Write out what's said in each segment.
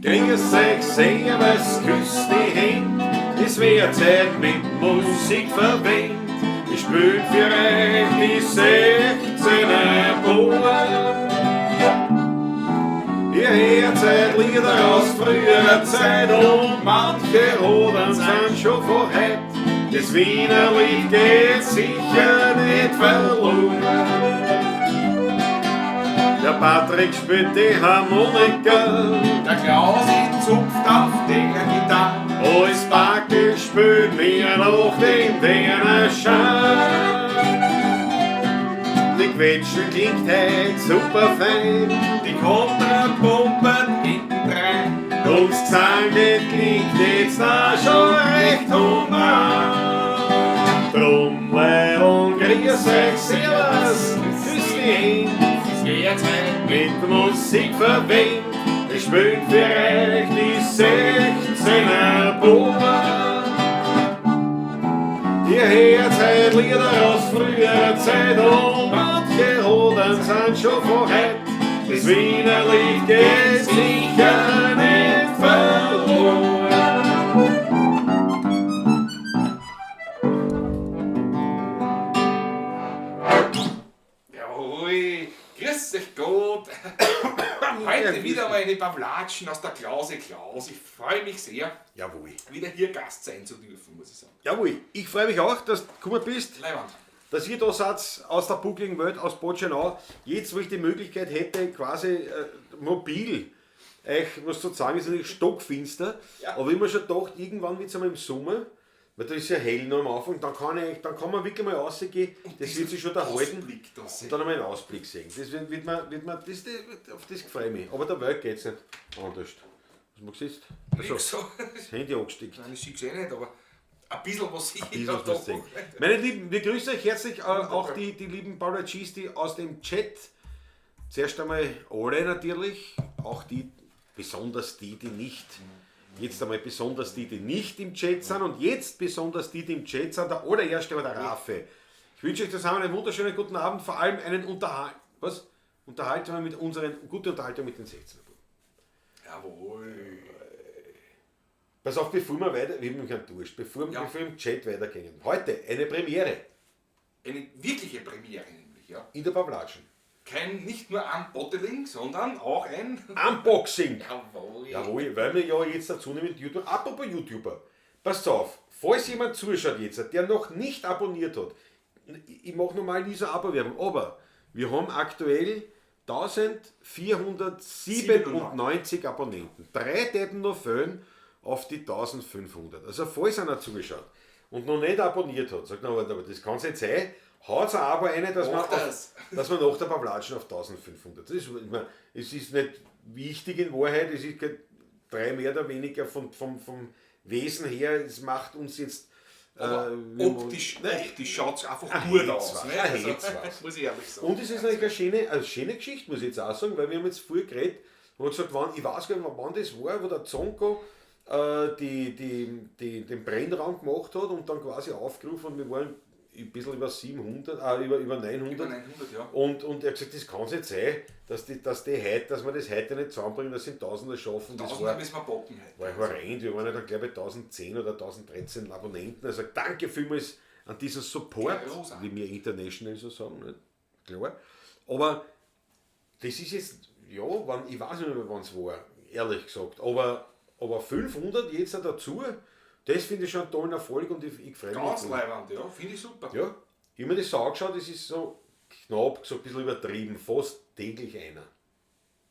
Grüß euch, servus, küsst die Händ, es wird Zeit mit Musik verwendet. Ich spiel für euch die 16er Buben. Ihr hört seit Lieder aus früherer Zeit und manche Hodern sind schon von heut. Das Wiener Lied geht sicher nicht verloren. Der Patrick spielt die Harmonika, Der Klausi zupft auf der Gitarre. Alles Backel spielt mir noch den Wiener Schein. Die Quetschen klingt heut super fein, Die Kontrapumpen hintendrein. und das Gesang, das klingt jetzt auch schon recht human. Drum, Leidl, grüß euch, servus, küss die Händ, Es wird Zeit mit Musik verwendet, ich spiel für euch die 16er Buben. Ihr hört heut Lieder aus früherer Zeit und manche Hodern sind schon von heut. Das Wiener Lied geht sicher nicht verloren. Jawohl, grüß euch Gott. Heute wieder mal eine Pavlatschen aus der Klause Klaus. Ich freue mich sehr, Jawohl. wieder hier Gast sein zu dürfen, muss ich sagen. Jawohl, ich freue mich auch, dass du gekommen bist. Leiwand. Dass ihr da seid aus der buckligen Welt, aus Botschenau. Jetzt, wo ich die Möglichkeit hätte, quasi mobil euch was zu sagen, ist natürlich stockfinster. Ja. Aber ich hab mir schon gedacht, irgendwann wird es einmal im Sommer, weil da ist ja hell noch am Anfang, dann kann man wirklich mal rausgehen, das wird sich schon erhalten. Ausblick da sehen. Und dann einmal einen Ausblick sehen. Das wird, wird man, wird man, das, das, auf das freue ich mich. Aber der Welt geht es nicht anders. Was machst du jetzt? Also, Nix so. das Handy angesteckt. Nein, ich sehe es eh nicht, aber ein bisschen was sehe ich Dieses da was doch. sehen. Meine Lieben, wir grüßen euch herzlich, auch die lieben Paulacis, die aus dem Chat. Zuerst einmal alle natürlich, auch die, besonders die, die nicht, jetzt einmal besonders die, die nicht im Chat sind und jetzt besonders die, die im Chat sind. Der allererste war der Rafe. Ich wünsche euch zusammen einen wunderschönen guten Abend, vor allem einen Unterhalt, was? Unterhaltung mit unseren, gute Unterhaltung mit den 16er. Jawohl. Pass auf, bevor wir weiter, wir haben keinen Durst, bevor, Ja. bevor wir im Chat weitergehen. Heute eine Premiere Eine wirkliche Premiere nämlich, ja. in der Pavlatschen. Kein, nicht nur ein Bottling, sondern auch ein... Unboxing. Jawohl. Jawohl, weil wir ja jetzt dazu nehmen, YouTuber. Apropos YouTuber, passt auf, falls jemand zuschaut jetzt, der noch nicht abonniert hat, ich mache normal nie so Abo-Werbung, aber wir haben aktuell 1497 Abonnenten. Drei täten noch fehlen auf die 1500. Also falls einer zugeschaut und noch nicht abonniert hat, sagt, na, aber das kann es nicht sein, haut ein Abo rein, dass man, Macht auf, das. dass man nach der Pavlatschen auf 1500. Das ist, ich meine, es ist nicht wichtig in Wahrheit, es ist kein, drei mehr oder weniger vom Wesen her, es macht uns jetzt Aber wir optisch, Nein, optisch schaut es einfach Ein gut Hetz aus. was, Ne? ein Also, Hetz was. muss ich ehrlich sagen. Und es ist natürlich eine schöne Geschichte, muss ich jetzt auch sagen, weil wir haben jetzt früher geredet und haben gesagt, wann, ich weiß gar nicht mehr, wann das war, wo der Zonko den Brennraum gemacht hat und dann quasi aufgerufen und wir waren ein bisschen über 700, über 900. Über 900, ja. Und er hat gesagt, das kann es nicht sein, dass wir das heute nicht zusammenbringen, das sind Tausende schaffen. Das Tausender war, müssen wir bocken heute. war horrend, wir waren ja dann glaube ich 1010 oder 1013 Abonnenten. Also danke vielmals an diesen Support, Ja, rosa. wie wir international so sagen, nicht? Klar. Aber das ist jetzt, ja, wann, ich weiß nicht mehr, wann es war, ehrlich gesagt. Aber 500 jetzt auch dazu, das finde ich schon einen tollen Erfolg und ich freue mich. Ganz drüber. leiwand, ja. Finde ich super. Ja, ich habe mir das so angeschaut, das ist so knapp, so ein bisschen übertrieben, fast täglich einer.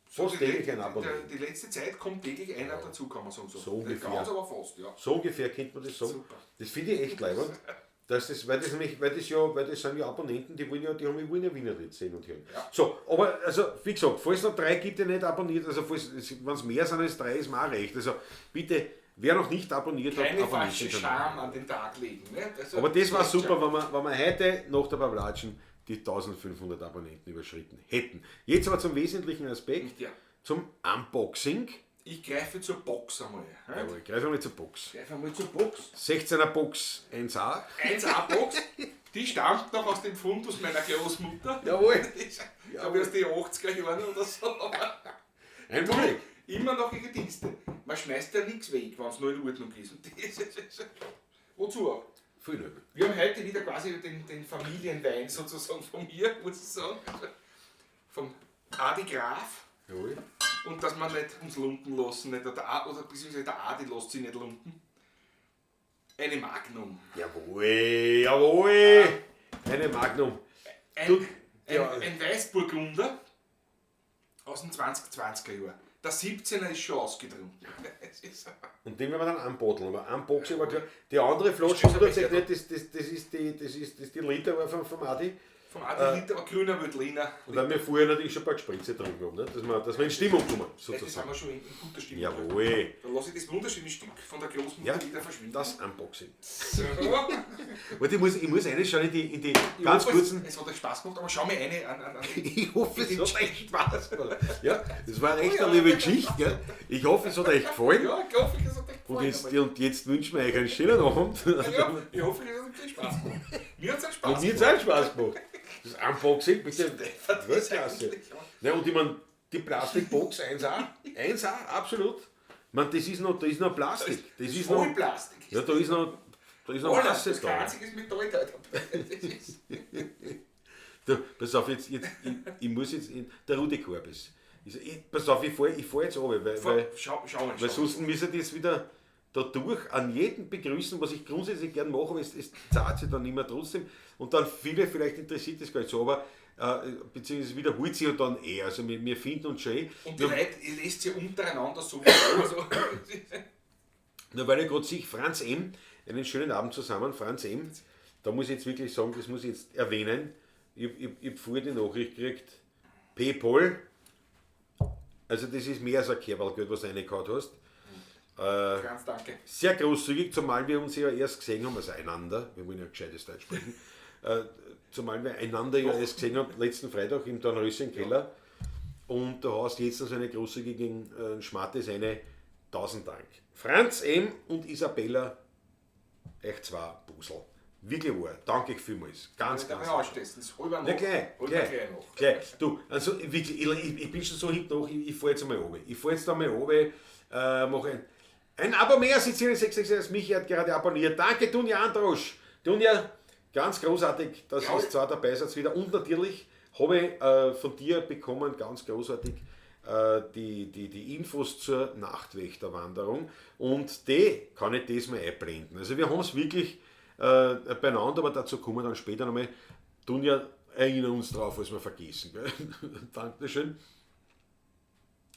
Fast Die, täglich ein Abonnent. die letzte Zeit kommt täglich einer dazu, kann man sagen. So, So ungefähr. Nicht ganz, aber fast, ja. So ungefähr könnte man das sagen. Super. Das finde ich echt leibend. Dass das, weil das nämlich, weil das ja, weil das sind ja Abonnenten, die wollen ja, die haben, die wollen ja Wienerlied sehen und hören. Ja. So, aber also, wie gesagt, falls es noch drei gibt, die nicht abonniert, also wenn es mehr sind als drei, ist mir auch recht. Also bitte, wer noch nicht abonniert hat, Keine abonniert falsche den Kanal. Scham an den Tag legen. Ne? Also, Aber das war super, wenn wir heute nach der Pavlatschen die 1500 Abonnenten überschritten hätten. Jetzt aber zum wesentlichen Aspekt, Ja. zum Unboxing. Ich greife zur Box einmal. Ne? Jawohl, greifen wir zur Box. Ich greife einmal zur Box. 16er Box 1A. 1A-Box, die stammt noch aus dem Fundus meiner Großmutter. Jawohl. Die ist, glaube ich, aus den 80er Jahren oder so. Ein Blick. Immer noch ihre Dienste. Man schmeißt ja nichts weg, wenn es nur in Ordnung ist. Und das ist, wozu auch? Viel übel. Wir haben heute wieder quasi den Familienwein sozusagen von mir, muss ich sagen. Vom Adi Graf. Jawohl. Und dass wir nicht uns lumpen lassen, nicht, oder beziehungsweise der Adi lässt sich nicht lumpen. Eine Magnum. Jawohl, jawohl. Eine Magnum. Ein Weißburgunder aus dem 2020er Jahr. Der 17er ist schon ausgetrunken. Und den werden wir dann anbotteln. Aber Unboxing war klar. Die andere Flasche wundert sich nicht, das ist die Liter vom Adi. Vom Adi Liter, aber grüner Veltliner. Und dann wir vorher natürlich schon ein paar Gespritze getrunken haben, ne? Dass wir in Stimmung kommen, sozusagen. Das sind wir schon in guter Stimmung. Jawohl. Dann lasse ich das wunderschöne Stück von der Großmutter wieder verschwinden. Das Unboxing. So. Warte, ich muss reinschauen in die ganz hoffe, kurzen. Es hat euch Spaß gemacht, aber schau mir eine an. Ich hoffe, es hat euch Spaß gemacht. Ja, das war echt eine liebe Geschichte, gell? Ich hoffe, es hat euch gefallen. Ja, ich hoffe, es hat euch gefallen. Und jetzt wünschen wir euch einen schönen Abend. Ja, ich hoffe, es hat euch Spaß gemacht. Mir hat es Spaß gemacht. Mir hat es auch Spaß gemacht. Das Unboxing, bitte. Weltklasse. Ja, und ich meine, die Plastikbox 1A, 1A, absolut. Ich meine, das ist noch, da ist noch Plastik. Das ist noch Plastik. Ja, da ist noch Masse das ist da. kein einziges Metall da dabei. Du, pass auf, jetzt, ich muss jetzt in, der Rudi Korbes. Pass auf, ich fahr jetzt runter, weil schau. sonst müssen die jetzt wieder da durch an jeden begrüßen, was ich grundsätzlich gern mache, aber es zahlt sich dann immer trotzdem. Und dann viele, vielleicht interessiert das gar nicht so, aber beziehungsweise wiederholt sich und dann eh. Also wir finden uns schon eh. Und die Leute, ihr lest sie untereinander so. Also. Nur weil ich gerade sehe, Franz M., einen schönen Abend zusammen, Franz M., da muss ich jetzt wirklich sagen, das muss ich jetzt erwähnen, ich hab vorher die Nachricht gekriegt, PayPal, also das ist mehr als ein Kerbalgeld, was du reingehauen hast. Ganz danke. Sehr großzügig, zumal wir uns ja erst gesehen haben, also einander, wir wollen ja gescheites Deutsch sprechen, zumal wir einander ja erst gesehen haben, letzten Freitag im Dornröschen Keller. Ja. Und da hast du jetzt noch so eine großzügige Schmattes, eine 1000 Dank. Franz M. und Isabella, euch zwei Busel. Wirklich wahr, danke vielmals. Ganz, ganz. Ja, gleich. Du, also wirklich, ich bin schon so hinten nach, ich fahre jetzt einmal runter. Ich fahre jetzt einmal runter, mache ein Abo mehr, Sizilien 666, Michi hat gerade abonniert. Danke, Dunja Androsch. Dunja, ganz großartig, dass ihr zwar dabei seid wieder. Und natürlich habe ich von dir bekommen, ganz großartig, die Infos zur Nachtwächterwanderung. Und die kann ich diesmal einblenden. Also wir haben es wirklich beieinander, aber dazu kommen wir dann später nochmal. Dunja, erinnern uns drauf, was wir vergessen. Gell? Dankeschön.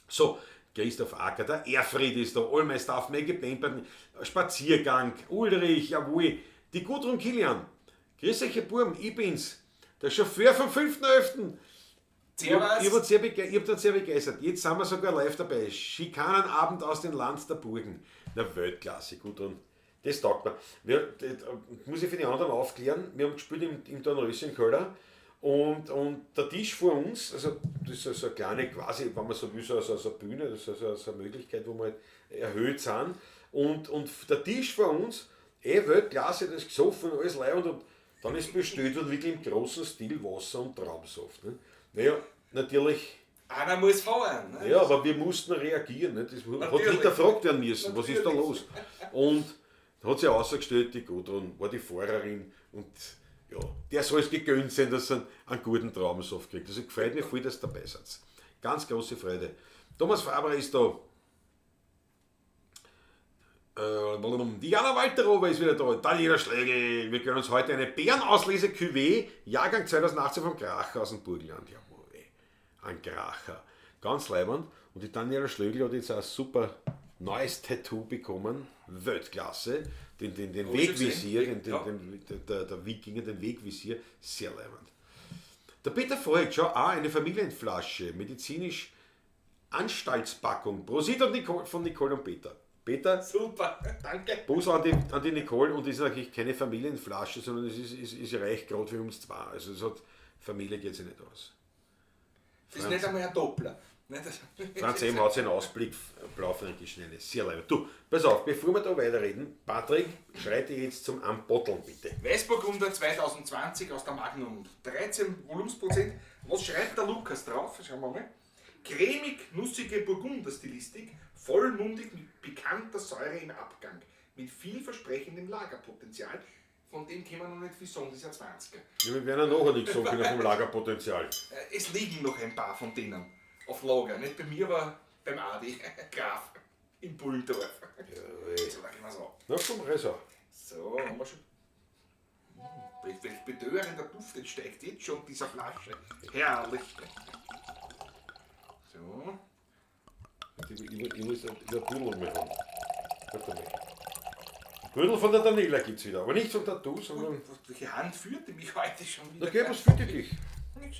So, Christoph Acker, der Erfried ist da, All my stuff, Maggie Pemperton, Spaziergang, Ulrich, jawohl, die Gudrun Kilian, grüß euch, ihr Burm, ich bin's, der Chauffeur vom 5.11. Ich hab das sehr begeistert. Jetzt sind wir sogar live dabei. Schikanenabend aus dem Land der Burgen. Na, Weltklasse, Gudrun. Das taugt mir. Das muss ich für die anderen aufklären. Wir haben gespielt im Dornröschen Keller. Und der Tisch vor uns, also das ist so eine kleine, quasi, wenn man so will, so eine Bühne, das ist so eine Möglichkeit, wo wir halt erhöht sind. Und der Tisch vor uns, Weltklasse, das ist gesoffen, alles leibend. Und dann ist bestellt und wirklich im großen Stil Wasser und Traubensaft. Ne? Naja, natürlich. Einer muss fahren. Ne? Ja, aber wir mussten reagieren. Ne? Das hat hinterfragt werden müssen, was ist da los? Und da hat sich ausgestellt, die Gudrun war die Fahrerin und ja, der soll es gegönnt sein, dass er einen guten Traubensaft kriegt. Also gefreut mich voll, dass ihr dabei seid. Ganz große Freude. Thomas Faber ist da. Die Jana Walterova ist wieder da. Daniela Schlegel. Wir gönnen uns heute eine Bärenauslese Cuvée, Jahrgang 2018 vom Kracher aus dem Burgenland. Jawohl, ein Kracher. Ganz leibend. Und die Daniela Schlegel hat jetzt auch ein super neues Tattoo bekommen. Weltklasse. Den Wegvisier, der Wikinger, den Wegvisier, sehr leibend. Der Peter Voigt, schau, auch eine Familienflasche, medizinisch Anstaltspackung. Prosit und Nicole, von Nicole und Peter. Peter, super, danke. Bus an die Nicole, und das ist natürlich keine Familienflasche, sondern es ist reich gerade für uns zwei. Also es hat, Familie geht sich nicht aus. Das ist nicht einmal ein Doppler. Franz M. hat seinen Ausblick blaufränkisch nenne. Sehr leibend. Du, pass auf, bevor wir da weiterreden, Patrick, schreite jetzt zum Unbotteln, bitte. Weißburgunder 2020 aus der Magnum. 13 Volumensprozent. Was schreibt der Lukas drauf? Schauen wir mal. Cremig-nussige Burgunder-Stilistik, vollmundig mit pikanter Säure im Abgang, mit vielversprechendem Lagerpotenzial. Von dem können wir noch nicht viel sagen, das ist ein 20er. Ja, wir werden ja nachher nichts sagen können vom Lagerpotenzial. Es liegen noch ein paar von denen auf Lager. Nicht bei mir, aber beim Adi Graf in Bullendorf. So, da gehen wir's an. Na komm, reiß an. So, haben wir schon. Welch betörender Duft entsteigt jetzt schon dieser Flasche. Herrlich. So. Ich muss ein Pudel mal haben. Warte mal. Pudel von der Daniela gibt's wieder. Aber nicht vom Tattoo, sondern. Welche Hand führte mich heute schon wieder? Na geh, was führt dich? Nix.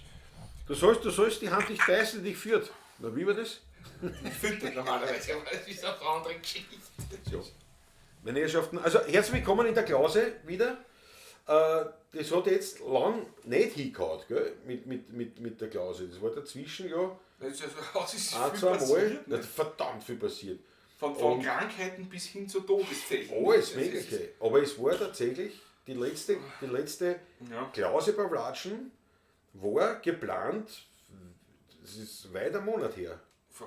Du sollst die Hand nicht beißen, die dich führt. Na, wie war das? Ich fütter normalerweise, aber das ist eine andere Geschichte. So. Meine Herrschaften, also herzlich willkommen in der Klause wieder. Das hat jetzt lang nicht hingehauen, gell? Mit der Klause. Das war dazwischen ja Das ist also, was ist ein, viel zwei Mal. passiert, Na, ne? verdammt viel passiert. Von Krankheiten bis hin zu Todesfällen. Alles Das ist- Mögliche. Aber es war tatsächlich die letzte Ja. Klause Pawlatschen war geplant, das ist weit ein Monat her. Vor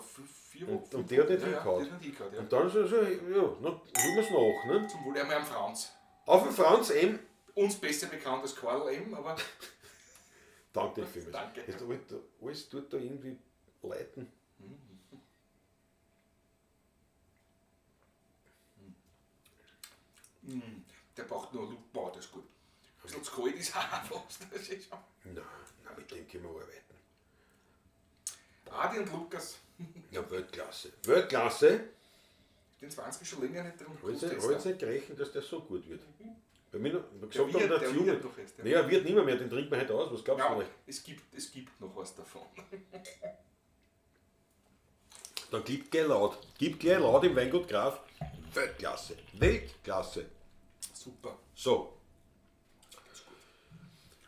4 Wochen. Und der hat nicht ja, hingehauen. Ja, der hat nicht hingehauen, ja. Und dann so, ja, na, holen wir's nach. Ne? Zum Wohl einmal am Franz. Auf den Franz M. Uns besser bekannt als Karl M., aber Danke dir vielmals. Danke. Jetzt, alles tut da irgendwie leiten. Der braucht nur Luft. Boah, das ist gut. Ein bisschen zu kalt ist auch fast. Das ist schon. Nein, nein, mit dem können wir arbeiten. Adi und Lukas, Ja, Weltklasse. Weltklasse. den 20 schon länger nicht drin. Hab ich nicht gerechnet, dass der so gut wird. Bei mir noch, Der gesagt wird, haben, der der Junge. wird noch erst, ja. Nee, er wird nimmer mehr, den trinkt man heute aus. Was glaubst du Ja, nicht? es gibt noch was davon. Dann gib gleich laut. Gib gleich laut im Weingut Graf. Weltklasse. Weltklasse. Super. So.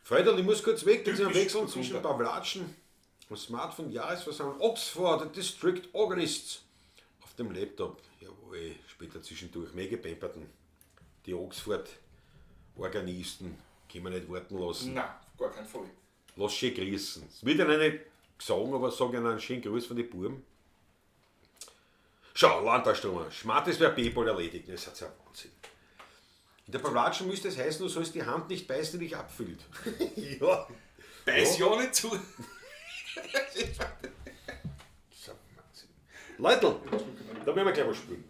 Freunde, ich muss kurz weg. Das ist ein Typisch Wechsel zwischen Burgunder. Pawlatschen und Smartphone Jahresversammlung Oxford District Organists auf dem Laptop. Jawohl, später zwischendurch. Mega Pemberton. Die Oxford Organisten können wir nicht warten lassen. Nein, auf gar keinen Fall. Lass schön grüßen. Es wird ihnen nicht sagen, aber sag ihnen einen schönen Gruß von den Buben. Schau, Landtagstromer. Schmattes wäre B-Ball erledigt. Das ist ja Wahnsinn. In der Pawlatschen müsste es heißen, du sollst die Hand nicht beißen, die dich abfüllt. Ja. Beiß ja nicht zu. Das ist ja Wahnsinn. Leute, da werden wir gleich was spielen.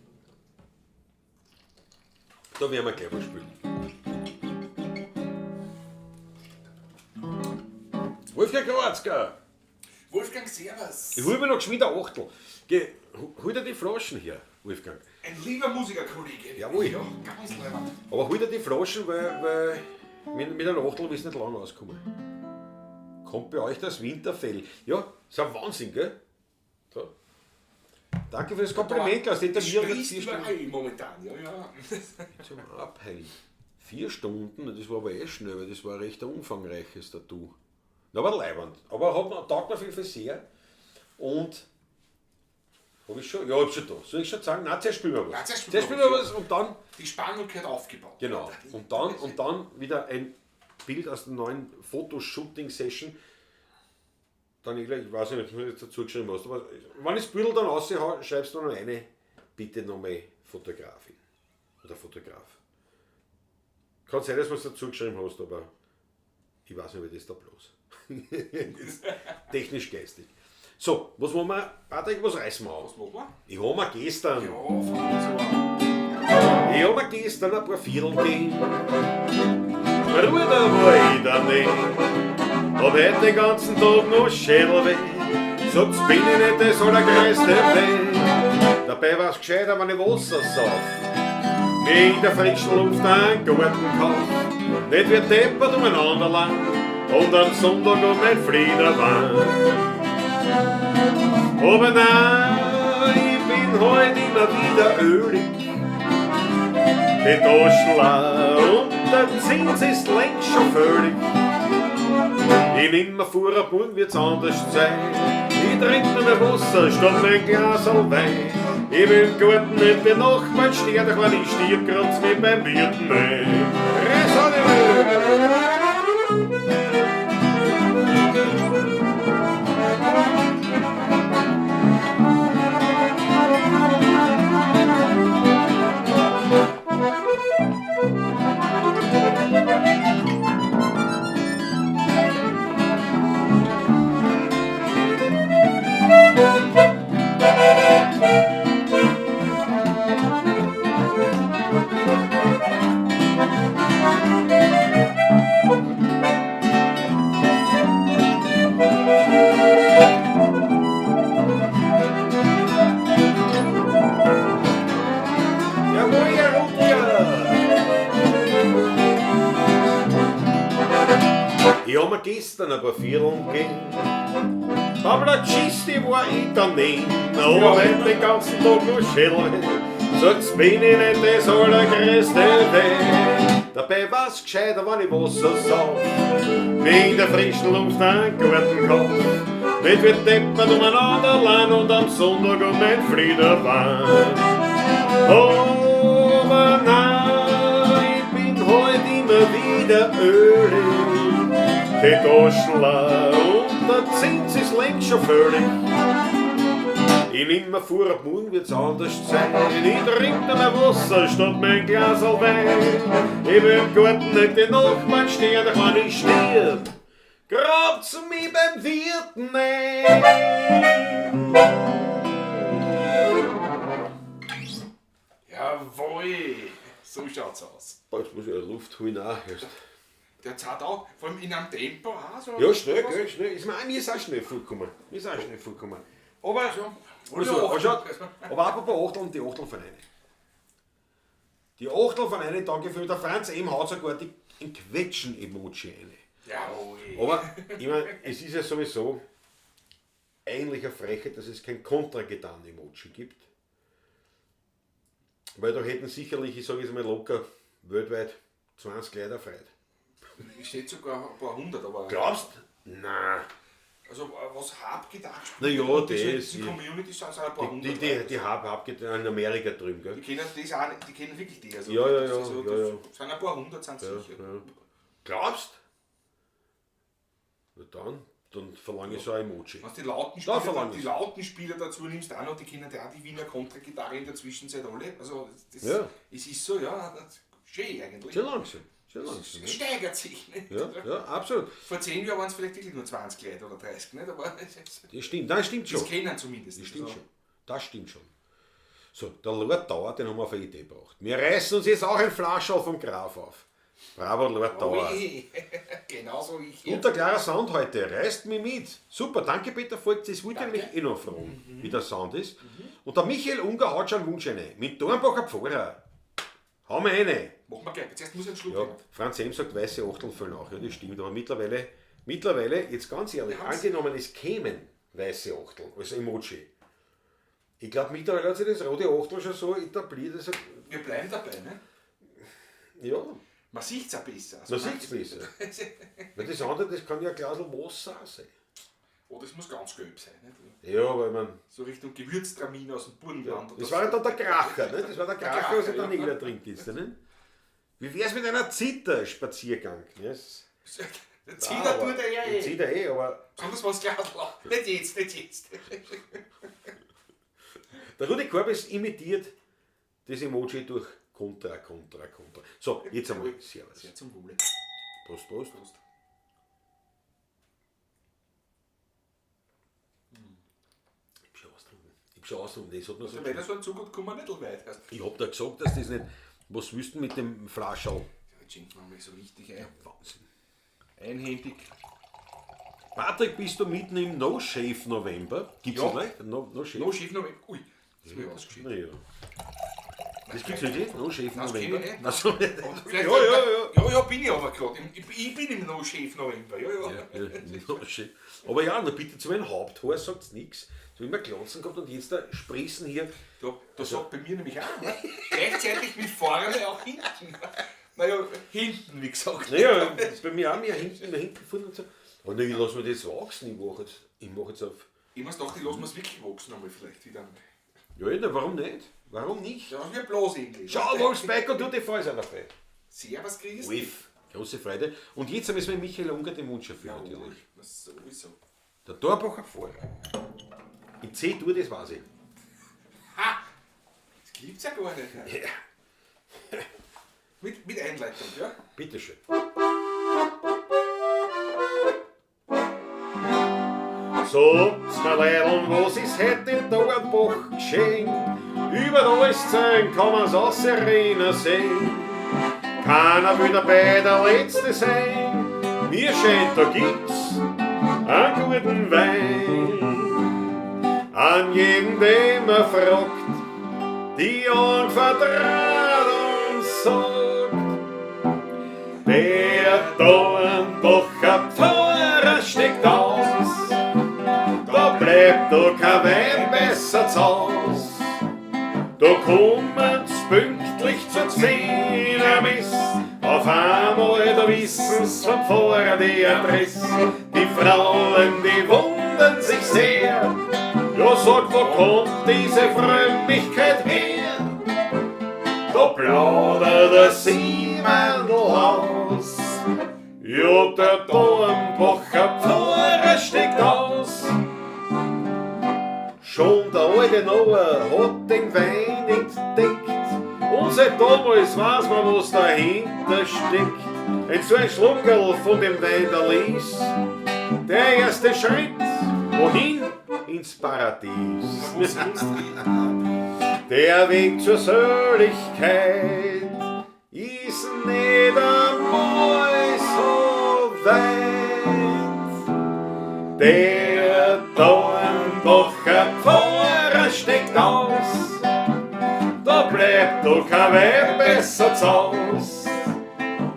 Da werden wir gleich was spielen. Wolfgang Kroatzka! Wolfgang, servus. Ich hol mir noch geschwind ein Achtel. Geh, hol dir die Flaschen her, Wolfgang. Ein lieber Musikerkollege. Jawohl. Ja, ganz leibend. Aber hol dir die Flaschen, weil mit einem Achtel wirst du nicht lang auskommen. Kommt bei euch das Winterfell? Ja, ist ein Wahnsinn, gell? So. Danke für das Kompliment, Klaus. Dieter, Es wir haben sprießt 4 Stunden überall momentan, ja, ja. zum Abheilen. 4 Stunden, das war aber eh schnell, weil das war ein recht umfangreiches Tattoo. Na, aber leibend. Aber taugt mir auf jeden Fall sehr. Und hab ich schon? Ja, hab ich schon da. Soll ich schon sagen? Nein, zuerst spielen wir was. Nein, zuerst spielen Zuerst wir spielen wir was, was und dann. Die Spannung gehört aufgebaut. Genau. Und dann wieder ein Bild aus der neuen Fotoshooting-Session. Daniela, ich weiß nicht, ob du mir jetzt dazu geschrieben hast, aber wenn ich das Bild dann raushaue, schreibst du noch eine, bitte nochmal Fotografin oder Fotograf. Kann sein, dass du es dazu geschrieben hast, aber ich weiß nicht, wie das da bloß. Technisch geistig. So, was machen wir? Patrick, was reißen wir an? Was machen wir? Ich hab mir gestern. Ja, fangen wir so an. Ich hab mir gestern ein paar Viertel gegeben. Bruder war ich da nicht. Hab heut den ganzen Tag noch Schädelweh. Sonst bin ich nicht das allergrößte Weh. Dabei war's gescheiter, wenn ich Wasser sauf. Mir in der frischen Luft einen Garten kauf. Nicht wie deppert umeinander lang. Und am Sonntag um mein Flieder war. Aber nein, ich bin heut immer wieder ölig. Die Taschen leer und der Zins ist längst schon völlig. Ich nimm mir vor, ab morgen wird's anders sein. Ich trink nur mehr Wasser statt mein Glas Wein. Ich will im Garten nicht den Nachbarn stören, doch wenn ich stirb, kratz mich beim Wirten ein. Reiß an die Welt! gestern ein paar Vierteln gegeben. Pavlacisti war ich daneben, aber heute den ganzen Tag nur Schädel. Sagt's, bin ich nicht das allergrößte Weh. Dabei war's gescheiter, wenn ich Wasser sauf. Wegen der frischen Luft einen guten Kopf. Nicht wird deppert umeinander allein und am Sonntag um ein Fliederwein. Aber nein, ich bin heut immer wieder ölig. Die Taschen leer und der Zins ist längst schon völlig. Ich nimm mir vor, ab morgen wird's anders sein. Ich trink nur mehr Wasser statt mein Glas Wein. Ich will im Garten nicht den Nachbarn stehen, doch wenn ich stirb, grabt's mich beim Wirten ein. Jawohl, so schaut's aus. Boah, jetzt muss ich ja Luft holen auch erst. Der zahlt auch, vor allem in einem Tempo auch. So Ja, schnell, gell, schnell. Ist mir, mir ist auch schnell vorgekommen. Mir ist auch schnell vorgekommen. Aber, also, aber, schaut, aber apropos Achteln, die Achteln von eine. Die Achtel von eine, danke für. Der Franz M. haut sogar die, ein Quetschen-Emoji rein. Jawohl. Aber ich meine, es ist ja sowieso eigentlich eine Frechheit, dass es kein Kontragetan-Emoji gibt. Weil da hätten sicherlich, ich sage jetzt mal locker, weltweit 20 Leute erfreut. Ich steht sogar ein paar hundert, aber. Glaubst? Nein. Also, was hab gedacht? Na ja, die, das. Die Community sind ein paar hundert. Die hab getan in Amerika drüben, gell? Die kennen das auch nicht, die kennen wirklich die. Also, ja, ja, ja. Also, ja, ja. Sind ein paar hundert, sind ja, sicher. Ja. Glaubst? Na dann verlange ich so ein Emoji. Wenn du die lauten Spieler dazu nimmst, auch noch, die kennen ja auch die Wiener Kontragitarre in der Zwischenzeit alle. Also, das, ja. Es ist so, ja, das ist schön eigentlich. Sehr langsam. Sehr langsam. Es steigert sich. Nicht? Ja, ja, absolut. Vor 10 Jahren waren es vielleicht wirklich nur 20 Leute oder 30, nicht? Aber das stimmt, nein, stimmt schon. Das kennen zumindest. Das stimmt schon. Das stimmt schon. So, der Lord Dauer, den haben wir auf eine Idee gebracht. Wir reißen uns jetzt auch ein Flascherl vom Graf auf. Bravo, Lord Dauer. Genau so ich. Guter, klarer Sound heute. Reißt mich mit. Super, danke Peter Voigt. Das wollte ich nämlich eh noch fragen, wie der Sound ist. Und der Michael Unger haut schon einen Wunsch rein. Mit Dornbacher Pfarrer. Hauen wir eine. Machen wir gleich. Zuerst muss ich einen Schluck nehmen. Franz M. sagt, weiße Achteln füllen auch. Ja, das stimmt. Aber mittlerweile, jetzt ganz ehrlich, angenommen, es kämen weiße Achteln als Emoji. Ich glaube, mittlerweile hat sich das rote Achtel schon so etabliert. Also, wir bleiben dabei, ne? Ja. Man sieht es auch besser. Also man sieht es besser. Weil das andere, das kann ja ein Glas Wasser auch sein. Oder es muss ganz gelb sein. Nicht? Ja, weil man. So Richtung Gewürztraminer aus dem Burgenland. Ja. Das war ja dann der Kracher, ne? Das war der Kracher, was der Nela trinkt ist. Ne? Wie wär's mit einer Zitterspaziergang? Ne? Der Zitter tut er ja eh. Zitter eh, aber. Besonders was Glas. Nicht jetzt, nicht jetzt. Der Rudi Korbes imitiert das Emoji durch Kontra, Kontra, Kontra. So, jetzt einmal. Servus. Sehr zum Wohle. Prost, Prost. Prost. Ich hab schon ausgetrunken. Das hat nur so. Wenn er so ein Zug hat, kommen wir nicht weit. Ich hab da gesagt, dass das nicht. Was wüssten mit dem Flascherl? Jetzt schenkt man mich so richtig ein. Wahnsinn. Einhändig. Patrick, bist du mitten im No-Shave November? Gibt's ja. das gleich? No-Shave? No-Shave November. Ui, das ist mir ausgeschickt. Ja. Das gibt's wirklich? No-Shave November? Das Ach so. Ja, ja, ja. Ja, ja, bin ich aber gerade. Ich bin im No-Shave November. Ja, ja. Ja, No-Shave. Aber ja, na bitte zu meinem Haupthaar sagt's nichts. So wie man Glanzen kommt und jetzt da sprießen hier. Da also, sagt bei mir nämlich auch. Ne? Gleichzeitig mit vorne auch hinten. Naja, hinten, wie gesagt. Naja, bei mir auch mehr hinten, vorne und so. Oh nein, ich lass mir das wachsen. Ich mach jetzt auf. Ich muss doch, ich lass mir's wirklich wachsen einmal vielleicht wieder. Ja, ja, warum nicht? Warum nicht? Ja, wir bloß Englisch. Schau, Wolfsbeck und du die Fäuste auch dabei. Servus, grüß dich. Uff, große Freude. Und jetzt müssen wir Michael Unger den Wunsch erfüllen, natürlich. Na, sowieso. Der Dornbacher Pfarrer. In C-Dur, das weiß ich. Ha! Das gibt's ja gar nicht. Ja. Mit Einleitung, ja? Bitteschön. Sagt's mir Leidl, was ist heut in Dornbach geschehen? Über alles Zeug kann man's außer sehen. Keiner will dabei der Letzte sein. Mir scheint, da gibt's einen guten Wein. An jeden, den man fragt, die Augen verdreht und sagt, der Dornbacher Pfarrer steckt aus, da bleibt doch kein Wein besser zu Haus. Da kommen's pünktlich zur Zehner Miss, auf einmal da wissen's vom Pfarrer die Adresse. Die Frauen, die wundern sich sehr, ja sag, wo kommt diese Frömmigkeit her? Da plaudert der Siemendl aus, ja der Dornbacher Pfarrer steckt aus. Schon der alte Noah hat den Wein entdeckt und seit damals weiß man, was dahinter steckt. Wenn so ein Schluckerl von dem Wein da liest, der erste Schritt, wohin? Ins Paradies. Der Weg zur Seligkeit ist nicht einmal so weit. Der Dornbacher Pfarrer steckt aus, da bleibt doch kein Wein besser zu Haus.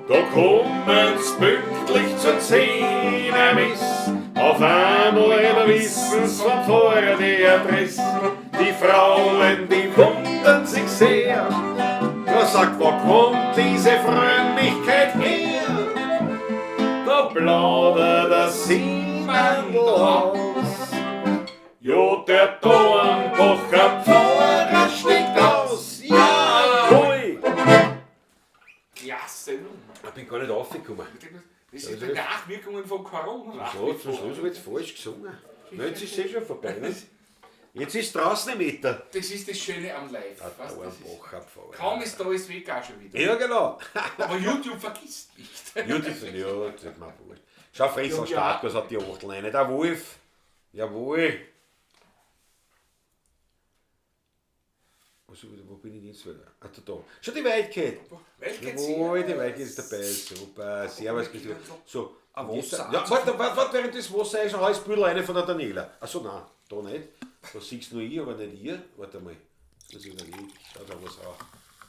Da kommen's pünktlich zur Zehner Miss, auf einmal da wissen's vom Pfarrer die Adresse. Die Frauen, die wundern sich sehr, da sagt, wo kommt diese Frömmigkeit her? Da plaudert der Siemendl aus, ja, der Dornbacher Pfarrer steckt aus, jawohl! Klasse Nummer. Ich bin gar nicht raufgekommen. Das sind die Nachwirkungen von Corona. So, zum Schluss habe ich jetzt falsch gesungen. Na, jetzt ist es eh schon vorbei. Nicht? Jetzt ist draußen im Äther. Das ist das Schöne am Live. Weißt, das ist, Dornbacher Pfarrer. kaum ist da, ist weg auch schon wieder. Ja, genau. Aber YouTube vergisst nicht. YouTube, ja, das ist mir wurscht. Schau, Fräsel Ja, stark, was hat die Achtel rein. Der Wolf. Jawohl. Was, wo bin ich jetzt wieder? Ah, da, da. Schau, die Weichkeit. Welche Jawohl, die Weichkeit ist dabei. Super. Servus, Christoph. So. Ein und jetzt- Wasser. Ja, warte, warte, warte, während das Wasser ist, hau ich das Büdel rein von der Daniela. Achso, nein, da nicht. Da siehst nur ich, aber nicht ihr. Warte mal. Das muss ich überlegen. Schau da was auf.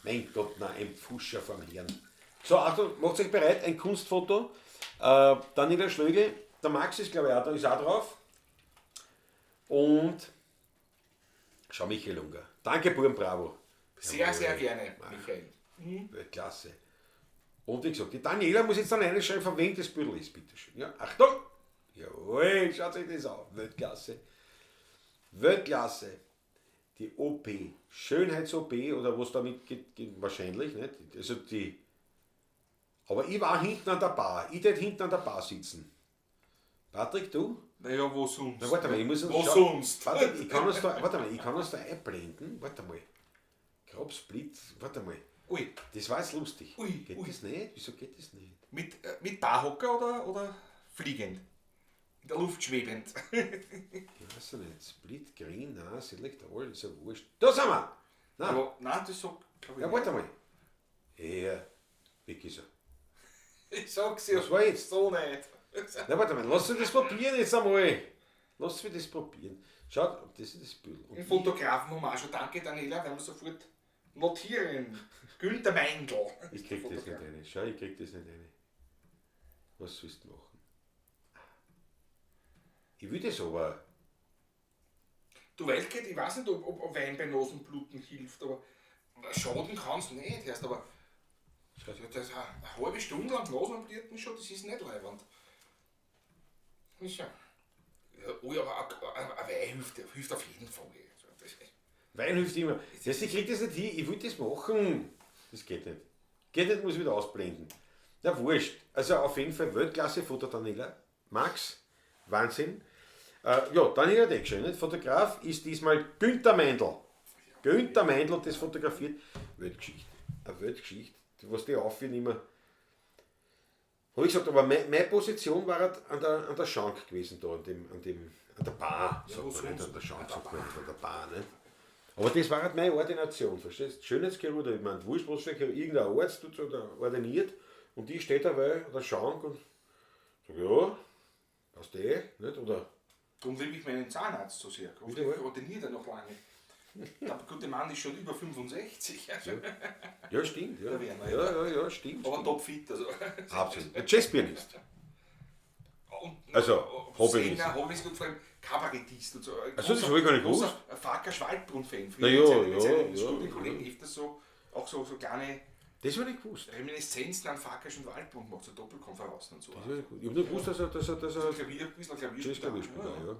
Mein Gott, nein, ein Pfuscher vom Herrn. So, Achtung, macht euch bereit, ein Kunstfoto. Daniela Schlögl, der Max ist, glaube ich, auch da, ist auch drauf. Und schau, Michael Unger. Danke, Buben, bravo. Sehr, sehr gerne, Michael. Weltklasse. Und wie gesagt, die Daniela muss jetzt dann reinschreiben, von wem das Büdel ist, bitteschön. Ja, Achtung! Jawohl, schaut euch das an. Weltklasse. Weltklasse. Die OP, Schönheits-OP oder was damit geht, geht wahrscheinlich, nicht? Also die. Aber ich war hinten an der Bar. Ich tät hinten an der Bar sitzen. Patrick, du? Naja, wo sonst? Na, warte mal, ich muss uns Wo schauen. sonst? Warte, ich kann uns da, warte mal, ich kann uns da einblenden. Warte mal. Grobsplit, warte mal. Ui, Das war jetzt lustig. Ui, geht ui. das nicht? Wieso geht das nicht? mit Barhocker oder fliegend? In der Luft schwebend. Ich weiß ja nicht. Split, Green, nein, Select All, ist ja wurscht. Da sind wir! Nein, Aber nein, das sagt, glaube ich. ja, warte mal. Ja, weg ist er. Ich sag's ja. Was war jetzt? So nicht. Na, warte mal, lass uns das probieren jetzt einmal. Lass uns das probieren. Schaut, das ist das Bild. Und Den Fotografen haben wir auch schon. Danke, Daniela, werden wir sofort notieren. Günther Meindl. ich krieg das nicht rein. Schau, ich krieg das nicht rein. Was sollst du machen? Ich will das aber. Du Weltkeit, ich weiß nicht, ob Wein bei Nasenbluten hilft, aber schaden kann es nicht. Erst, aber das ist eine halbe Stunde lang Nasenbluten schon, das ist nicht leibend. Ist ja. Ja, ui, aber ein Wein hilft auf jeden Fall. Also, das, Wein hilft immer. Das heißt, ich krieg das nicht hin, ich will das machen. Das geht nicht. Geht nicht, muss ich wieder ausblenden. Na, wurscht. Also auf jeden Fall Weltklasse-Foto, Daniela. Max, Wahnsinn. Ja, Daniela Deckschön, nicht? Fotograf ist diesmal Günther Meindl. Günther Meindl hat das fotografiert. Weltgeschichte. Eine Weltgeschichte, was die aufführen immer. Habe ich gesagt, aber meine Position war halt an der Schank gewesen, da an der Bar, Ja, sagt wo man nicht, sonst? an der Schank, sagt man nicht, an der Bar, nicht? Aber das war halt meine Ordination, verstehst du? Schönheitschirurg, ich meine, wurscht, was für ein Chirurg, irgendein Arzt tut so da ordiniert und ich stehe da bei der Schank und sag, ja, passt eh, nicht? Oder Darum liebe ich meinen Zahnarzt so sehr. Bitte, Ich ordiniert er noch lange. Der gute Mann ist schon über 65. Also. Ja, stimmt. Ja, Der Werner, ja, ja, ja, stimmt. Aber topfit. Also. Absolut. Ein Jazzpianist. Und, Also, hobbymäßig. Sänger, hobbymäßig und vor allem Kabarettist und so. Ach so, das hab ich gar nicht gewusst. Farkas Waldbrunn-Fan. Na ja, Mit seinen, mit ja, seinen ja, Studienkollegen öfters so, auch so, so kleine Das habe ich nicht gewusst. Reminiszenzen an Farkas und Waldbrunn gemacht, so Doppelkonferenzen und so. Das hab ich nicht gewusst. Ich habe nur gewusst, dass er Klavier, ein bisschen Klavier Jazzklavier spielt. auch, Ja.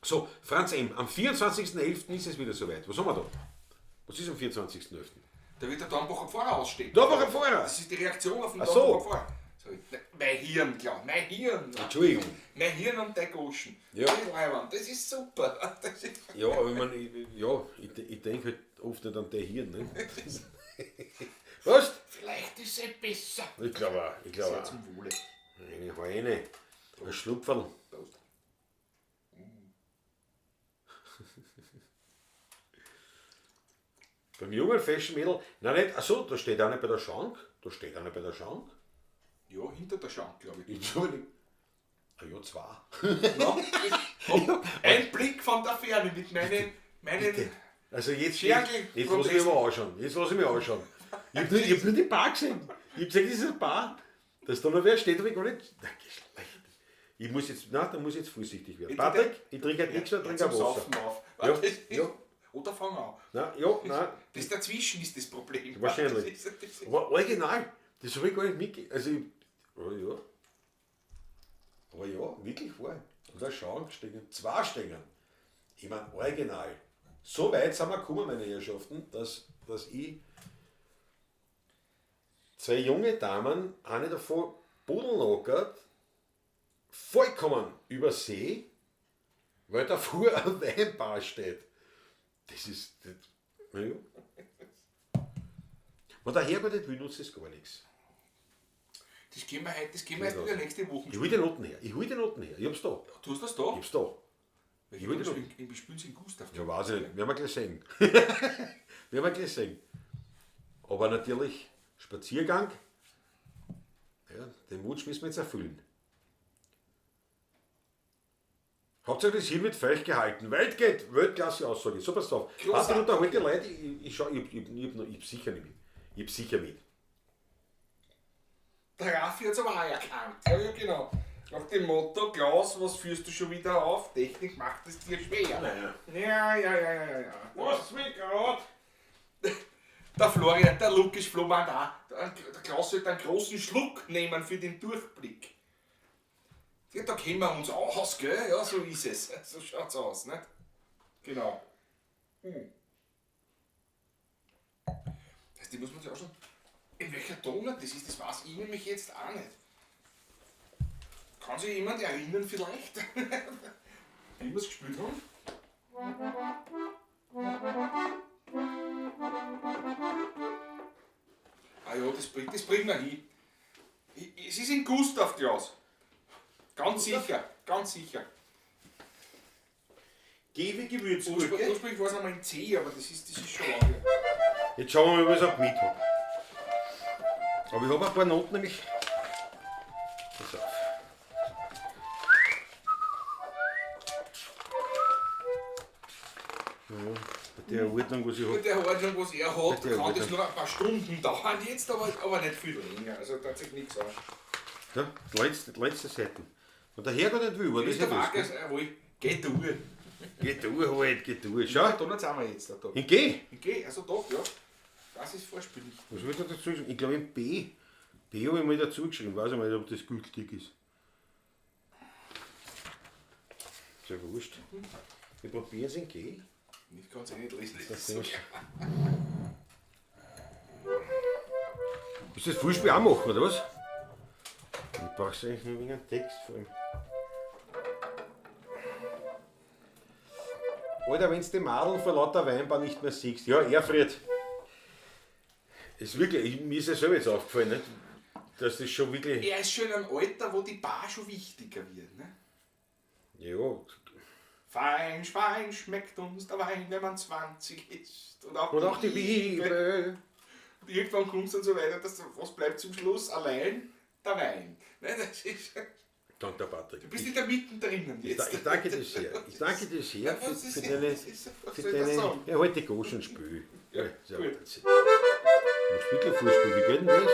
So, Franz M., am 24.11. ist es wieder soweit. Was haben wir da? Was ist am 24.11.? Da wird der Dornbacher Pfarrer ausstehen. Dornbacher Pfarrer? Das ist die Reaktion auf den Ach so. Dornbacher Pfarrer. Sorry. Nein, mein Hirn, klar. Mein Hirn. Entschuldigung. Mein Hirn und der Goschen. Ja. Das ist leiwand. Das ist super. Das ist Ja, aber ich, mein, ich denke halt oft nicht an dein Hirn. Ne? Was? Vielleicht ist es besser. Ich glaube auch. Ich glaube Sehr auch. zum Wohle. Eine Heine. Ein Schlupferl. Prost. Beim jungen Fashion-Mädel. Nein, nicht. Achso, da steht einer bei der Schank. Da steht einer bei der Schank. Ja, hinter der Schank, glaube ich. Entschuldigung. Ah ja, zwei. No? Ein Blick von der Ferne mit meinen Also jetzt, Schergel- jetzt lass ich mich mal anschauen. Jetzt lass ich mich anschauen. Ich hab nur die Bar gesehen. Ich hab gesagt, das ist eine Bar. Dass da noch wer steht, hab ich gar nicht. Na, geschlecht. Ich muss jetzt, nein, da muss ich jetzt vorsichtig werden. Bitte, Patrick, ich trinke halt nichts mehr, trinke zum auch Wasser. Saufen auf. Ja, Das ist- ja. Oder fang an. Nein, ja, nein. Das dazwischen ist das Problem. Wahrscheinlich. Das ist, Aber original, das habe ich gar nicht mitgekriegt. Also, ich, oh ja. Aber ja, wirklich wahr. Und da schauen Stängel, zwei Stängel. Ich meine, original. So weit sind wir gekommen, meine Herrschaften, dass ich zwei junge Damen, eine davon pudelnockert, vollkommen übersehe, weil davor ein Weinbar steht. Das ist. Das, na ja. Wenn der Herrgott nicht will, nutzt das gar nichts. das gehen wir heute, das gehen wir erst wieder nächste Woche. Ich hol die Noten her. Ich hol die Noten her. Ich hab's da. Du hast das da? Ich hab's da. Ich will die Ich spielen in Gustav. Ja, weiß ich nicht. Werden wir gleich sehen. Werden wir gleich sehen. Aber natürlich, Spaziergang, ja, den Wunsch müssen wir jetzt erfüllen. Hauptsache das Hirn wird feucht gehalten. Welt geht, Weltklasse Aussage. So, passt auf. Großartig. Warte, unterhalte die Leute. Ich schau, ich hab sicher nicht mit. Ich hab sicher mit. Der Raffi hat es aber auch erkannt. Ja, ja, genau. Nach dem Motto, Klaus, was führst du schon wieder auf? Technik macht es dir schwer. Naja. Ja, ja, ja, ja, ja. Was mich grad? Der Florian, der Lukas Floman auch. Der Klaus sollte einen großen Schluck nehmen für den Durchblick. Ja, da kennen wir uns aus, gell? Ja, so ist es. So schaut's aus, ne? Genau. Hm. Das heißt, die muss man sich auch schon. In welcher Tonart das ist, das weiß ich nämlich jetzt auch nicht. Kann sich jemand erinnern vielleicht? Wie wir es gespielt haben? Ah ja, das bringt wir hin. Es ist in Gustav, Klaus. Ganz sicher, ganz sicher. Gebe Gewürzgurke. Ursprünglich war es einmal in C, aber das ist schon lange her. Jetzt schauen wir mal, was ich mit habe. Aber ich habe ein paar Noten nämlich. Pass auf. Ja, bei der Ordnung, was ich habe. Mit der Ordnung, was er hat, Mit der kann das Ordnung. nur ein paar Stunden dauern jetzt, aber nicht viel länger. Also tatsächlich nichts an. Ja, die letzte Seite. Und der Herrgott nicht will, war das Ist der ja das. Wagen, jawohl, geht durch. Geh durch halt, geh durch. Schau, Da sind wir jetzt. Da, da. in G. In G, also doch, ja. Das ist Vorspiel nicht. Was wird da dazu geschrieben? Ich glaube in B. B habe ich mal dazu geschrieben. Weiß ich mal, ob das gültig ist. Ist ja wurscht. Wir probieren es in G. Ich kann es eh nicht lesen. Das ist Willst du das Vorspiel auch machen, oder was? Ich brauch's eigentlich nur wegen einem Text vor allem. Alter, wenn du die Madeln vor lauter Weinbar nicht mehr siehst. Ja, Erfried. Ist wirklich, mir ist ja selber jetzt aufgefallen, nicht? Dass das schon wirklich. Er ist schon in einem Alter, wo die Bar schon wichtiger wird. Ne? Ja, Fein, Schwein, schmeckt uns der Wein, wenn man 20 ist. Und auch, und auch die Liebe. Und irgendwann kommt es dann so weiter, dass was bleibt zum Schluss? Allein der Wein. Ne, das ist, Danke, der Patrick. du bist in der Mitte drinnen jetzt. Ich danke dir sehr. Ich danke dir sehr für, Was ist- für deine. was ist- was Für soll ich da deine sagen? ja, halt die Gosch und Spül. Ja, sehr gut. gut. Machst wirklich Vorspiel. Wie geht denn das?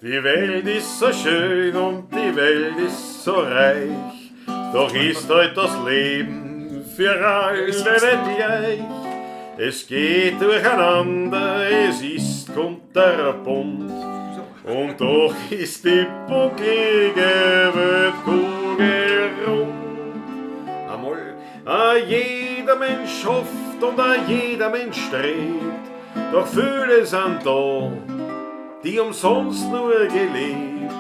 Die Welt ist so schön und die Welt ist so reich, doch ist heute das Leben für alle nicht gleich. Es geht durcheinander, es ist kunterbunt und doch ist die bucklige Weltkugel rund. Einmal, a jeder Mensch hofft und a jeder Mensch strebt, doch viele sind da, die umsonst nur gelebt.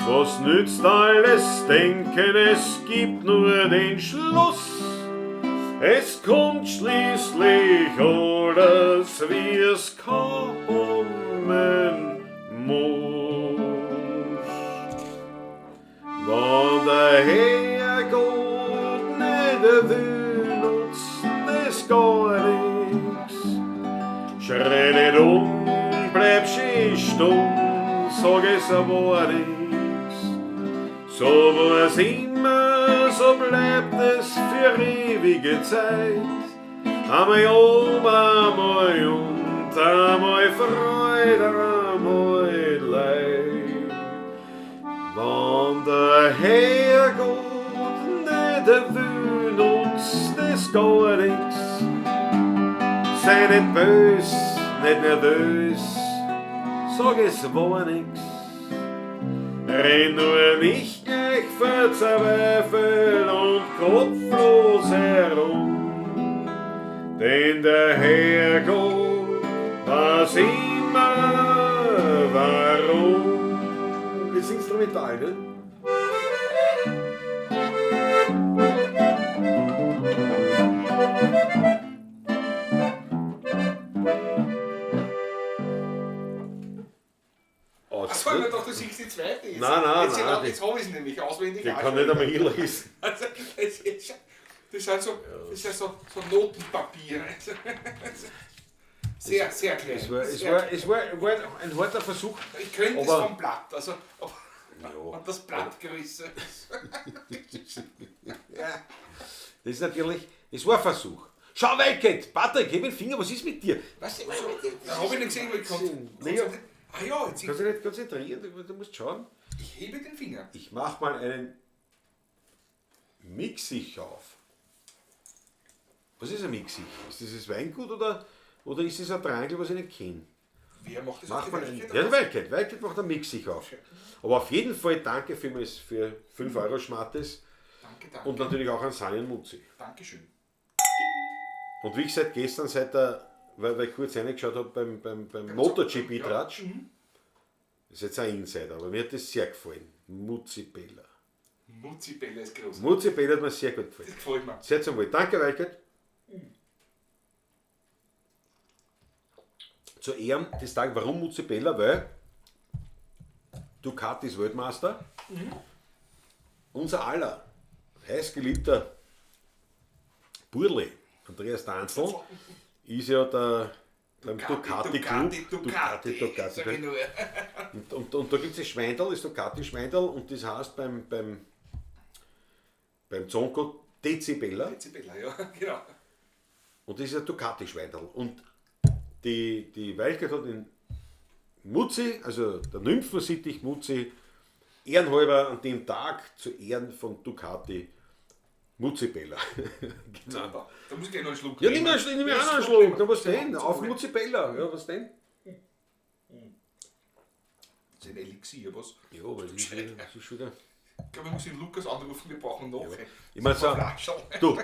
Was nützt alles Denken, es gibt nur den Schluss. Es kommt schließlich alles, wie es kommen muss. Wenn der Herrgott nicht will, nutzt es gar nix. Schrei nicht um, bleib schön stumm, sag es aber nix. So war's immer, so bleibt es für ewige Zeit. Einmal oben, einmal unten, einmal Freude, einmal Leid. Wenn der Herrgott nicht will, nutzt es gar nix. Sei nicht bös, nicht nervös, sag es war nix. Renn nur nicht gleich verzweifelt und kopflos herum, denn der Herrgott weiß immer warum. Das ist instrumental, ne? Aus, Achso, ich mir gedacht, du singst die zweite. Jetzt, Nein, nein, jetzt, nein, Jetzt habe ich es nämlich auswendig. Die auch kann schon. nicht einmal hinlesen. Also, das ist, das sind so, das ist so, so Notenpapier. Sehr, sehr klein. Es war, es sehr war, es war, war ein harter Versuch. klein. Ich könnte es aber- vom Blatt, also aber, Ja. und das Blattgröße. Das ist natürlich, es war ein Versuch. Schau, Weltkind, Patrick, heb den Finger, was ist mit dir? Weißt du, da habe ich nicht gesehen, weil ich konnte. Nee, ja. Ah ja, jetzt, Kannst du nicht konzentrieren, du musst schauen. ich hebe den Finger. Ich mach mal einen Mixig auf. Was ist ein Mixig? Ist das das Weingut oder ist das ein Triangel, was ich nicht kenne? Wer macht das Mach auf die mal einen, Weltkette? ja, der Weltkind. Weltkind macht einen Mixig auf. Aber auf jeden Fall danke vielmals für 5 Euro Schmattes Danke, danke. und natürlich auch an Sani und Mutzi. Dankeschön. Und wie ich seit gestern, seit der, weil ich kurz reingeschaut habe beim MotoGP-Tratsch, das ist jetzt ein Insider, aber mir hat das sehr gefallen. Mutzi Bella. Mutzi Bella ist groß. Mutzi Bella hat mir sehr gut gefallen. Das gefällt mir. Sehr zum Wohl. Danke, Weichert. Zu Ehren des Tages, warum Mutzi Bella? Weil Ducati ist Weltmeister. Unser aller heißgeliebter Burli, Andreas Danzl, ist ja der beim Ducati Club. Ducati, Ducati, Sag ich nur. Und da gibt es das Schweindel, das Ducati-Schweindel, und das heißt beim Zonko Dezibella. Dezibella, ja, genau. Und das ist ein Ducati-Schweindel. Und die Weichert hat den Mutzi, also der Nymphensittich Mutzi, ehrenhalber an dem Tag zu Ehren von Ducati Mutzi Bella. Genau. Super. Da muss ich gleich noch einen Schluck Ja, nimm nimm Ja, auch noch einen Schluck Schluck. Na, was denn? Zum Auf Wohl. Mutzi Bella. Ja, was denn? Das ist ein Elixier, was? Ja, aber das ist wieder, das ist schon wieder. Ich glaube, ich muss den Lukas anrufen, wir brauchen noch. Ja. Ich meine, so, du,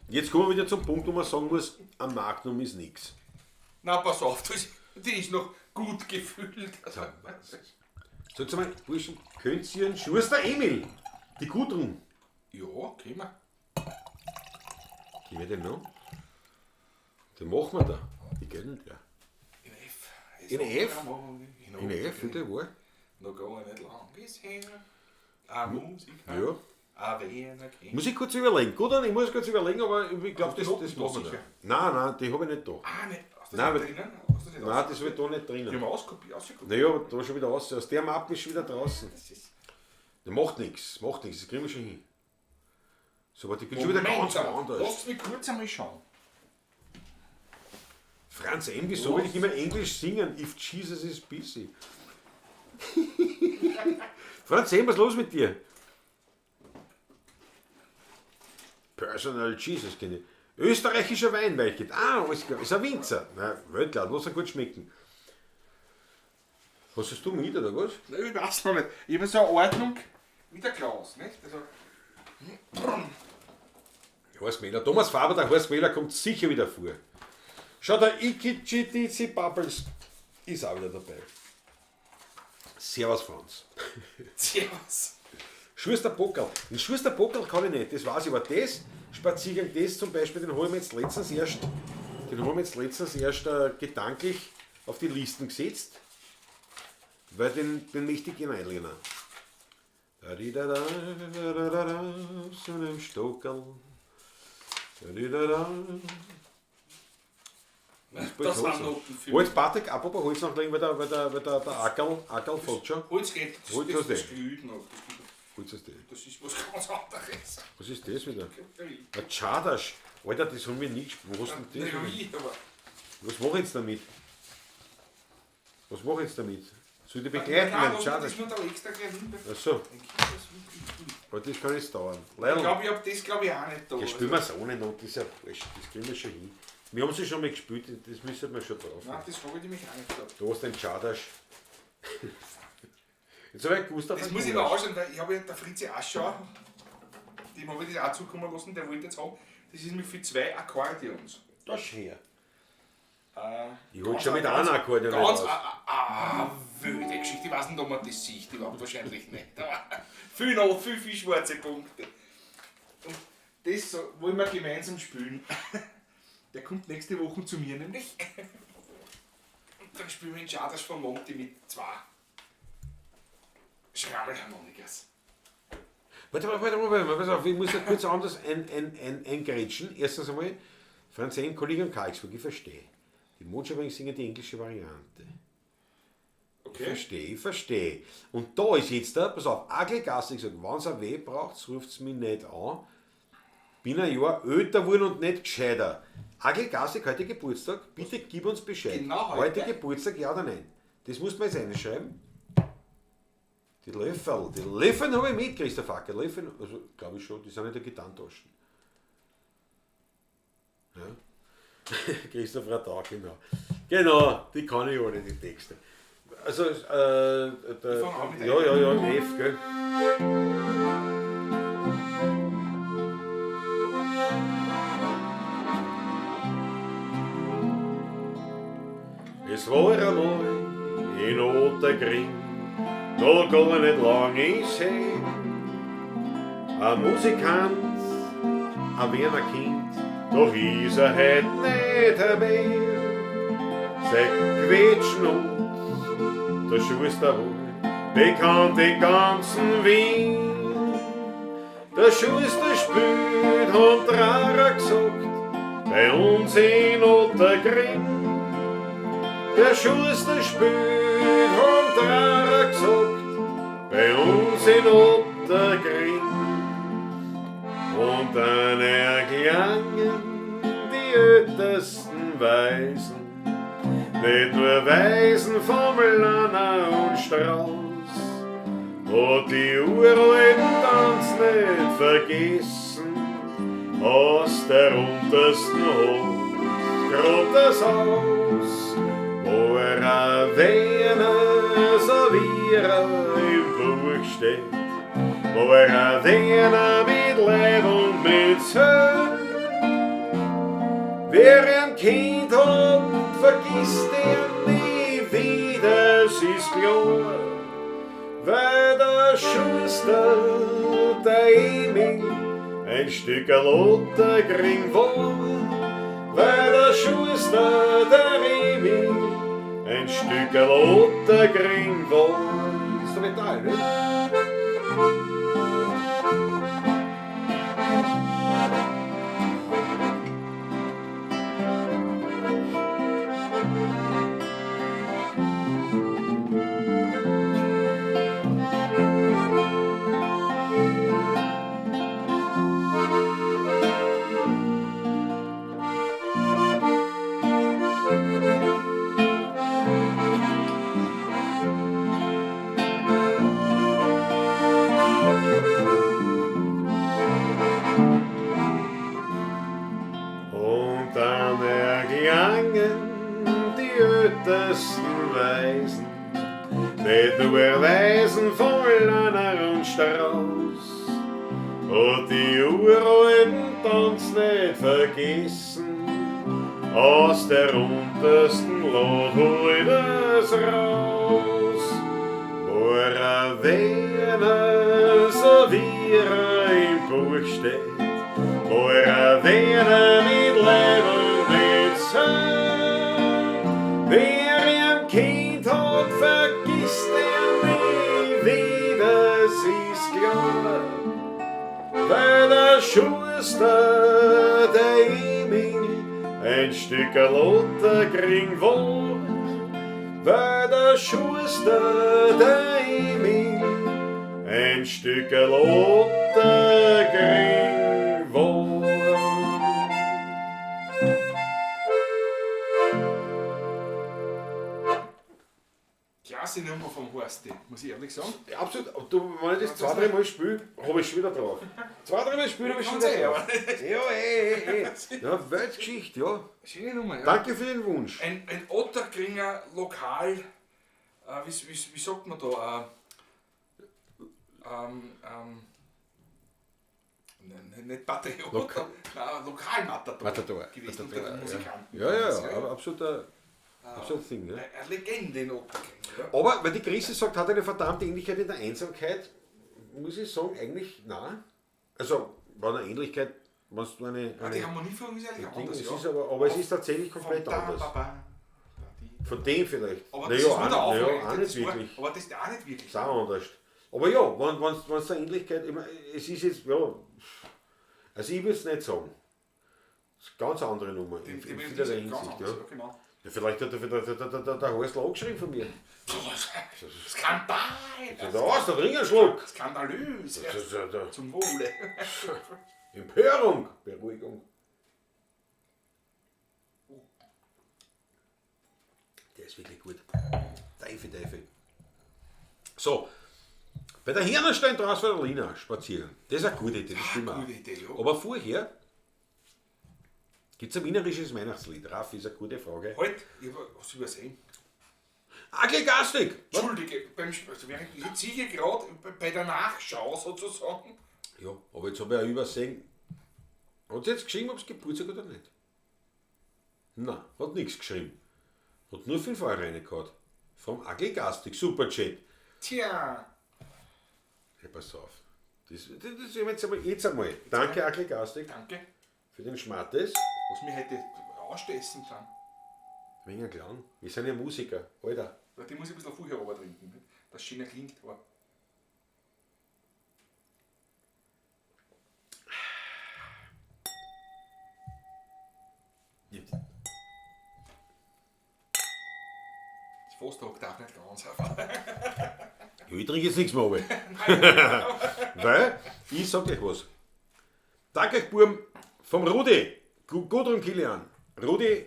jetzt kommen wir wieder zum Punkt, wo man sagen muss, am Magnum ist nichts. Na, pass auf, das, die ist noch gut gefüllt. Also, Sagt mal, Burschen, könnt ihr einen Schuster Emil, die Gudrun, ja, kriegen wir. Gehen wir den noch? Den machen wir da. Die gönnen der. In F. In F? In In F, bitte, wo? Noch gar nicht lang ist her. Ein Musiker. Ja. Ein Werner kennt. Muss ich kurz überlegen. Gut, ich muss kurz überlegen, aber ich glaube, Hast du das die Noten machen wir. da sicher? Nein, nein, die habe ich nicht da. Ah, ne, hast du das Nein, nicht drinnen? Hast du das nicht Nein, das habe ich da nicht Die haben drinnen. wir auskopiert. ausgekopiert. Naja, da schon wieder raus. Aus der Mappe ist schon wieder draußen. Das ist Das macht nichts, macht nichts, das kriegen wir schon hin. So, warte, ich bin schon wieder ganz woanders. Lass mich kurz einmal schauen. Franz M., wieso will ich immer Englisch singen? If Jesus is busy. Franz, was ist los mit dir? Personal Jesus kenne ich. Österreichischer Wein, Weltkind. Ah, alles klar. Ist ein Winzer. Na, Weltklasse, lass ihn gut schmecken. Hast du mit, oder was? Nein, ich weiß noch nicht. Ich habe so eine Ordnung wie der Klaus, nicht? Also, Horst Mehler. Thomas Faber, der Horst Mehler kommt sicher wieder vor. Schau, der Ikichitizi Bubbles ist auch wieder dabei. Servus, Franz. Servus. Schuster Pockerl. Den Schuster Pockerl kann ich nicht, das weiß ich, aber das Spaziergang, das zum Beispiel, den habe ich mir jetzt letztens erst, den habe ich mir jetzt letztens erst gedanklich auf die Listen gesetzt, weil den möchte ich gerne einlernen. Da di da da da da da da, so einem Stockerl. Da di da da. Das sind Noten für Holz, Patrick, apropos Holz noch legen, weil der Ackerl folgt schon. Holz geht, Holz das, hast das du. glüht noch. Holz hast du. Das ist was ganz anderes. Was ist das wieder? Ein Czardasch. Alter, das haben wir nie gespielt. Wo hast denn das? Ja, ich, aber Was mach ich jetzt damit? Was mach ich jetzt damit? Soll ich die begleiten Nein, mit dem lass mich das Czardasch? nur da extra gleich hin. Achso, aber das kann jetzt dauern. Leider. Ich glaube, ich hab das glaube ich auch nicht da. Ja, spielen wir es ohne Not, das ist ja wurscht. Das kriegen wir schon hin. Wir haben sie schon mal gespielt, das müssen wir schon drauf. Nein, das habe ich nämlich auch nicht da. Du hast den Czardasch. Jetzt habe ich Gustav. Das muss ich mir anschauen, weil ich habe ja der Fritzi Aschauer, dem habe ich das auch zukommen lassen, der wollte jetzt haben. Das ist nämlich für 2 Akkordeons. Das ist her. Ich hol schon mit einem Akkordeon Ganz raus. wilde Geschichte. Ich weiß nicht, ob man das sieht, überhaupt wahrscheinlich nicht. Aber viel noch, viel, viel schwarze Punkte. Und das so, wollen wir gemeinsam spielen. Der kommt nächste Woche zu mir nämlich. Und dann spielen wir den Czardasch von Monty mit 2 Schrammelharmonikas. Warte, warte, warte, warte, warte, pass auf, ich muss da kurz anders eingrätschen. Erstens einmal, Franz N. Kollege und Karlsburg, ich verstehe. Die Mondscheinwagen singen die englische Variante. Okay. Ich verstehe, ich verstehe. Und da ist jetzt da, pass auf, Agel Gassi gesagt, wenn's ein Weh braucht, ruft's mich nicht an. Bin ein Jahr älter geworden und nicht gescheiter. Agel Gassi, heute Geburtstag, bitte gib uns Bescheid. Genau heute? Heute Geburtstag, ja oder nein? Das muss man jetzt reinschreiben. Die Löffel, die Löffel habe ich mit, Christoph Acker. Löffel, also glaube ich schon, die sind in der Gitarrentaschen. Ja. Christoph Radau, genau. Genau, die kann ich alle, die Texte. Also, der, fang an mit ja, ja, ja, F, gell? Es war einmal in Ottergring, da gar nicht lang ist her. Ein Musikant, ein Wiener Kind, doch ist er heut nicht mehr. Sein Quetschen und der Schuster wohl, bekannt den ganzen Wien. Der Schuster spielt, hat Trara gesagt, bei uns in Ottergring. Der Schuster spielt, hat Trara gesagt, bei uns in Ottergring. Und dann erklangen die ältesten Weisen, nicht nur Weisen vom Lanner und Strauß, hat die uralten Tanz nicht vergessen, aus der untersten Hut grad das Haus, wo er ein Wiener, so wie er im Buch steht, wo er ein Wiener mit Leib und mit Seele. Wer ein Kind hat, vergisst er nie wieder, es ist klar, weil der Schuster, der Emil, ein Stück Ottergring war, weil der Schuster, der Emil, ein Stück Ottergring war. Ist der Metall, ne? Und die uralten Tanz nicht vergessen. Aus der untersten Lot hol ich das raus. War er Werner, so wie er im Buch steht, war er Werner mit Leib und mit Seele. Wer ihm Kind hat, vergisst er nie wieder, es ist klar. Weil der Schuster, der Emil, ein Stück Otterkring war. Weil der Schuster, der Emil, ein Stück Otterkring war. Klasse Nummer vom Horsti, muss ich ehrlich sagen. Ja, absolut. Du, wenn ich das zwei, drei Mal spiele, habe ich schon wieder drauf. Zwei, drei Mal spiele, habe ich schon wieder drauf. Ja, ey. Ja, Weltgeschichte, ja. Schöne Nummer, ja. Danke für den Wunsch. Ein Otterkringer Lokal, wie sagt man da? Nein, nicht Patriot, nein, Lokalmatador. Matador. Gewesen Matador, unter den Musikanten. Ja, ja, absoluter. Absolut Ding, ne? Eine Legende in Otterkring. Ja. Aber, weil die Christi sagt, hat eine verdammte Ähnlichkeit in der Einsamkeit, muss ich sagen, eigentlich nein. Also, war eine Ähnlichkeit, wenn du eine Die Harmonie von ist eigentlich Ding, anders, es ja. ist aber es ist tatsächlich komplett anders. Von dem vielleicht. Aber naja, das ist nur der naja, Aufwand. auch nicht wirklich. Aber das ist auch nicht wirklich. Ist auch anders. Aber ja, wenn es eine Ähnlichkeit, ich meine, es ist jetzt, ja, also ich würde es nicht sagen. Das ist eine ganz andere Nummer, in vielerlei Hinsicht. Ja. Ja, genau. Ja, vielleicht hat der Häusl angeschrieben von mir. Skandal! Da ist der Ringerschluck. Skandalös! Zum Wohle. Empörung! Beruhigung. Der ist wirklich gut. Teufel, Teufel. So, bei der Hirnerstein draußen von der Lina spazieren. Das ist eine gute Idee, das stimmt auch. Gute Idee, ja. Aber vorher gibt es ein wienerisches Weihnachtslied. Raffi, ist eine gute Frage. Halt, ich habe was übersehen. Agli Gastig! Entschuldige, während ich ziehe gerade bei der Nachschau sozusagen. Ja, aber jetzt habe ich auch übersehen. Hat sie jetzt geschrieben, ob es Geburtstag oder nicht? Nein, hat nichts geschrieben. Hat nur 5 Euro reingehauen. Vom Agli Gastig, super Chat. Tja. Hey, pass auf. Das jetzt einmal. Danke, Agli Gastig. Danke. Für den Schmattes. Was wir heute ausstessen kann. Wegen ein Clown. Wir sind ja Musiker, Alter. Die muss ich ein bisschen vorher runter trinken, ne? Das schöner klingt. Aber Ja. Das fast der Oktav nicht ganz auf. Ja, ich trinke jetzt nichts mehr runter. Weil, ich sag euch was. Danke euch, Buben, vom Rudi. Gudrun Kilian. Rudi,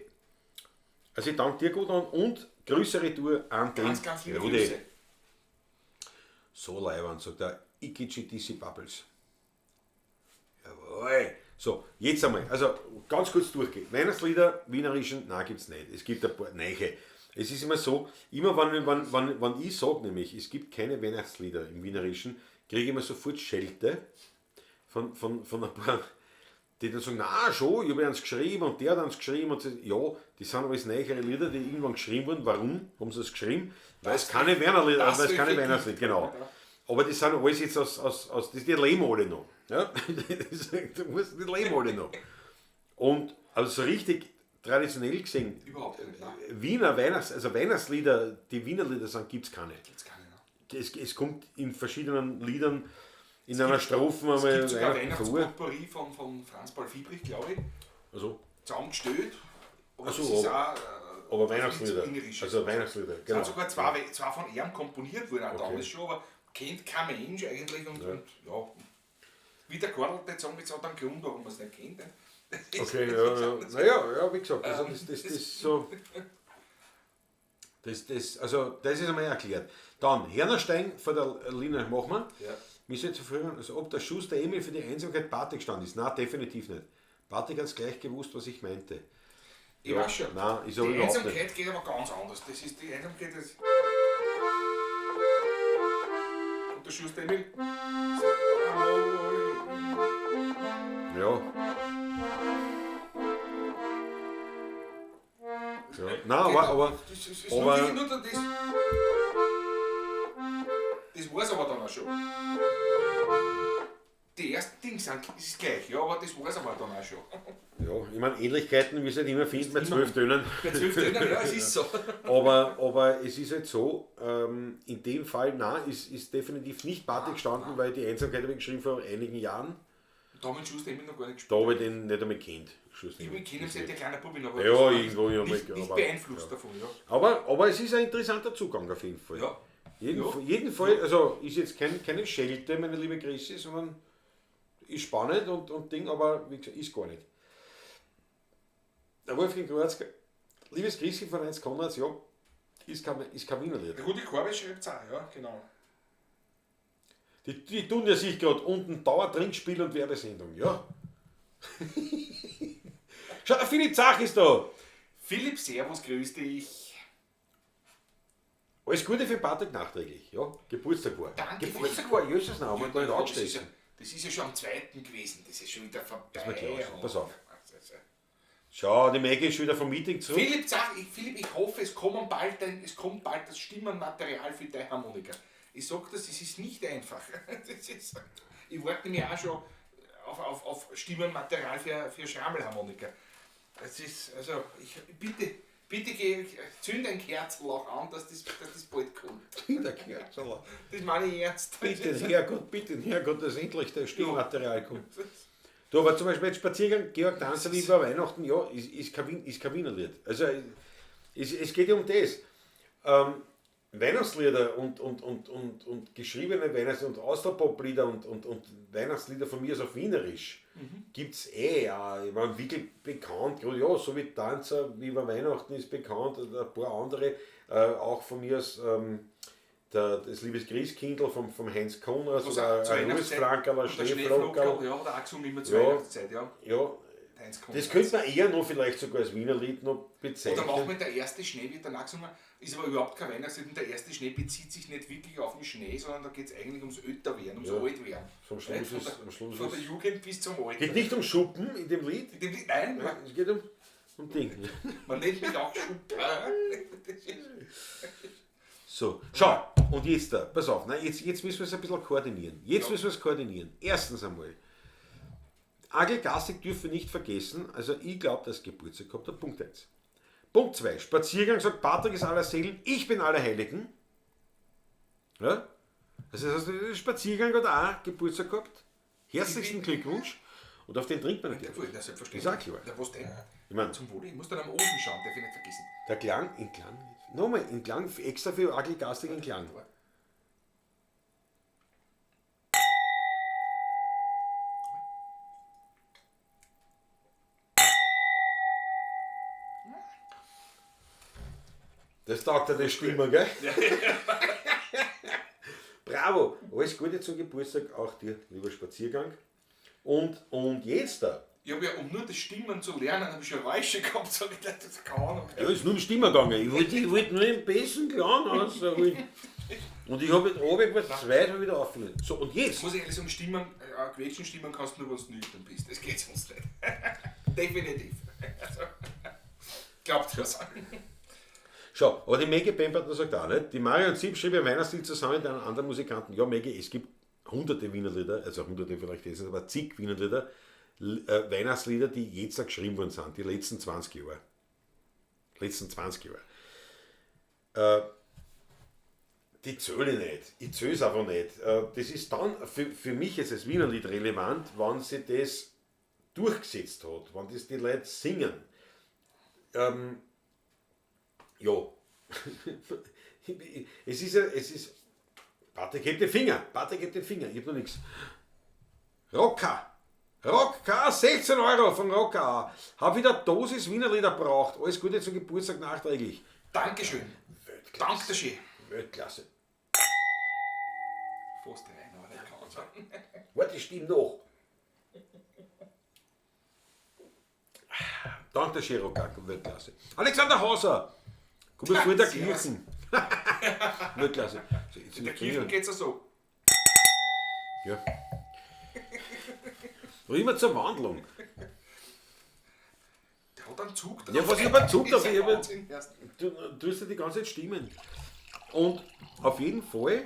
also ich danke dir, Gudrun, und Grüße retour an den Ganz, ganz liebe Rudi. Grüße. So leiwand, sagt er, Ikichi Dissi Bubbles. Jawohl. So, jetzt einmal, also ganz kurz durchgehen. Weihnachtslieder, wienerischen, nein, gibt's nicht. Es gibt ein paar neue. Es ist immer so, immer wenn ich sage nämlich, es gibt keine Weihnachtslieder im Wienerischen, kriege ich immer sofort Schelte von ein paar, die dann sagen, na schon, ich habe eins geschrieben und der hat eins geschrieben und so, ja, die sind alles neuere Lieder, die irgendwann geschrieben wurden. Warum haben sie das geschrieben? Weil es keine Weihnachtslieder, weil es keine Weihnachtslieder, genau. Aber die sind alles jetzt aus die leben alle noch. Ja? Die leben alle noch. Und also so richtig traditionell gesehen, überhaupt nicht, nein. Wiener Weihnachts-, also Weihnachtslieder, die Wiener Lieder sind, gibt es keine. Gibt's keine, ne? Es kommt in verschiedenen Liedern, in einer Strophe Es einmal gibt sogar Weihnachten vor. Weihnachtspotpourri von Franz Paul Fiebrich, glaube ich, Also, zusammengestellt. Aber Ach so, das ist aber- auch, aber Weihnachtslieder. Innerisches. Also Weihnachtslieder, Es genau. sind sogar zwei von ihm komponiert worden, auch damals schon, aber kennt kein Mensch eigentlich. Und ja, wie der Karl jetzt sagen, jetzt hat einen Grund, warum man es nicht kennt. Ne? Okay, ja, ja. Naja, ja, wie gesagt, also das ist so. Also das ist einmal erklärt. Dann, Hernerstein von der Lina machen wir. Ja. Mir ist jetzt zu fragen, also ob der Schuss der Emil für die Einsamkeit Patrick gestanden ist. Nein, definitiv nicht. Patrick hat es gleich gewusst, was ich meinte. Ich Ja, weiß schon. Nein, ist aber Die überhaupt Einsamkeit nicht. geht aber ganz anders. Das ist die Einsamkeit. Das und der Schuss der Emil. Ja. Nein, aber Das ist aber, nur das, das war's aber dann auch schon. Die ersten Dinge sind ist gleich, ja, aber das war's aber dann auch schon. Ja, ich meine, Ähnlichkeiten, wie es halt immer findet bei 12 Tönen. Bei 12 Tönen, ja, es ist so. Aber es ist halt so, in dem Fall, nein, ist definitiv nicht Patrick gestanden, weil die Einsamkeit habe ich geschrieben vor einigen Jahren. Da habe ich den Schuss eben noch gar nicht gespielt. Da habe ich den nicht einmal kennt. Ich kenne ihn seit der kleinen Bubin, aber ja, irgendwo, ja, nicht beeinflusst davon. Ja. Aber es ist ein interessanter Zugang auf jeden Fall. Ja. Jeden Fall, also ist jetzt keine Schelte, meine liebe Chrissy, sondern ist spannend und Ding, aber wie gesagt, ist gar nicht. Der Wolfgang Kroatzka, liebes Chrissy von 1 Konrads, ja, ist kein Wiener Lied. Der Rudi Korbe schreibt es auch, ja, genau. Die tun ja sich gerade unten Dauertrinkspiel und Werbesendung, ja. Schau, der Philipp Zach ist da. Philipp, servus, grüß dich. Alles Gute für Patrick nachträglich, ja. Geburtstag war. Danke. Geburtstag war, Jesus, nein, haben wir gar nicht angestoßen. Das ist ja schon am 2. gewesen, das ist schon wieder vorbei. Das ist mir klar, pass auf. Schau, die Maggie ist schon wieder vom Meeting zurück. Philipp, Philipp, ich hoffe, es kommt bald das Stimmenmaterial für deine Harmonika. Ich sag das, es ist nicht einfach. Das ist, ich warte nämlich auch schon auf Stimmenmaterial für Schrammelharmonika. Das ist, also, ich, bitte geh, zünd ein Kerzel auch an, dass das bald kommt. Zünd ein Kerzel. Das meine ich ernst. Bitte den Herrgott, dass endlich das Stimmmaterial kommt. Du, aber zum Beispiel jetzt Spaziergang, Georg Danzer über Weihnachten, ja, ist kein Wiener Lied. Also, es geht ja um das. Weihnachtslieder und geschriebene Weihnachts- und Austropop-Lieder und Weihnachtslieder von mir aus auf Wienerisch gibt es auch. Ich meine, wirklich bekannt, ja, so wie Tanzer, wie über Weihnachten ist bekannt, und ein paar andere, auch von mir aus das Liebes Christkindl vom Heinz Konrad oder ein Rußfrankerl, ein Schneeflockerl. Ja, oder auch gesungen immer zur Weihnachtszeit, ja. Ja. Das könnte man eher noch vielleicht sogar als Wiener Lied noch bezeichnen. Oder auch mit der erste Schnee wird danach gesungen, ist aber überhaupt kein Weihnachtslied. Und der erste Schnee bezieht sich nicht wirklich auf den Schnee, sondern da geht es eigentlich ums Älterwerden, ums Altwerden. Vom Schluss ist, am Schluss von der Jugend bis zum Alter. Geht nicht um Schuppen in dem Lied? In dem Lied? Nein. Ja, es geht um Ding. Man nennt mich auch Schuppen. So, schau, und jetzt da, pass auf, nein, jetzt müssen wir es ein bisschen koordinieren. Jetzt müssen wir es koordinieren. Erstens einmal, Agel Gassig dürfen wir nicht vergessen, also ich glaube, dass Geburtstag gehabt hat, Punkt 1. Punkt 2, Spaziergang sagt, Patrick ist aller Seelen, ich bin aller Heiligen. Ja? Also das heißt, Spaziergang hat auch Geburtstag gehabt. Herzlichsten Glückwunsch. Und auf den trinkt man natürlich. Ja, selbstverständlich. Ist auch klar. Ja, was denn? Ich mein, zum Wohle, ich muss dann am Ofen schauen, darf ich nicht vergessen. Der Klang, in Klang, nochmal, in Klang, extra für Agel Gassig in Klang. Das taugt ja die Stimme, gell? Ja. Bravo! Alles Gute zum Geburtstag, auch dir, lieber Spaziergang. Und jetzt da. Ich habe ja, um nur das Stimmen zu lernen, habe ich schon Räusche gehabt, sag ich, das ist keine Ahnung. Ja, ist nur um Stimmen gegangen. Ich wollte nur den besten Klang rausholen. Und ich habe jetzt oben was zweimal wieder aufgenommen. So, und jetzt? Muss ich ehrlich sagen, Stimmen, Quetschen stimmen kannst du nur, wenn du nüchtern bist. Das geht sonst nicht. Definitiv. Also, glaubt das. Schau, aber die Maggie Pemberton sagt auch nicht. Die Marion Sieb schrieb ein Weihnachtslied zusammen mit einem anderen Musikanten. Ja, Maggie, es gibt hunderte Wiener Lieder, also hunderte vielleicht jetzt, aber zig Wiener Lieder, Weihnachtslieder, die jetzt auch geschrieben worden sind, die letzten 20 Jahre. Letzten 20 Jahre. Die zähle ich nicht. Ich zähle es einfach nicht. Das ist dann für mich jetzt als Wiener Lied relevant, wenn sie das durchgesetzt hat, wenn das die Leute singen. Ja. Es ist. Patrick hebt den Finger. Patrick hebt den Finger. Ich hab noch nichts. Rocker. Rocker, 16 Euro von Rocker. Hab wieder Dosis Wiener Lieder braucht. Alles Gute zum Geburtstag nachträglich. Dankeschön. Weltklasse. Dankeschön. Weltklasse. Fast rein, aber nicht kann. Warte, ich stimme noch. Danke schön, Rocker. Weltklasse. Alexander Hauser. Komm mir vor der Kirchen. Weltklasse. So, jetzt In der Kirche geht es ja so. Ja. Noch immer zur Wandlung. Der hat einen Zug drauf. Ja, was, ich hab einen Zug drauf, Ist ich ein hab einen- Wahnsinn, erst. Du tust ja die ganze Zeit stimmen. Und auf jeden Fall,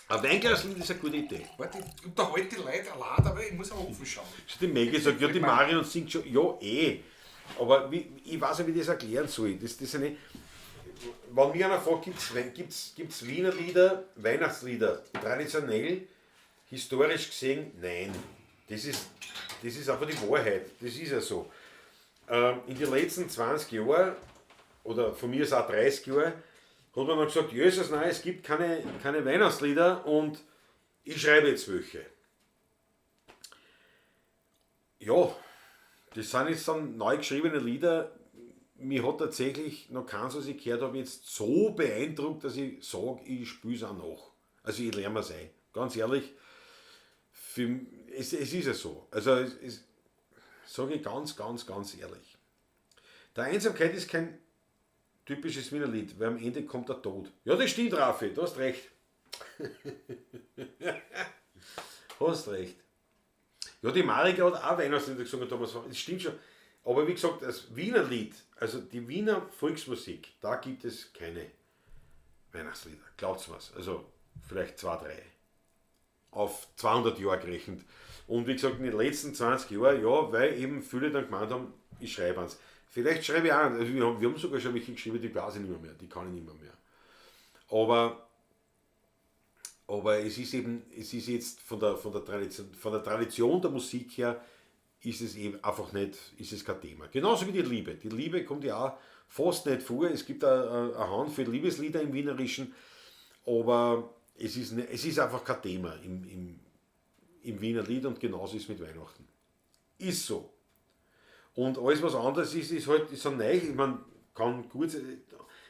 ein Weinglaslied ist eine gute Idee. Warte, ich unterhalte die Leute allein, aber ich muss auch offen schauen. Die Maggie sagt, ja, die Marion singt schon, ja eh. Aber wie, ich weiß nicht, wie ich das erklären soll. Das ist eine, wenn mir einer fragt, gibt's Wiener Lieder, Weihnachtslieder, traditionell, historisch gesehen, nein. Das ist einfach die Wahrheit. Das ist ja so. In den letzten 20 Jahren, oder von mir aus auch 30 Jahren, hat man dann gesagt, Jesus, nein, es gibt keine Weihnachtslieder und ich schreibe jetzt welche. Ja, das sind jetzt dann neu geschriebene Lieder. Mich hat tatsächlich noch keins, was ich gehört habe, jetzt so beeindruckt, dass ich sage, ich spiele es auch nach. Also ich lerne es ein. Ganz ehrlich, es ist ja so. Also es sage ich ganz, ganz, ganz ehrlich. Der Einsamkeit ist kein typisches Wiener Lied, weil am Ende kommt der Tod. Ja, das stimmt, Raffi, du hast recht. Hast recht. Ja, die Marika hat auch Weihnachtslieder gesungen, Thomas. Das stimmt schon. Aber wie gesagt, das Wiener Lied, also die Wiener Volksmusik, da gibt es keine Weihnachtslieder. Glaubt's mir's. Also vielleicht 2, 3. Auf 200 Jahre gerechnet. Und wie gesagt, in den letzten 20 Jahren, ja, weil eben viele dann gemeint haben, ich schreibe eins. Vielleicht schreibe ich auch eins. Also wir haben sogar schon welche geschrieben, die weiß ich nicht mehr, die kann ich nicht mehr. Aber es ist eben, es ist jetzt von der Tradition der Musik her, ist es eben einfach nicht, ist es kein Thema. Genauso wie die Liebe. Die Liebe kommt ja auch fast nicht vor. Es gibt eine Handvoll Liebeslieder im Wienerischen, aber es ist einfach kein Thema im Wiener Lied und genauso ist es mit Weihnachten. Ist so. Und alles, was anderes ist, ist halt ist so neu. Ich meine, kann gut sein.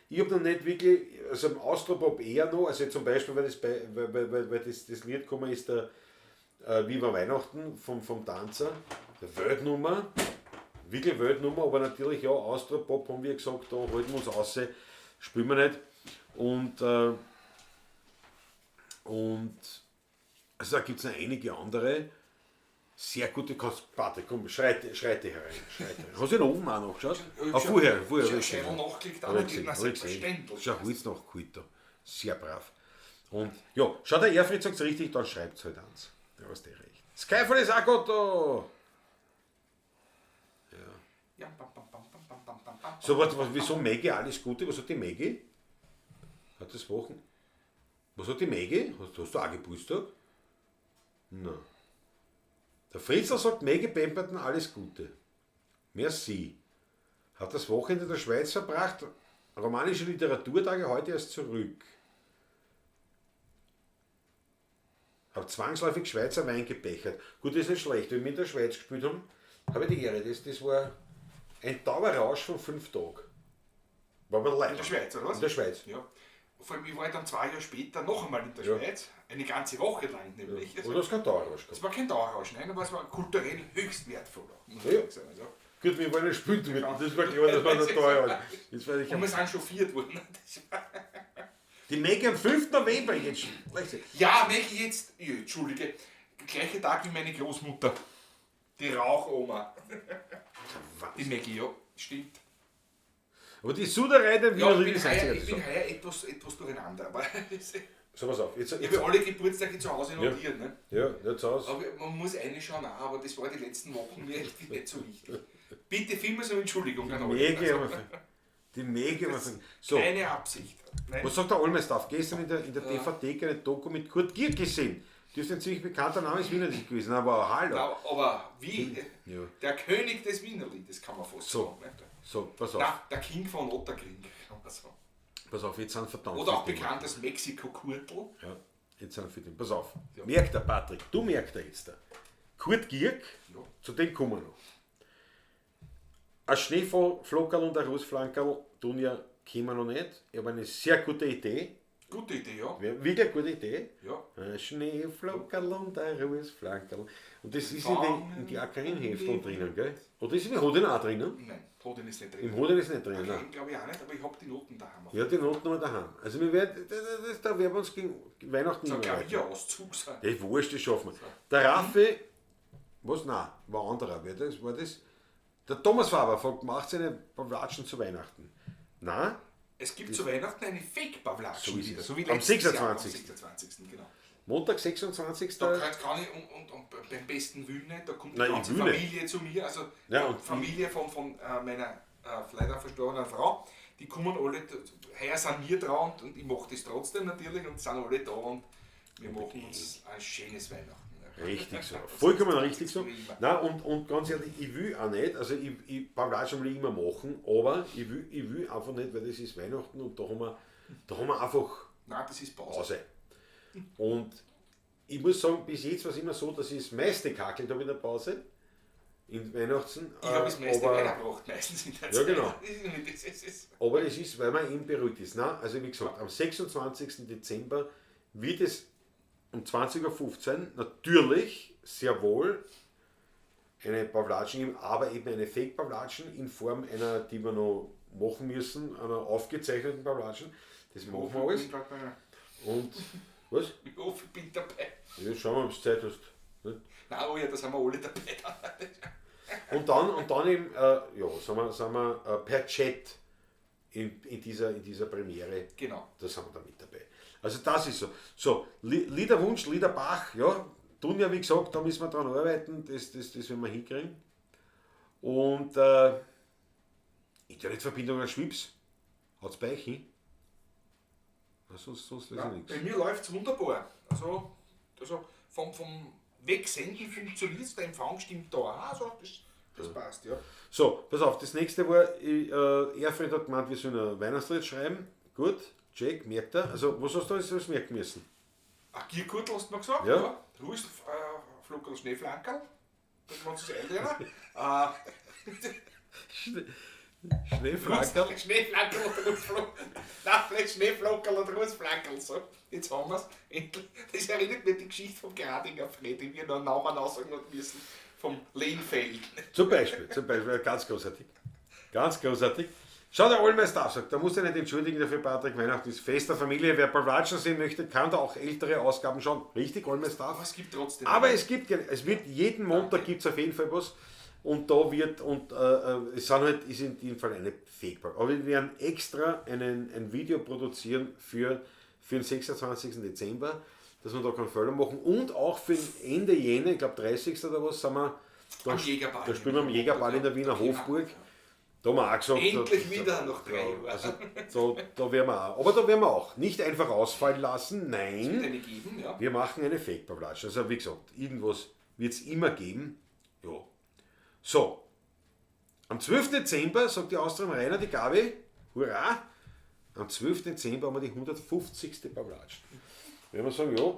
Ich habe noch nicht wirklich, also im Austropop eher noch, also zum Beispiel, weil das Lied gekommen ist, der Viva Weihnachten vom Tanzer, der Weltnummer, wirklich Weltnummer, aber natürlich ja, Austropop haben wir gesagt, da halten wir uns raus, spielen wir nicht. Und also da gibt es noch einige andere sehr gute Patrick, komm, schreite herein. Schreite. Hast du den Ofen auch noch geschaut? Ah, vorher. Ich habe nachgelegt, auch selbstverständlich. Schau, Holz nachgeholt da. Sehr brav. Und ja, schau, der Erfried sagt es richtig, dann schreibt es halt eins. Ja, hast du recht. Skyfall ist auch gut da! Ja. So, warte, wieso Maggie alles Gute? Was hat die Maggie? Hat das Wochen? Was hat die Maggie? Hast du auch Geburtstag? Nein. Der Fritzl sagt Maggie Pemberton alles Gute. Merci. Hat das Wochenende in der Schweiz verbracht, romanische Literaturtage heute erst zurück. Hab zwangsläufig Schweizer Wein gebechert. Gut, das ist nicht schlecht. Wenn wir in der Schweiz gespielt haben, habe ich die Ehre. Das war ein Dauerrausch von 5 Tagen. War aber leid. In der Schweiz, oder was? In der Schweiz. Ja. Vor allem, ich war dann 2 Jahre später noch einmal in der Schweiz, eine ganze Woche lang nämlich. Ja. Oder hast du keinen Dauerrausch gehabt? Es war kein Dauerrausch, nein, aber es war kulturell höchst wertvoll. Muss ja. ich sagen. Also, gut, wir wollen nicht spielen damit, das war klar, das war der Dauerrausch. Jetzt weiß ich. Und wir sind chauffiert worden. Die Maggie am 5. November jetzt. Ja, Maggie jetzt, ja, entschuldige, gleicher Tag wie meine Großmutter. Die Rauchoma. Die Maggie, ja, stimmt. Aber die Suderei der Wiener ja, ich bin heuer etwas durcheinander. Aber so, pass auf. Jetzt, ich habe alle Geburtstage zu Hause notiert. Ne? Ja, ja, zu Hause. Aber man muss reinschauen, auch, aber das war die letzten Wochen mir echt nicht so wichtig. Bitte vielmals um Entschuldigung an alle. Die Maggie. So. Keine Absicht. Nein. Was sagt der Olmestaff? Gestern in der DVD eine Doku mit Kurt Gierk gesehen. Dürfte ein ziemlich bekannter Name des Wienerlieds gewesen, aber hallo. Na, aber wie? Ja. Der König des Wienerliedes, kann man fast so sagen. Ne? So, pass auf. Na, der King von Ottakring, kann man sagen. Pass auf, jetzt sind verdammt. Oder auch bekannt als Mexiko-Kurtel. Ja, jetzt sind verdammt. Pass auf. Ja. Merkt der Patrick, du merkt er jetzt da. Kurt Gierk, ja. Zu dem kommen wir noch. Ein Schneeflockerl und ein Rußflankerl tun ja, kennen wir noch nicht. Ich habe eine sehr gute Idee. Gute Idee, ja. Wirklich eine gute Idee. Ja. Ein Schneeflockerl und ein Rußflankerl. Und das ist in die Akarin-Hefteln drinnen, gell? Oder ist in Hodin auch drinnen? Nein, Hodin ist nicht drin. Im Hodin ist nicht drin, nein. Glaube ich auch nicht, aber ich habe die Noten daheim. Ja, die Noten haben wir daheim. Also wir werden, da werden wir uns gegen Weihnachten nicht mehr. So ein Auszug sein. Das ist wurscht, das schaffen wir. Der Raffi, was? Nein, war anderer. Wer das? War das? Der Thomas Faber fragt, macht seine Pavlatschen zu Weihnachten? Na, Es gibt zu Weihnachten eine Fake-Pavlatschen So ist wieder, es. so wie Am letztes Jahr, 26. Am 26. Genau. Montag, 26. Da kann ich, und beim besten Willen nicht, da kommt die Nein, ich ganze will nicht. Familie zu mir, also Ja, die und Familie von meiner leider verstorbenen Frau, die kommen alle, heuer sind wir dran und ich mache das trotzdem natürlich und sind alle da und wir machen uns ein schönes Weihnachten. Richtig so. Vollkommen richtig so. Wie immer. Nein, und ganz ehrlich, ich will auch nicht, also ich Pavlatschen will ich immer machen, aber ich will einfach nicht, weil das ist Weihnachten und da haben wir einfach Nein, das ist Pause. Pause. Und ich muss sagen, bis jetzt war es immer so, dass ich das meiste kackelt habe in der Pause, in Weihnachten. Ich habe das meiste aber, weitergebracht, meistens in der Ja, Zeit. genau. Das ist Aber das ist, weil man eben beruhigt ist. Nein, also wie gesagt, am 26. Dezember wird es um 20:15 Uhr natürlich sehr wohl eine Pavlatschen geben, aber eben eine Fake-Pavlatschen in Form einer, die wir noch machen müssen, einer aufgezeichneten Pavlatschen. Das machen wir alles. Und was? Ich hoffe, ich bin dabei. Ja, schauen wir, ob du Zeit hast. Ne? Nein, oh ja, da sind wir alle dabei. Und dann eben, sind wir per Chat in dieser Premiere. Genau. Da sind wir da mit dabei. Also das ist so. So, Liederwunsch, Liederbach, ja, Dunja, wie gesagt, da müssen wir dran arbeiten, das werden wir hinkriegen. Und Internetverbindung an Schwibs, hat's bei euch hin? Na, sonst weiß ich Ja, nichts. bei mir läuft es wunderbar. Also vom Wegsenden funktioniert es, der Empfang stimmt da auch, also das passt, ja. So, pass auf, das nächste war, Erfried hat gemeint, wir sollen ein Weihnachtslied schreiben. Gut, Jack, merkt er. Also, was hast du alles merken müssen? Ein Giergürtel hast du mir gesagt, Ja. ja. Ruhig, Fluckerl, Schneeflankerl. Da kannst du es einlernen. Schneeflankerl? Schneeflankerl und Rußflockerl. Nein, vielleicht Schneeflockerl und Rußflankerl. So, jetzt haben wir's. Endlich. Das erinnert mich an die Geschichte vom Gradinger Fred, die wir noch einen Namen aussagen haben müssen. Vom Lehnfeld. Zum Beispiel, ganz großartig. Ganz großartig. Schau, der Allmeister sagt, da muss ich nicht entschuldigen dafür, Patrick, Weihnachten ist Fest der Familie. Wer Pavlatschen sehen möchte, kann da auch ältere Ausgaben schauen. Richtig, Allmeister? Aber es gibt trotzdem. Aber es gibt, es wird jeden Montag gibt's auf jeden Fall was. Und da wird, und es sind halt, ist in dem Fall eine Fake-Bank. Aber wir werden extra ein Video produzieren für den 26. Dezember, dass wir da keinen Fehler machen. Und auch für Ende Jänner, ich glaube 30. oder was, sind wir da, Am Jägerball. Da spielen wir am Jägerball in der Wiener Hofburg. Da haben wir auch gesagt, Endlich wieder nach 3 Jahren. Also da werden wir auch. Aber da werden wir auch nicht einfach ausfallen lassen, nein. Es wird eine geben, ja. Wir machen eine Fake-Pavlatsch. Also wie gesagt, irgendwas wird es immer geben. Ja. So, am 12. Dezember, sagt die Austria am Rainer, die Gabi, hurra, am 12. Dezember haben wir die 150. Pavlatsch. Wenn wir sagen, ja,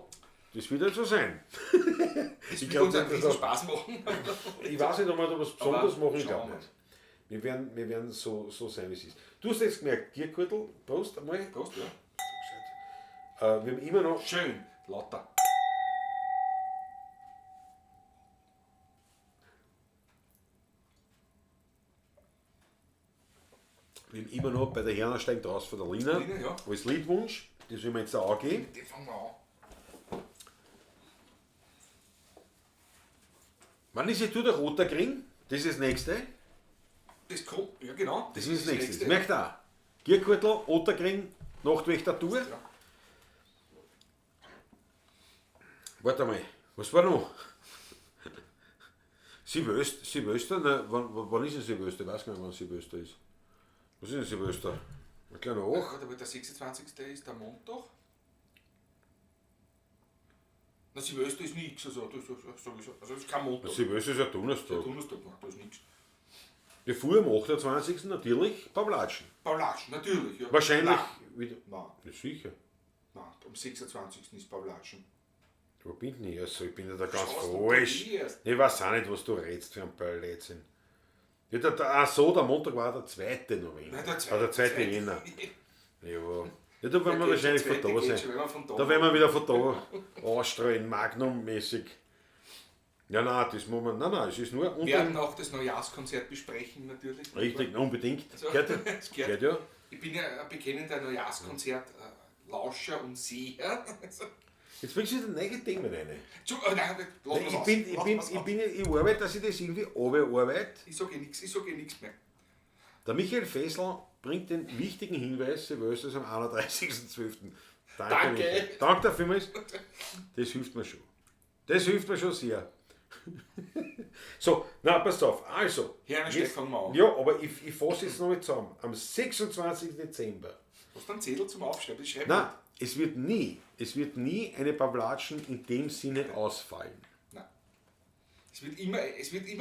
das wird halt so sein. Das Ich wird glaub, uns einen das riesen auch- Spaß machen. Ich weiß nicht, ob wir da was Besonderes Aber machen, ich schauen glaube wir. nicht. Wir werden so sein, wie es ist. Du hast jetzt gemerkt, Giergürtel, Prost einmal. Prost, ja. Wir haben immer noch... Schön, lauter. Wir haben immer noch bei der Herner steigt raus von der Lina, Lina, ja. als Liedwunsch, das will wir jetzt auch angehen. Den fangen wir an. Wann ist jetzt du der Roter Ring? Das ist das nächste. Das kommt, ja genau. Das ist das nächste. Das merkt ihr auch. Giergürtel, Otterkring, Nachtwächter Tour. Ja. Warte mal, was war noch? Silvester, nein, wann ist denn Silvester? Ich weiß gar nicht, wann Silvester ist. Was ist denn Silvester? Ein kleiner Ach. Warte, aber der 26. ist der Montag. Na, Silvester ist nichts, also das ist sowieso. Also das ist kein Montag. Silvester ist ja Donnerstag. Der Donnerstag, nein, da ist nichts. Wir fuhren am 28. natürlich Pavlatschen. Pavlatschen, natürlich. Ja. Wahrscheinlich Nein, wieder. nein, Ja, sicher. nein, am 26. ist Pavlatschen. Wo bin ich denn? Also, ich bin ja da ganz Schaust du falsch. dir erst? Ich weiß auch nicht, was du redest für ein Blödsinn. Ja, ach so, der Montag war der 2. November. Nein, der Ah, der 2. Jänner. Ja, ja, da werden wir wahrscheinlich von da sein. Schon, wenn wir von da Da werden wir wieder von da ausstrahlen, Magnum-mäßig. Ja, nein, das muss man. Nein, nein, es ist nur. Wir werden auch das Neujahrskonzert besprechen, natürlich. Richtig, unbedingt. Also, Gehört, das gehört. gehört ja. Ich bin ja ein bekennender Neujahrskonzert-Lauscher und Seher. Also, Jetzt bringst du wieder neue Themen rein. Nein, lass Ich bin, ich bin, ich bin, ich arbeite, dass ich das irgendwie arbeite. Ich sage eh nichts, ich sag eh nichts mehr. Der Michael Fessel bringt den wichtigen Hinweis, Silvester ist am 31.12. Danke. Danke. Michael. Danke dafür. Das hilft mir schon. Das hilft mir schon sehr. So, na, pass auf. Also. Herrensteig fangen wir an. Ja, aber ich fasse jetzt noch mal zusammen. Am 26. Dezember. Hast du einen Zettel zum Aufschreiben? Ich schreibe Nein, es wird nie eine Pavlatschen in dem Sinne ausfallen. Nein. Es wird immer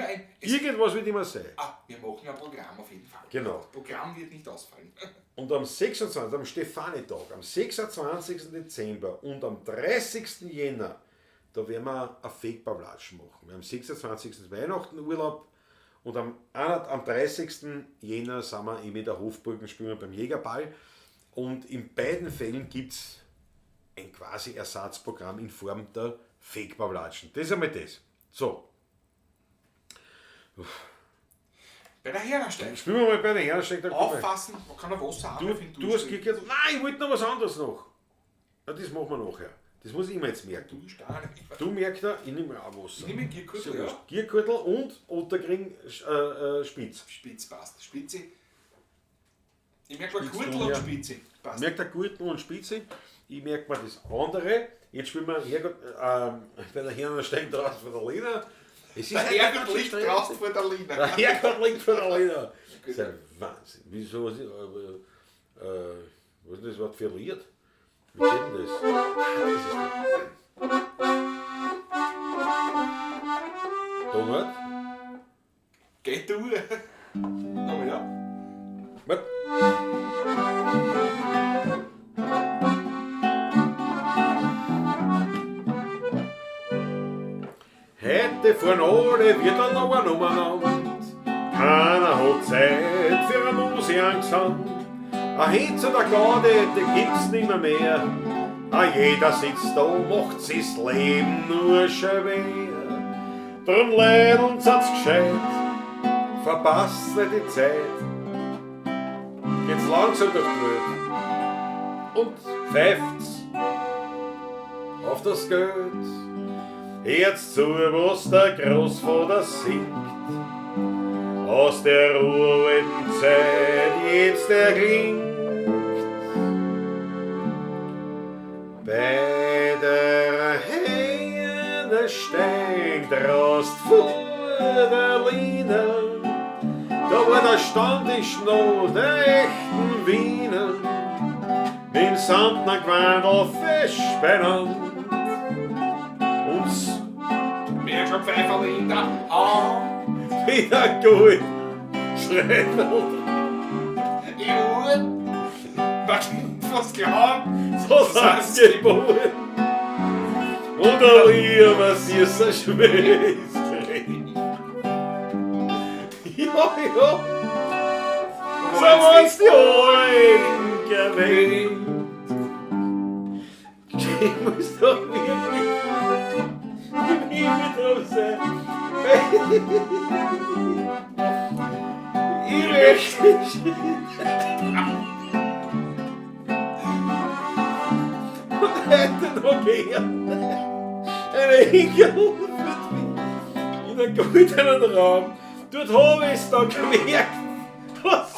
ein... Irgendwas wird immer sein. Wir machen ein Programm auf jeden Fall. Genau. Das Programm wird nicht ausfallen. Und am 26., am Stefanitag, am 26. Dezember und am 30. Jänner, da werden wir ein Fake-Pavlatschen machen. Wir haben am 26. Weihnachten Urlaub und am 30. Jänner sind wir eben in der Hofburg und spielen wir beim Jägerball. Und in beiden Fällen gibt es ein quasi Ersatzprogramm in Form der Fake-Pavlatschen. Das ist einmal das. So. Bei der Herrensteig. Spielen wir mal bei der Herrensteig. Auffassen, man kann ein Wasser haben. Du hast gekehrt. Nein, ich wollte noch was anderes noch. Na, das machen wir nachher. Das muss ich mir jetzt merken. Du merkst da, ich nehme auch Wasser. Ich nehme Gierkurtel, ja. Gierkurtel und Otterkring Spitz. Spitz passt. Spitze. Ich merke mal Gürtel und Spitze. Passt. Ich merke der Gürtel und Spitze. Ich merke mir das andere. Jetzt spielen wir Herrgott, bei der Herrensteig draußen vor der Lena. Es ist der Herrgott liegt draußen vor der Lina. Der Herrgott liegt vor der Lina. Das ist ein Wahnsinn. Wieso, was ist denn das Wort verliert? Wie geht denn das? Das ist gut. Donat? Geht durch. Aber ja. Was? Heute fahren alle wieder noch ein umeinander. Keiner hat Zeit für eine Musiangsand. Ein Hitze der Garde, die gibt's nimmer mehr. A jeder sitzt da, macht sich's Leben nur schwer. Drum leideln sind's gescheit, verpasst nicht die Zeit. Geht's langsam durch die Welt und pfeift's auf das Geld. Hört's zu, was der Großvater singt. Aus der uralten Zeit jetzt erklingt. Bei der Hähne steigt Rost vor der Lina. Da war der Stammtisch noch der echten Wiener. Mit dem Sandner Gewandel fest beieinander. Uns mehr schon Pfeiferl in der Hand. Wieder gut. Schreibel. Ich wollt, was glauben, so sind's geboren. Und ein lieber süßer Schwester. Ja, ja. So waren's die Alten gewählt. Ich muss doch wirklich im Himmel drauf sein. Ich möchte und hätte noch gern eine Hinkel in einem goldenen Raum. Dort habe ich es dann gemerkt. Was?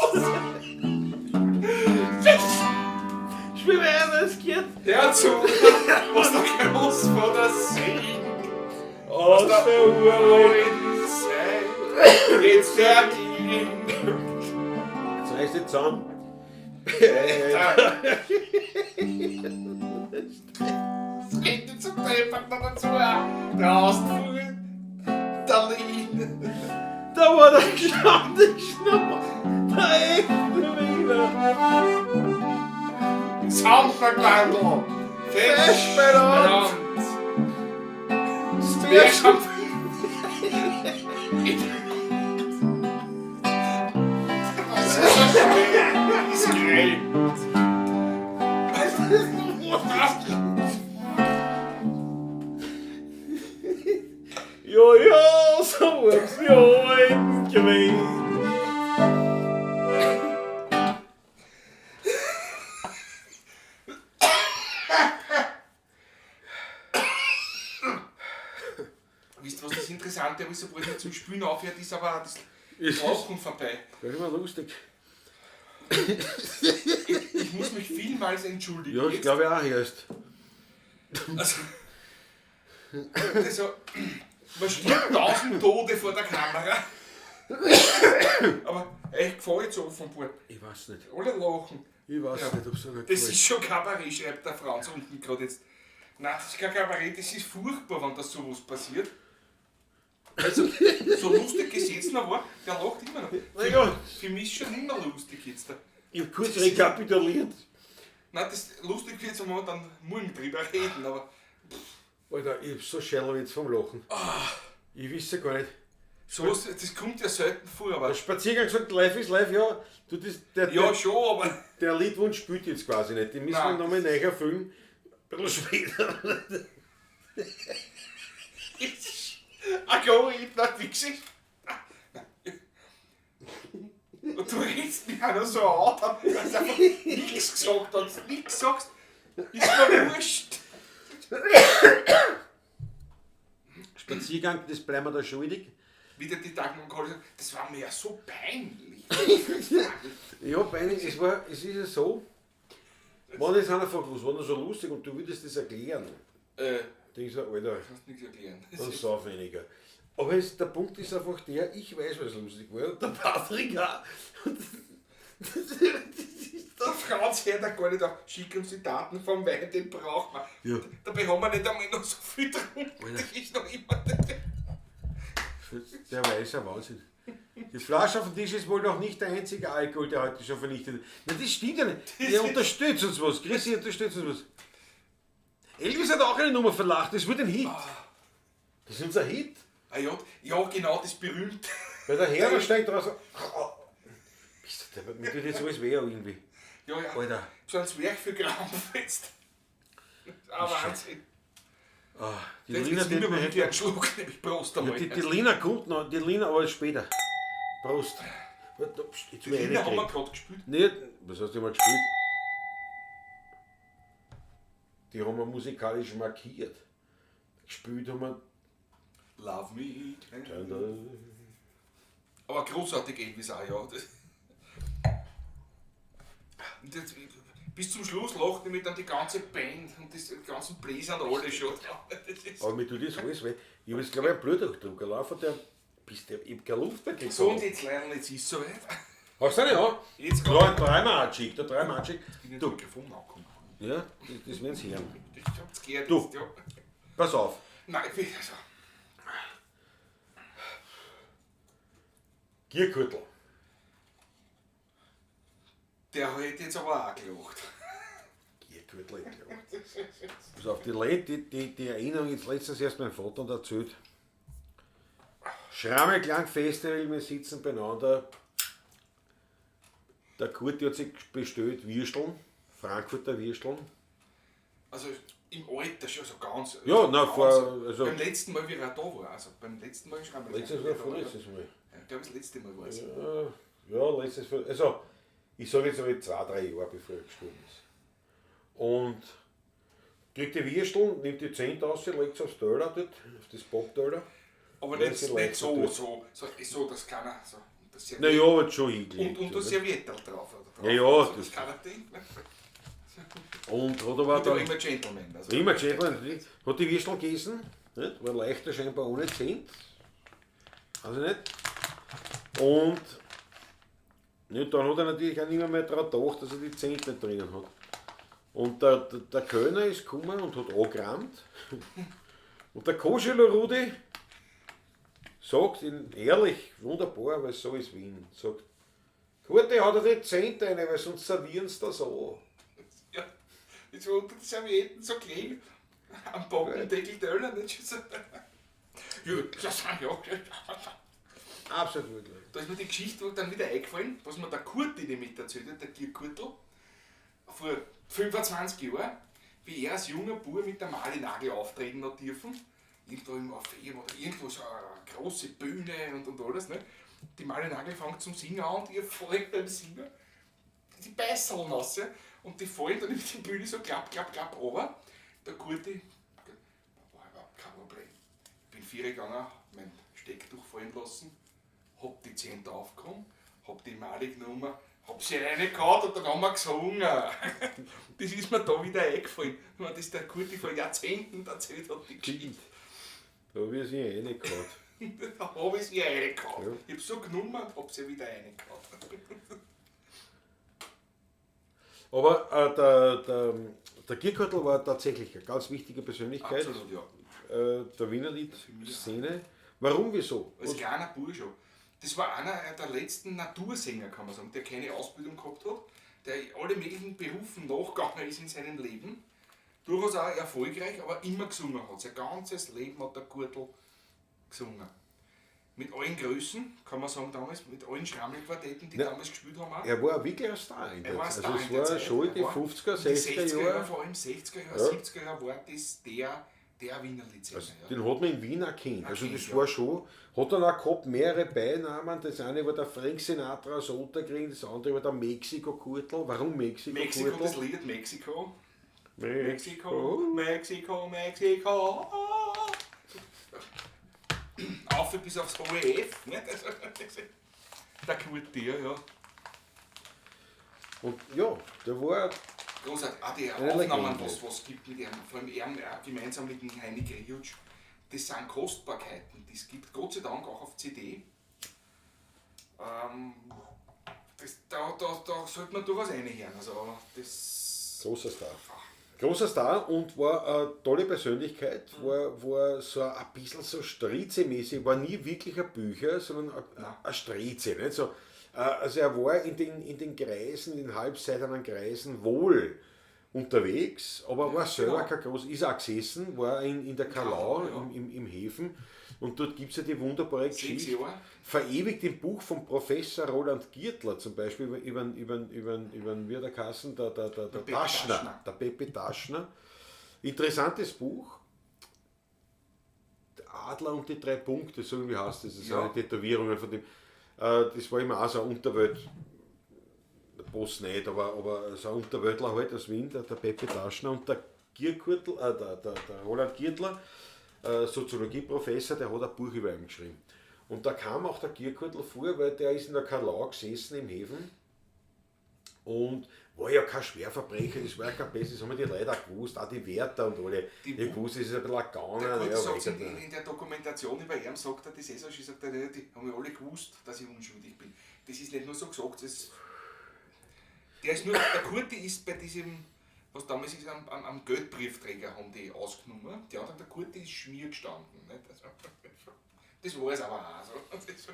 Spiel mir einer das Kind. Hör zu, was der Großvater singt. Aus der uralten Zeit jetzt erklingt. Jetzt reißt dich zusammen. Das geht zum Treffen noch dazu. Draußen vor der Lina. Da war der Stammtisch noch. Der echte Wiener. Sandvergewandel. Fest beieinander. Wer schon. Was ist das schwer? Ist geil. Ja, ja, so waren's die Alten gewesen. Wisst ihr, was das Interessante ist? Sobald man zum Spielen aufhört, ist aber auch das Lachen vorbei. Das ist immer lustig. Ich muss mich vielmals entschuldigen. Ja, ich glaube auch erst. Also, man stirbt 1000 Tode vor der Kamera. Aber echt gefällt es offenbar. Ich weiß nicht. Alle lachen. Ich weiß nicht, ob es so nicht Das ist schon Kabarett, schreibt der Franz unten gerade jetzt. Nein, das ist kein Kabarett, das ist furchtbar, wenn das sowas passiert. Also, so lustig gesessen er war, der lacht immer noch. Für mich ist schon immer lustig jetzt. Ich hab kurz rekapituliert. Nein, das lustig wird, wenn wir dann morgen drüber reden, aber. Alter, ich hab so Schelle jetzt vom Lachen. Ich weiß ja gar nicht. So, das kommt ja selten vor, aber. Der Spaziergang gesagt, live ist live, ja. Du, das, der, ja, schon, aber. Der Liedwunsch spielt jetzt quasi nicht. Den müssen wir nochmal neu erfüllen. Ein bisschen später. Ach ja, ich hab wie gesagt. Und du redest mich auch noch so an, dass du einfach nichts gesagt hast. Nichts sagst, ist mir wurscht. Spaziergang, das bleiben wir da schuldig. Wieder die Dagmar Koll sagt, das war mir ja so peinlich. Ja, peinlich, es ist ja so, wenn jetzt einer fragt, was war denn so lustig und du würdest das erklären. Denkst du, Alter, kannst nichts erklären. Dann sauf weniger. Aber der Punkt ist einfach der, ich weiß, was lustig war, und der Patrick auch. Und das ist der Franz hört da gar nicht auf, schick uns die Daten vom Wein, den brauchen wir. Ja. Dabei haben wir nicht einmal noch so viel getrunken. Das ist noch immer. Der weiß ja Wahnsinn. Die Flasche auf dem Tisch ist wohl noch nicht der einzige Alkohol, der heute schon vernichtet wird. Na, das stimmt ja nicht. Der unterstützt uns was. Chrissy unterstützt uns was. Elvis hat auch eine Nummer verlacht. Das wird ein Hit. Das ist unser Hit. Ah, ja, ja, genau, das berühmte. Weil der Herr steigt raus. Bist du, mir tut jetzt alles weh irgendwie. Ja, ja. Alter. So ein Zwerg für Krampf jetzt. Ah, Wahnsinn. Ah, die jetzt Lina, jetzt die, nimm mir wirklich einen Schluck, nämlich Prost einmal. Ja, die Lina kommt noch, die Lina aber später. Prost. Jetzt Die Lina haben wir gerade gespielt. Nee, was hast du mal gespielt? Die haben wir musikalisch markiert. Gespielt haben wir. Love Me. Aber großartig Elvis auch, ja. Und jetzt, bis zum Schluss lacht nämlich dann die ganze Band und die ganzen Bläser und alle schon. Aber mir tut das alles weh. Ich habe jetzt, glaube ich, einen Bluthochdruck. Allein von der, bis der, ich hab keine Luft mehr gekriegt. So, und jetzt leider, jetzt ist es soweit. Hast du eine, ja? Jetzt ja, dreimal Antschick, der dreimal Antschick. Jetzt bin ich ins Mikrofon angekommen. Ja, das werden sie hören. Ich hab's gehört. Du, jetzt, ja. Pass auf. Nein, ich bin, also. Gierkurtl. Der hat jetzt aber auch gelacht. Gierkurtl hat gelacht. Pass auf, die Leute, die Erinnerung jetzt letztens erst mein Vater und erzählt. Schrammelklang Festival, wir sitzen beieinander. Der Kurti hat sich bestellt Würsteln, Frankfurter Würsteln. Also im Alter schon so ganz. Ja, na, ganz, vor, also beim letzten Mal, wie er da war, also beim letzten Mal Schrammelklang. Letztes Mal, vorletztes Mal. Ja, ich glaube, das letzte Mal war es. Ja, letztes Mal. Also, ich sage jetzt einmal 2, 3 Jahre, bevor er gestorben ist. Und kriegt die Würsteln, nimmt die 10 raus, legt es aufs Teller dort, auf das Pappteller. Aber nicht so, das kann er. So. Naja, aber schon hingelegt. Und das Serviettel drauf. Oder drauf. Ja, ja. Also, das kann er denken. Und hat aber dann. Immer Gentleman. Also. Immer Gentleman. Hat die Würstel gegessen, nicht? War leichter scheinbar ohne 10. Also nicht. Und nicht, dann hat er natürlich auch nicht mehr daran gedacht, dass er die 10 nicht drinnen hat. Und der Kölner ist gekommen und hat angerammt. Und der Koschelo Rudi sagt ihn ehrlich, wunderbar, weil so ist Wien, sagt, Kurti, hat er die 10 rein, weil sonst servieren sie das an. Ja, jetzt war unter die Servietten so kleben, am Bockendeckel Döller, nicht schon so. Ja, das ja. Absolut wirklich. Da ist mir die Geschichte dann wieder eingefallen, was mir der Kurti nämlich erzählt hat, der Gierkurtl, vor 25 Jahren, wie er als junger Bub mit der Mali Nagl auftreten hat dürfen. Irgendwo im Orpheum oder irgendwo so eine große Bühne und alles. Ne? Die Mali Nagl fängt zum Singen an und ihr fällt beim Singen die Beißeln raus. Und die fallen dann über die Bühne so klapp, klapp, klapp runter. Der Kurti, war überhaupt kein Problem. Ich bin vier gegangen, mein Stecktuch fallen lassen, hab die 10 aufgekommen, hab die Mali genommen, hab sie reingehauen und dann haben wir gesungen. Das ist mir da wieder eingefallen. Ich meine, das ist der Kurti vor Jahrzehnten erzählt hat, die Geschichte. Da habe ich sie reingehauen. Da hab ich sie reingehauen. Ja. Ich hab so genommen und hab sie wieder reingehauen. Aber der Gierkörtel war tatsächlich eine ganz wichtige Persönlichkeit. Absolut, ja. Der Wienerlied-Szene. Warum, wieso? Als kleiner Bursche. Das war einer der letzten Natursänger, kann man sagen, der keine Ausbildung gehabt hat, der alle möglichen Berufen nachgegangen ist in seinem Leben. Durchaus auch erfolgreich, aber immer gesungen hat. Sein ganzes Leben hat der Gurtel gesungen. Mit allen Größen, kann man sagen damals, mit allen Schrammelquartetten, die damals gespielt haben. Auch. Er war wirklich ein Star in der Zeit. Also es war schon die 50er, 60er Jahre. Vor allem 60er Jahre, ja. 70er Jahre war das der Wienerliedsänger. Also, ja. Den hat man in Wien erkannt. Also das war schon, hat dann auch gehabt mehrere Beinamen. Das eine war der Frank Sinatra aus Ottergring, das andere war der Mexiko-Kurtel. Warum Mexiko-Kurtel? Mexiko, das Lied Mexiko. Mexiko, Mexiko, Mexiko. Auf bis aufs hohe F. Nicht? Der Kurti, ja. Und ja, der war... Großartig. Auch die Aufnahmen, was es gibt mit ihm, vor allem er gemeinsam mit dem Heini Grejutsch, das sind Kostbarkeiten, das gibt Gott sei Dank auch auf CD. Da sollte man durchaus reinhören. Also, das großer Star. Großer Star und war eine tolle Persönlichkeit, war so ein bisschen so Strize-mäßig, war nie wirklich ein Bücher, sondern ein Strize. Nicht? So, also er war in den Kreisen, in den halbseidenen Kreisen wohl unterwegs, aber war selber kein groß, ist auch gesessen, war in der Kalau, im Häfen, und dort gibt es ja die wunderbare Geschichte, verewigt im Buch vom Professor Roland Giertler zum Beispiel über den Kassen, der Taschner, der Pepe Taschner. Interessantes Buch. Der Adler und die drei Punkte, so wie heißt das, das sind ja Tätowierungen von dem. Das war immer auch so ein Unterwelt, der Boss nicht, aber so ein Unterweltler halt aus Wien, der Pepe Taschner und der Gierkurtl, der Roland Giertler, Soziologieprofessor, der hat ein Buch über ihn geschrieben. Und da kam auch der Gierkurtl vor, weil der ist in der Kalau gesessen im Häfen und war ja kein Schwerverbrecher, das war ja kein Besseres, das haben die Leute auch gewusst, auch die Wärter und alle. Die gewusst, das ist ein bisschen ein Gauner. Der Kurt sagt in der Dokumentation über ihn, sagt er, das ist so, sagt er, die haben ja alle gewusst, dass ich unschuldig bin. Das ist nicht nur so gesagt, das, der ist nur, der Kurti ist bei diesem, was damals ist, am Geldbriefträger haben die ausgenommen. Die anderen, der Kurti ist Schmier gestanden. Nicht? Also, das war es aber auch so.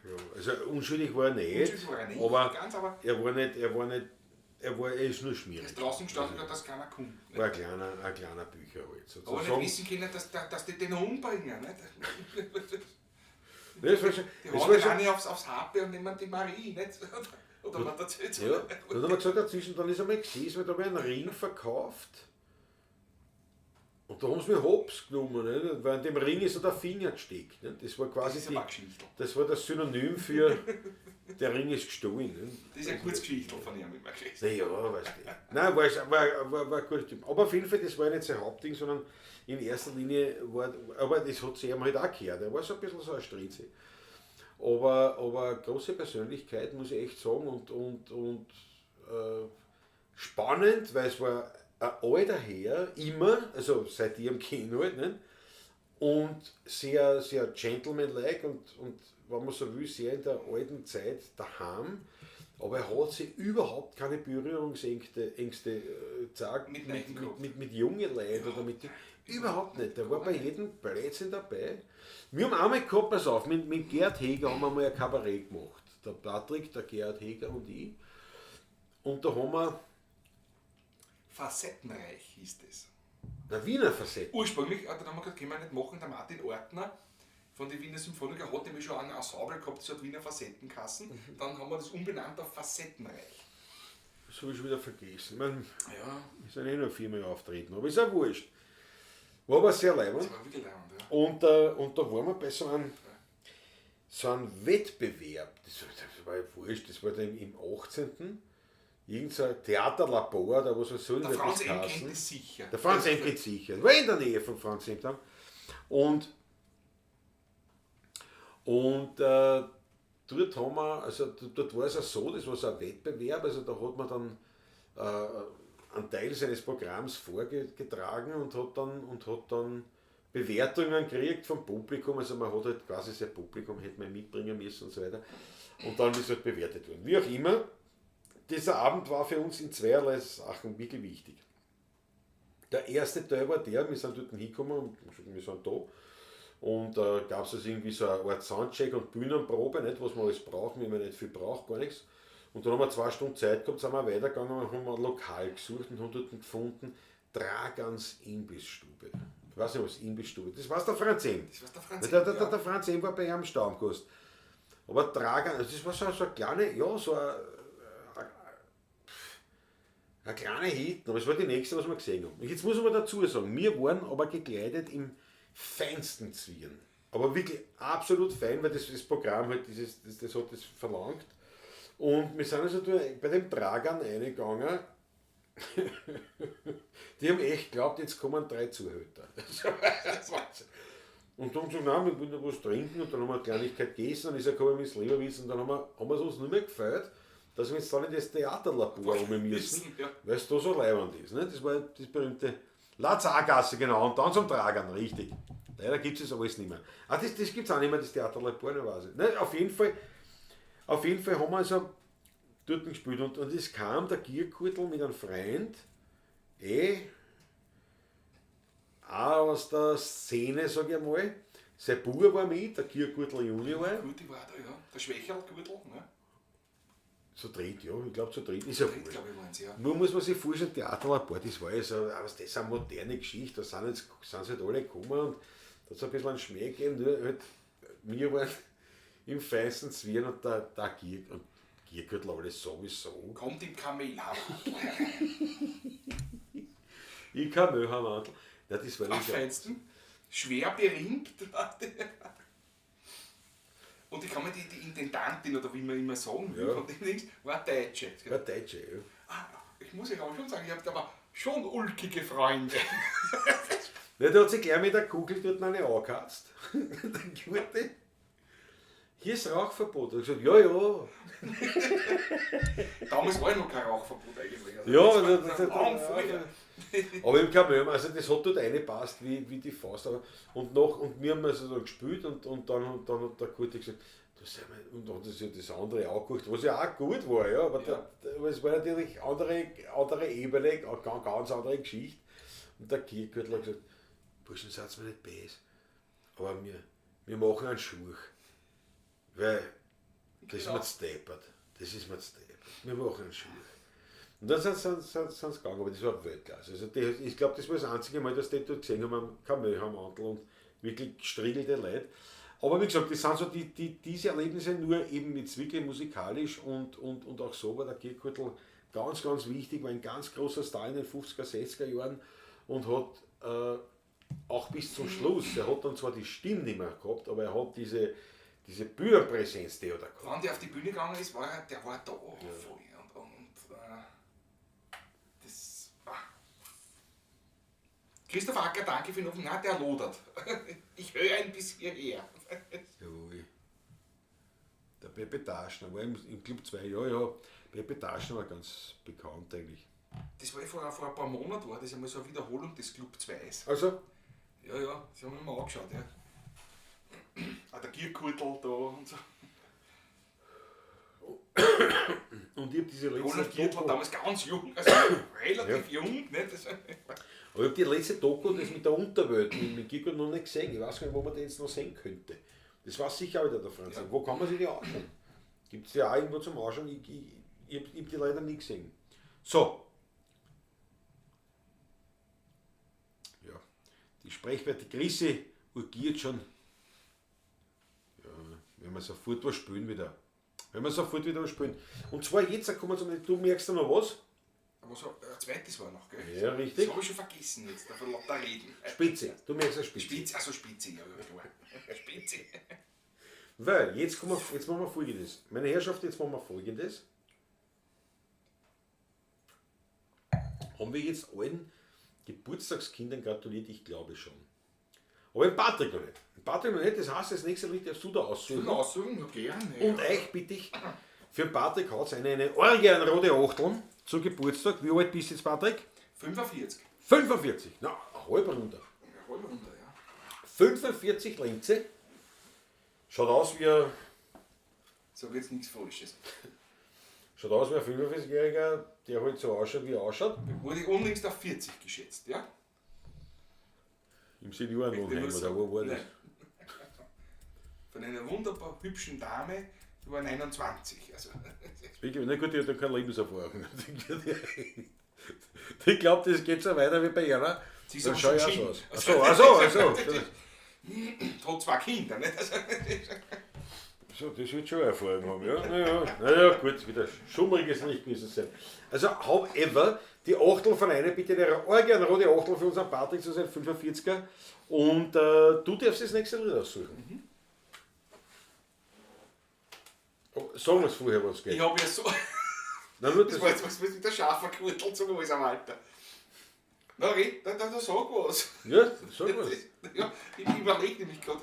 Ja, also unschuldig war er nicht, aber, ganz, aber er ist nur schmierig. Er ist draußen gestanden, also, dass keiner kommt. War ein kleiner Bücher halt. Sozusagen. Aber nicht wissen können, dass die den umbringen. Nicht? Das war schon, die hauen den eine aufs Hape und nehmen die Marie. Nicht? Oder man erzählt so. Ja, dann haben wir gesagt, dazwischen, dann ist einmal gesessen, weil da habe ich einen Ring verkauft. Und da haben sie mich hops genommen, nicht? Weil in dem Ring ist so der Finger gesteckt. Nicht? Das war quasi das war das Synonym für der Ring ist gestohlen. Nicht? Das ist eine Kurzgeschichte von ihm immer gelesen. Naja, weißt du. Nein, war ein guter Typ. Aber auf jeden Fall, das war nicht sein Hauptding, sondern in erster Linie war, aber das hat sich ihm halt auch gehört. Er war so ein bisschen so ein Strize. Aber große Persönlichkeit, muss ich echt sagen, und spannend, weil es war ein alter Herr, immer, also seit ich im Kino halt, nicht? Und sehr, sehr gentlemanlike und wenn man so will, sehr in der alten Zeit daheim, aber er hat sich überhaupt keine Berührungsängste gezeigt mit jungen Leuten oder mit, überhaupt nicht, der war bei jedem Blödsinn dabei. Wir haben einmal gehabt, pass auf, mit Gerd Heger haben wir mal ein Kabarett gemacht, der Patrick, der Gerd Heger und ich, und da haben wir Facettenreich hieß das. Der Wiener Facetten. Ursprünglich, dann haben wir gesagt, können wir nicht machen, der Martin Ortner von den Wiener Symphoniker hat nämlich schon ein Ensemble gehabt, das hat Wiener Facettenkassen. Mhm. Dann haben wir das umbenannt auf Facettenreich. Das habe ich schon wieder vergessen. Ich meine, ja. Ist ja eh nur viermal auftreten, aber ist auch wurscht. War aber sehr leibend. Das war wirklich leibend, ja. Und da waren wir bei so einem Wettbewerb. Das war ja wurscht, das war dann im 18. Irgend so ein Theaterlabor, da wo so soll der Franz M. kennt es sicher. Der Franz M. kennt sicher. War in der Nähe von Franz M. Und Und dort haben wir, also dort war es auch so, das war so ein Wettbewerb, also da hat man dann einen Teil seines Programms vorgetragen und hat dann Bewertungen gekriegt vom Publikum, also man hat halt quasi sein Publikum hätte man mitbringen müssen und so weiter. Und dann ist es halt bewertet worden. Wie auch immer, dieser Abend war für uns in zweierlei Sachen wirklich wichtig. Der erste Teil war der, wir sind dort hingekommen und wir sind da. Und gab es also irgendwie so eine Art Soundcheck und Bühnenprobe, nicht, was wir alles brauchen, wie man nicht viel braucht, gar nichts. Und dann haben wir 2 Stunden Zeit gehabt, sind wir weitergegangen und haben ein Lokal gesucht und haben dort gefunden, Dragans Imbissstube. Ich weiß nicht, was Imbissstube ist. Das war der Franz M. Das war der Franz M. Der Franz M. war bei ihm Stammgast. Aber Dragan, also das war so eine kleine, ja, so eine kleine Hit, aber es war die nächste, was wir gesehen haben. Und jetzt muss man dazu sagen, wir waren aber gekleidet im feinsten Zwirn. Aber wirklich absolut fein, weil das Programm halt, das hat das verlangt. Und wir sind also bei dem Dragan reingegangen. Die haben echt geglaubt, jetzt kommen 3 Zuhälter. Das war Wahnsinn. Und dann haben sie gesagt, nein, wir wollen noch was trinken. Und dann haben wir eine Kleinigkeit gegessen, dann ist er gekommen mit Leberwitz und dann haben wir es uns nicht mehr gefreut, dass wir jetzt dann in das Theaterlabor rum müssen, ja. Weil es da so leibend ist. Ne? Das war das berühmte Lazargasse, genau, und dann zum Dragan, richtig. Leider gibt es das alles nicht mehr. Ah, das gibt es auch nicht mehr, das Theaterlabor, ne, weiß ich. Ne, auf jeden Fall haben wir also dort gespielt und es kam der Gierkurtl mit einem Freund, auch aus der Szene, sag ich einmal. Sein Bub war mit, der Gierkurtl Junior. Der Gurti war da, ja. Der Schwächerl-Gürtel, ne? Zu dritt, ja, ich glaube zu dritt ist ja wurscht. Ja. Nur muss man sich vorstellen, Theaterlabor, das war ja so, das ist eine moderne Geschichte, da sind sie halt alle gekommen und da hat es ein bisschen einen Schmäh gegeben, nur halt, wir waren im feinsten Zwirn und der Giergürtel alles sowieso. Kommt im Kamelhaarmantel. Im Kamelhaarmantel. Ja, das war am feinsten. Schwer beringt. Und ich kann mir die Intendantin, oder wie man immer sagen will, ja. von dem Dings, war Deutsche. War Deutsche, ja. Ah, ich muss euch auch schon sagen, ich habe aber schon ulkige Freunde. Ja, der hat sich gleich mit der Kugel dort eine angekatzt. Der Gute. Hier ist Rauchverbot. Er hat gesagt, ja, ja. Damals war ja noch kein Rauchverbot eigentlich. Also ja, das war vorher. Aber im Kamel, also das hat dort reingepasst wie die Faust. Aber, und wir haben also da gespielt und dann hat der Gute gesagt, und dann hat sich das andere angeguckt, was ja auch gut war, ja, aber, ja. Aber es war natürlich andere Ebene, eine ganz andere Geschichte. Und der Giergürtel hat gesagt, Burschen, seid mir nicht böse, aber wir machen einen Schuch. Weil das ist mir zu deppert. Das ist mir zu deppert. Wir machen einen Schuh. Und dann sind sie gegangen, aber das war Weltklasse. Also ich glaube, das war das einzige Mal, dass die dort gesehen haben, Kamelhaarmantel und wirklich gestriegelte Leute. Aber wie gesagt, das sind so diese Erlebnisse, nur eben jetzt wirklich musikalisch und auch so war der Giergürtel ganz, ganz wichtig, war ein ganz großer Star in den 50er, 60er Jahren und hat auch bis zum Schluss, er hat dann zwar die Stimme nicht mehr gehabt, aber er hat diese Bühnenpräsenz, die er da gehabt. Wenn der auf die Bühne gegangen ist, war der war da voll. Das war. Christoph Acker, danke für den Ofen. Nein, der lodert. Ich höre ein bisschen hierher. Jawohl. Der Pepe Taschner war im Club 2, ja. Pepe Taschner war ganz bekannt eigentlich. Das war ja vor ein paar Monaten, war das einmal so eine Wiederholung des Club 2s. Also? Ja, das haben wir mal angeschaut, ja. Auch der Gierkurtel da und so. Und ich habe diese letzte Roland Giertl war damals ganz jung, also relativ jung. Ne? Das aber ich habe die letzte Doku, das mit der Unterwelt, mit Gierkurtel noch nicht gesehen. Ich weiß gar nicht, wo man den jetzt noch sehen könnte. Das war sicher auch wieder der Franz. Ja. Wo kann man sich die anschauen? Gibt es die auch irgendwo zum Anschauen? Ich hab die leider nie gesehen. So. Ja, die Sprechwerte Grisse urgiert schon. Wenn wir sofort was spielen wieder. Wenn wir sofort wieder was spielen. Und zwar jetzt, kommen wir zum, du merkst da noch was? Aber so, ein zweites war noch, gell? Ja, richtig. Das habe ich schon vergessen jetzt, davon lauter reden. Spitze, du merkst eine Spitze. Spitze, also Spitze, ja, klar. Spitze. Weil, jetzt machen wir Folgendes. Meine Herrschaft, jetzt machen wir Folgendes. Haben wir jetzt allen Geburtstagskindern gratuliert? Ich glaube schon. Aber den Patrick noch nicht. Den Patrick noch nicht, das heißt, das nächste Lied darfst du da aussuchen. Aussuchen, ja, gerne. Und euch bitte ich, für den Patrick hat es eine orgienrote Achteln zum Geburtstag. Wie alt bist du jetzt, Patrick? 45. 45. Na, eine halbe Runde. Eine halbe Runde, ja. 45 Lenze. Schaut aus wie ein... Sag jetzt nichts Falsches. Schaut aus wie ein 45-Jähriger, der halt so ausschaut, wie er ausschaut. Wurde ich unlängst auf 40 geschätzt, ja? Im Seniorenwohnheim, oder wo war das? Nein. Von einer wunderbar hübschen Dame, die war 29. Also. Wirklich, na gut, die hat ja keine Lebenserfahrung. Ich glaube, das geht so weiter wie bei einer. Sie ist Dann aber schau schon ich auch so geschieden. aus. Ach so, ach so, ach so. Hat 2 Kinder, nicht? Also, So, das wird schon Erfahrung haben, ja. Naja, naja, gut, wieder schummriges Licht gewesen sein. Also, however, die Achtel von einer, bitte eine orgienrote Achtel für unseren Patrick zu seinem 45er. Und du darfst das nächste Lied aussuchen. Mhm. Oh, sagen wir es vorher, was geht. Ich hab ja so. Na, nur Das das war jetzt was mit der scharfen Gürtel zum alles am Alter. Na, red, da, da, da sag was. Ja, sag was. Ja, ich überlege nämlich grad,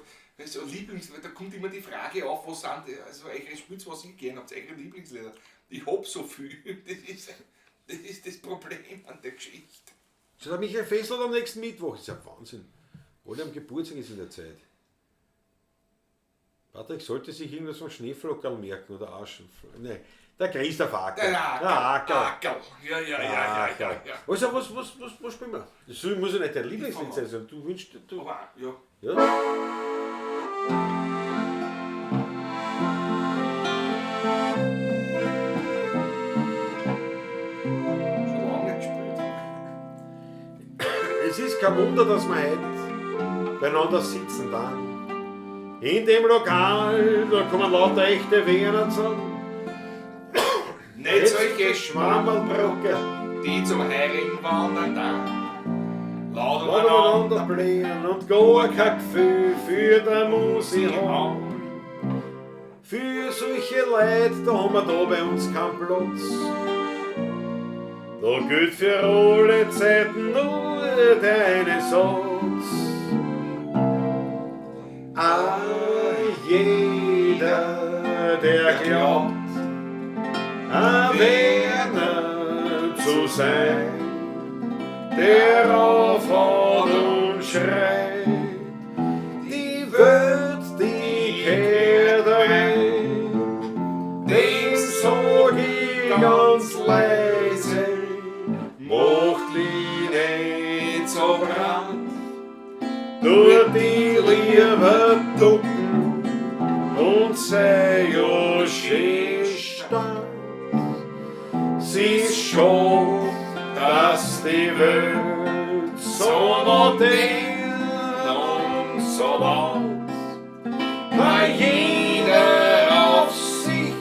so Lieblings, da kommt immer die Frage auf, was sind, also eure Spitz, was ich gern habt, eure Lieblingslieder. Ich hab so viel. Das ist das Problem an der Geschichte. So, der Michael Fessler am nächsten Mittwoch. Das ist ja Wahnsinn. Alle am Geburtstag ist in der Zeit. Patrick sollte sich irgendwas von Schneeflockerl merken oder Aschen. Nein, der Christoph Ackerl. Der Ackerl. Ackerl. Ja, ja, ja, ja, ja, ja. Also, was spielen wir? Das muss ja nicht dein Lieblingslied sein, sondern du wünschst. Du, Aber, ja. Ja. Schon lange nicht gespielt. Es ist kein Wunder, dass wir heute beieinander sitzen dann. In dem Lokal, da kommen lauter echte Wiener zusammen. Nicht solche Schwammerlbrocke, die zum Heirigen wandern da. Laut laut umeinander blähen und gar kein Gefühl für die Musik haben. Für solche Leute, da haben wir da bei uns keinen Platz. Da gilt für alle Zeiten nur der eine Satz. Ah, jeder, der glaubt, ein Werner zu sein, der aufhaut und schreit, die Welt, die kehrt ein, dem sag ich ganz leise, mach dich nicht so brand, tu die lieber ducken und sei ja schön stark. Sie ist schon, dass die Welt so modern und so laut, weil jeder auf sich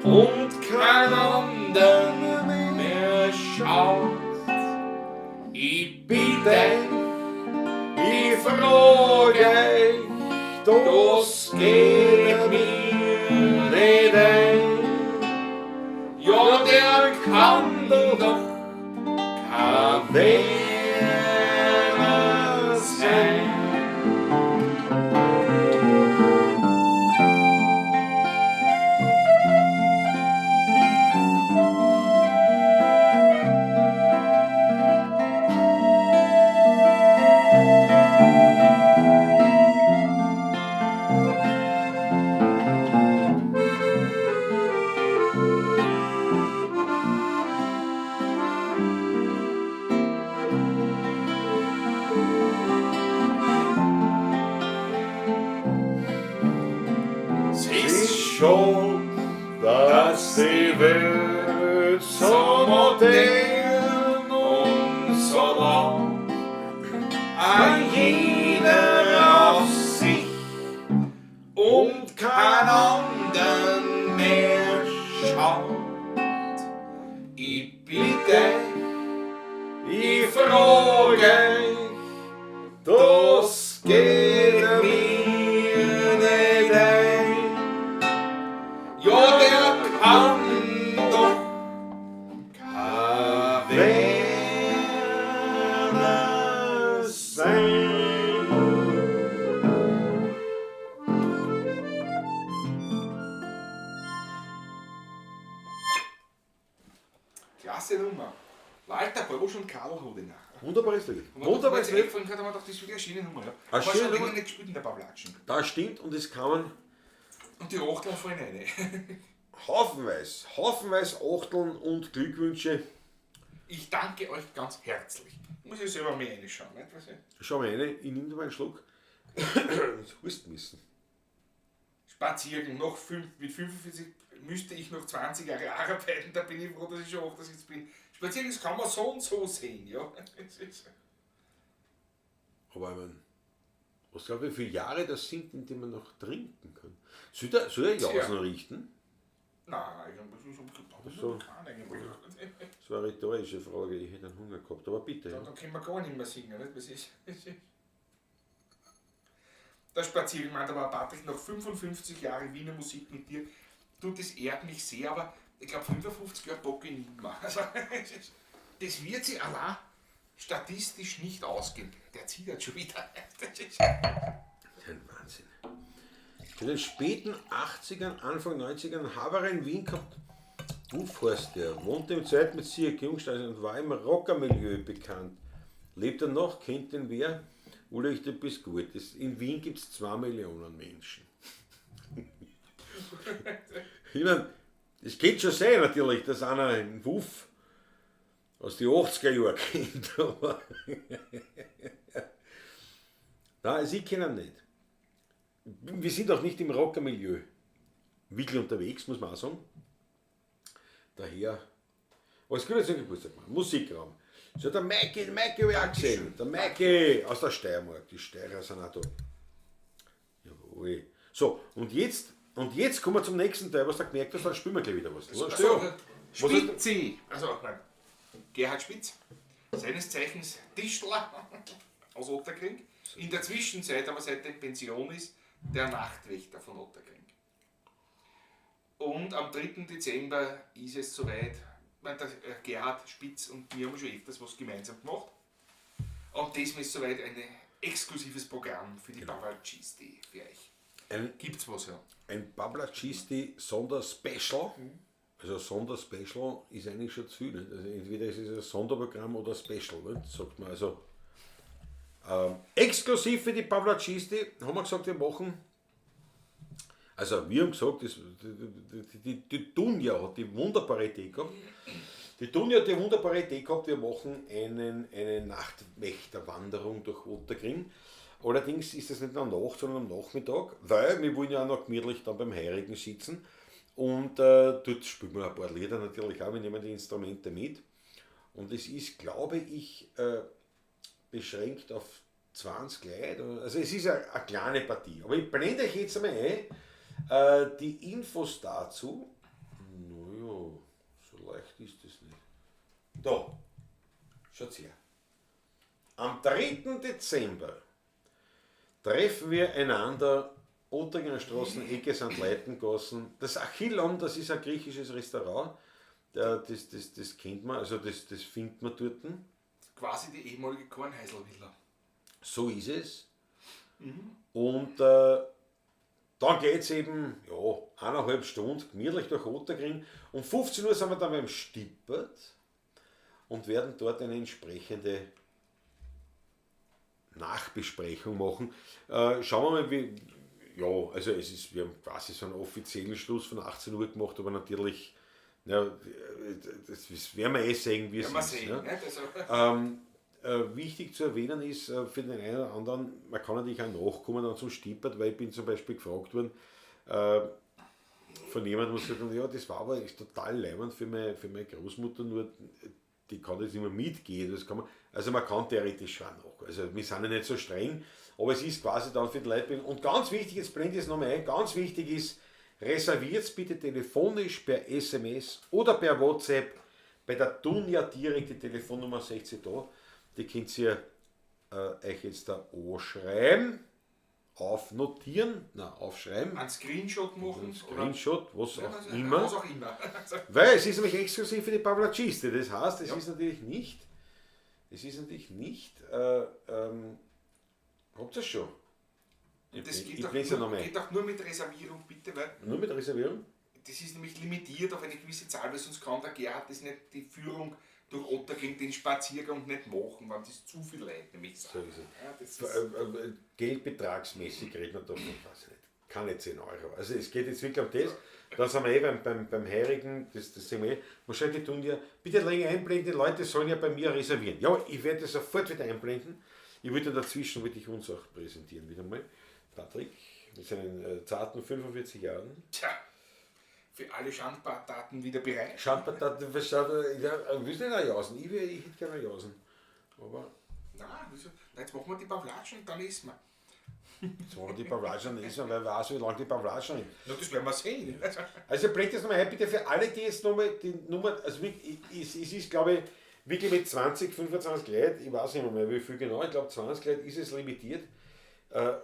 und kein anderen mehr schaut. Ich bitte, ich frage euch, das geht mir nicht ein. Ja, der kann doch kein Werner sein. Es Ist schon, dass die Welt so modern und so laut, ein jeder auf sich und kein anderen mehr schaut. Ich bitte, ich frage euch, das geht mir nicht ein. ja, der kann doch Kein Klasse Nummer. Walter Brosch und Karl Hodener. Wunderbares Lied. Und Wunderbares Lied. Lied. Vorhin hat man gedacht, das ist wirklich eine schöne Nummer. Ja. Eine Aber schöne schon länger Nummer. nicht gespielt in der Pavlatschen. Das stimmt und es kamen Und die Achteln fallen rein. haufenweise, haufenweise Achteln und Glückwünsche. Ich danke euch ganz herzlich. Muss ich selber mehr reinschauen, nicht? Was ich Schau mal rein, ich nehme dir mal einen Schluck. Jetzt husten müssen. Spazieren, noch fünf, mit 45 müsste ich noch 20 Jahre arbeiten, da bin ich froh, dass ich schon 78 bin. Spazieren, das kann man so und so sehen, ja. Es ist- Aber ich mein, was glaube ich, wie viele Jahre das sind, in denen man noch trinken kann. Soll der, soll der Jausen richten? Nein, ich habe So. keine eigentlich. Das war eine rhetorische Frage, ich hätte einen Hunger gehabt, aber bitte. Da, Ja. da können wir gar nicht mehr singen, nicht? Was ist? Der Spaziergang meint aber, Patrick, nach 55 Jahren Wiener Musik mit dir, du, das ehrt mich sehr, aber ich glaube, 55 Jahre bocke ich nicht mehr. Also, das wird sich allein statistisch nicht ausgehen. Der zieht jetzt schon wieder. Das ist Ein Wahnsinn. In den späten 80ern, Anfang 90ern habe ich in Wien gehabt. Wuff heißt der, wohnte im zweiten Bezirk Jungstein und war im Rockermilieu bekannt. Lebt er noch? Kennt ihn wer? Ulrich, du bist gut. Das, in Wien gibt es 2 Millionen Menschen. Ich meine, es könnte schon sein natürlich, dass einer einen Wuff aus den 80er Jahren kennt, aber nein, also ich kenne ihn nicht. Wir sind auch nicht im Rockermilieu wirklich unterwegs, muss man auch sagen. Daher, alles Gute zum Geburtstag, Mann. Musikraum. So, der Maiki, Maiki habe ich auch gesehen. Der Maiki aus der Steiermark. Die Steirer sind auch da. Jawohl. So, und jetzt kommen wir zum nächsten Teil, was du gemerkt hast, dann spielen wir gleich wieder was. Oder? Also, Steh auf. Was ist- Spitzi! Also, nein. Gerhard Spitz, seines Zeichens Tischler aus Ottakring. In der Zwischenzeit, aber seit er in Pension ist, der Nachtwächter von Ottakring. Und am 3. Dezember ist es soweit. Ich meine, der Gerhard Spitz und wir haben schon öfters was gemeinsam gemacht. Und diesmal ist soweit ein exklusives Programm für die genau. Cheese Day für euch. Gibt's was, ja? Ein Pavlacisti Sonderspecial. Also Sonderspecial ist eigentlich schon zu viel. Nicht? Also entweder ist es ein Sonderprogramm oder ein Special, nicht? Sagt man. Also exklusiv für die Pavlacisti haben wir gesagt, wir machen. Also wir haben gesagt, das, die Dunja hat die wunderbare Idee gehabt. Die Dunja hat die wunderbare Idee gehabt, wir machen eine Nachtwächterwanderung durch Ottakring. Allerdings ist das nicht in der Nacht, sondern am Nachmittag, weil wir wollen ja auch noch gemütlich dann beim Heurigen sitzen. Und dort spielen wir ein paar Lieder natürlich auch, wir nehmen die Instrumente mit. Und es ist, glaube ich, beschränkt auf 20 Leute. Also es ist eine kleine Partie. Aber ich blende euch jetzt einmal ein, die Infos dazu. Naja, so leicht ist das nicht. Da, schaut's her. Am 3. Dezember treffen wir einander Ottakringer Straßen, Ecke St. Leitengassen. Das Achillon, das ist ein griechisches Restaurant. Das kennt man, also das findet man dort. Quasi die ehemalige Kornheiselvilla. So ist es. Mhm. Und dann geht es eben, ja, 1,5 Stunden gemütlich durch Ottakring. Um 15 Uhr sind wir dann beim Stippert und werden dort eine entsprechende Nachbesprechung machen. Schauen wir mal, wie. Ja, also es ist, wir haben quasi so einen offiziellen Schluss von 18 Uhr gemacht, aber natürlich, ja, das werden wir eh sehen, wie es ist. Sehen, ne? Ne? Also. Wichtig zu erwähnen ist, für den einen oder anderen, man kann natürlich auch nachkommen dann zum Stippert, weil ich bin zum Beispiel gefragt worden, von jemandem, der gesagt hat, ja, das war aber ist total leibend für meine Großmutter, nur die kann jetzt nicht mehr mitgehen. Das kann man, also man kann theoretisch schon noch. Also wir sind ja nicht so streng, aber es ist quasi dann für die Leute. Und ganz wichtig, jetzt blende ich es nochmal ein, ganz wichtig ist, reserviert bitte telefonisch per SMS oder per WhatsApp bei der Dunja direkt die Telefonnummer 60 da. Die könnt ihr euch jetzt da anschreiben, aufnotieren, nein, aufschreiben. Ein Screenshot machen. Ein Screenshot, was oder? auch immer. Was auch immer. Weil es ist nämlich exklusiv für die Pavlaciste. Das heißt, es ist natürlich nicht, habt ihr es schon? Das geht auch nur mit Reservierung, bitte. Weil nur mit Reservierung? Das ist nämlich limitiert auf eine gewisse Zahl, weil sonst kann der Gerhard das nicht, die Führung durch Ottakring, den Spaziergang nicht machen, weil das zu viel Leute nämlich sind. So ist es. Ja, das ist Geldbetragsmäßig reden wir davon, weiß ich nicht. Keine 10 Euro. Also es geht jetzt wirklich um das. Da sind wir eh beim Heurigen, das sehen wir eh. Wahrscheinlich tun ja, bitte länger einblenden, die Leute sollen ja bei mir reservieren. Ja, ich werde das sofort wieder einblenden. Ich würde dazwischen, würde ich uns auch präsentieren wieder mal. Patrick mit seinen zarten 45 Jahren. Tja, für alle Schandbaddaten wieder bereit. Schandbaddaten, ja, wir sind ja Jausen. Ich hätte gerne Jausen. Aber nein, wieso? Nein, jetzt machen wir die Pavlatschen und dann essen wir. Jetzt machen wir die Pavlatschen und essen, weil wer weiß, wie lange die Pavlatschen sind. Na, das werden wir sehen. Also blendet das nochmal ein, bitte für alle, die jetzt nochmal die Nummer, also wirklich, es ist, glaube ich, wirklich mit 20, 25 Leuten, ich weiß nicht mehr, wie viel genau, ich glaube 20 Leute ist es limitiert.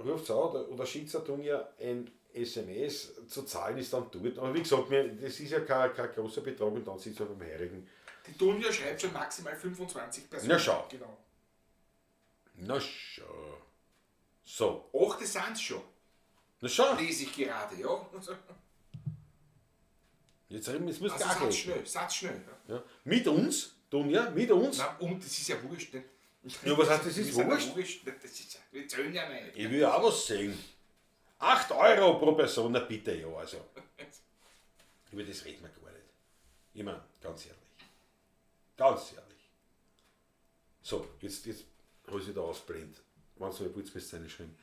Ruft's an oder schickt ja ein SMS, zu zahlen ist dann dort. Aber wie gesagt, das ist ja kein großer Betrag und dann sitzt er beim Heurigen. Die Dunja schreibt schon maximal 25 Personen. Na schau. Genau. Na schau. So. 8 sind's schon. Na schau. Lese ich gerade, ja. Jetzt müssen wir also gar schnell, satz schnell. Ja. Mit uns, Dunja, mit uns. Na, und das ist ja wurscht. Ne? Ja, was heißt, das ist wurscht? Wurscht? Das ist ja, wir zählen ja nicht. Ich will ja auch was sehen. 8 Euro pro Person, na bitte, ja, also. Über das reden wir gar nicht. Ich meine, ganz ehrlich. Ganz ehrlich. So, jetzt habe ich es wieder ausblendet. Wenn es mal wollt, müsst ihr reinschreiben.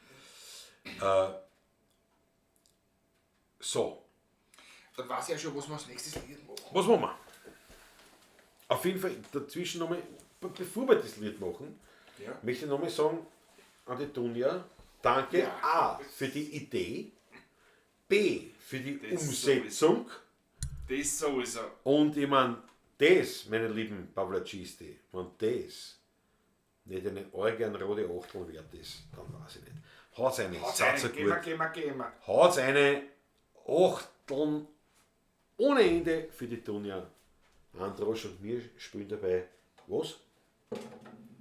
So. Dann weiß ich ja schon, was wir als nächstes Lied machen. Was machen wir? Auf jeden Fall dazwischen nochmal, bevor wir das Lied machen, ja, möchte ich nochmal sagen an die Dunja, danke ja, A für die Idee, B für die das Umsetzung. Sowieso. Das sowieso. Und ich meine, das, meine lieben Pavlacisti, wenn das nicht eine organrote Achtel wert ist, dann weiß ich nicht. Haut's eine, Haut's seid so eine, gehen wir, gut. gehen wir, gehen wir. Haut's eine Achteln ohne Ende für die Dunja. Androsch und mir spielen dabei was?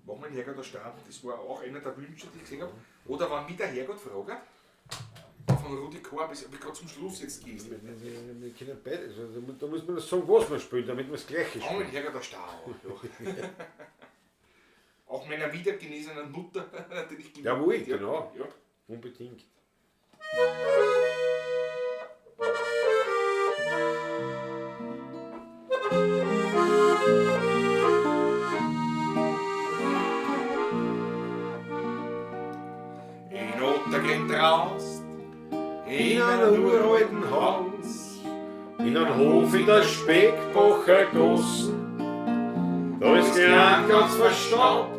Machen wir den Herrgott erstaunt. Das war auch einer der Wünsche, die ich gesehen habe. Oder wenn mich der Herrgott fragt, von Rudi Korb, habe ich gerade zum Schluss jetzt gelesen. Wir können beide, also da muss man das sagen, was wir spielen, damit wir das Gleiche Machen wir spielen. den Herrgott erstaunt. Ja. Auch meiner wiedergenesenen Mutter natürlich. Jawohl, ja, genau. Ja. Unbedingt. In Ottakring draußen, In einem uralten Haus, in einem Hof in der Speckbacher Gassen, da ist Klein ganz verstaubt,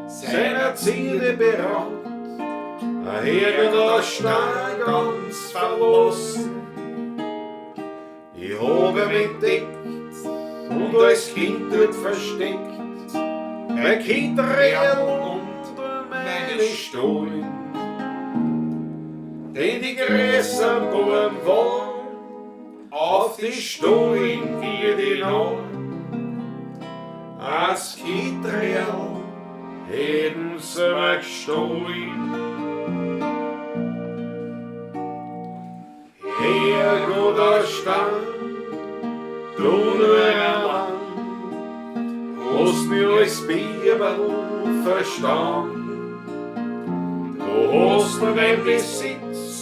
seiner Zierde beraubt, ein Herrgott aus Stein ganz verlassen. Ich habe ihn entdeckt und als Kind dort versteckt, mein Kinderrädel und meine Stollen. Denn die größeren Buben wollen auf die Stollen wir die Lohn. Als Kinderrädel hätten sie mir gestohlen. Herrgott erstand, du nur allein, hast mich als Biberl verstanden. Du hast mir mein Besitz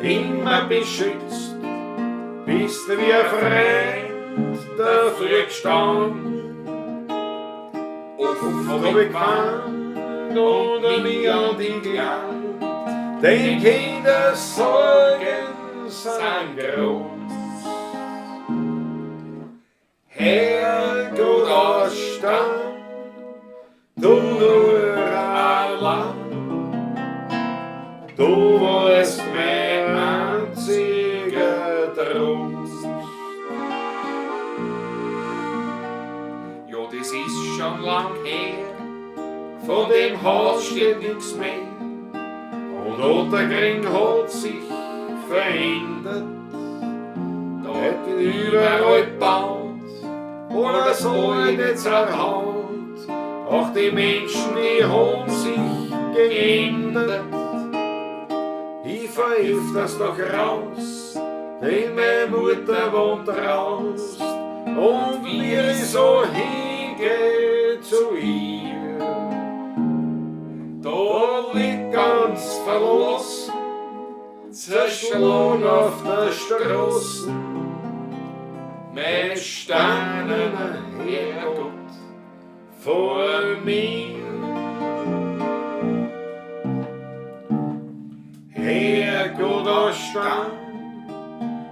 immer beschützt, bist wie ein Freund dafür gestanden. Oft Hab hab ich ich gewandt und mich an dich gelangt, denn Kindersorgen sind groß. Herrgott erstand, du nur allein, du warst mein einziger Trost. Ja, das ist schon lang her, Von dem Haus steht nix mehr und Ottakring hat sich verändert. da Heute überall gebaut, alles alte zerhaut. Auch die Menschen, die haben sich geändert. Ich fahr öfters noch raus Denn meine Mutter wohnt raus und wie ich so hingeh zu ihr, da liegt ganz verlassen, zerschlagen auf der Straße, mein steinerner Herrgott vor mir. Herrgott aus Stein,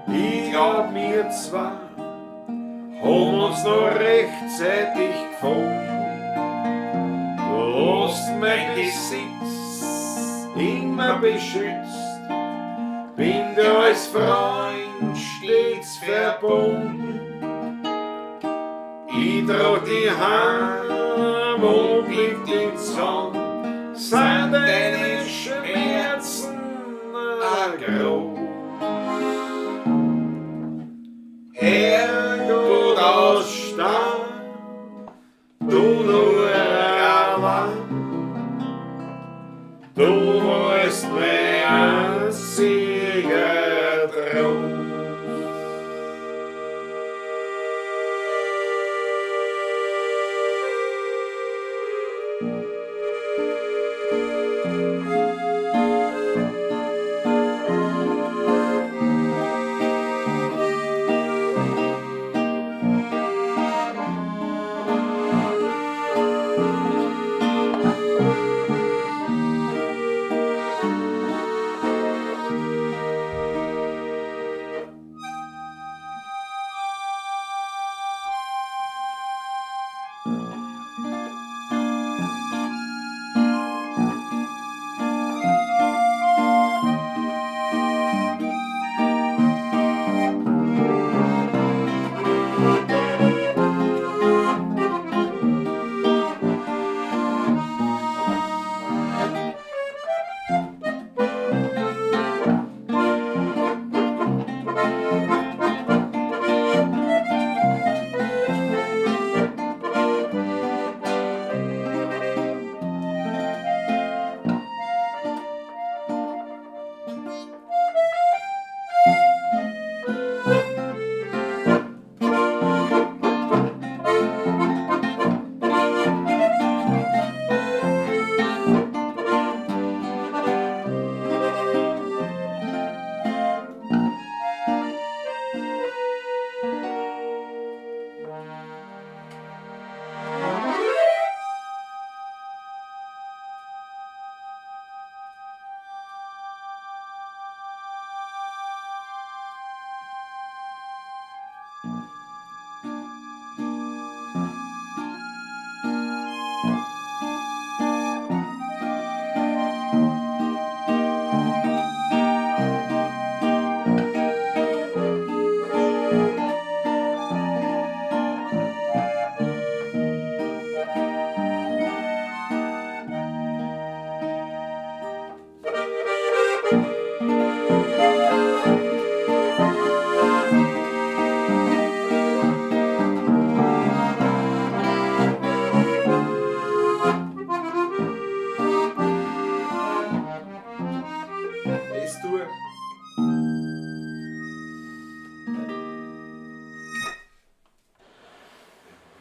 ich glaub mir zwar, haben uns noch rechtzeitig gefunden. Du hast mein Besitz immer beschützt, bin dir als Freund stets verbunden. Ich trag die heim und blick dich an, sind deine Schmerzen groß. Herrgott aus Stein, du nur allein, du warst mein einziger Trost.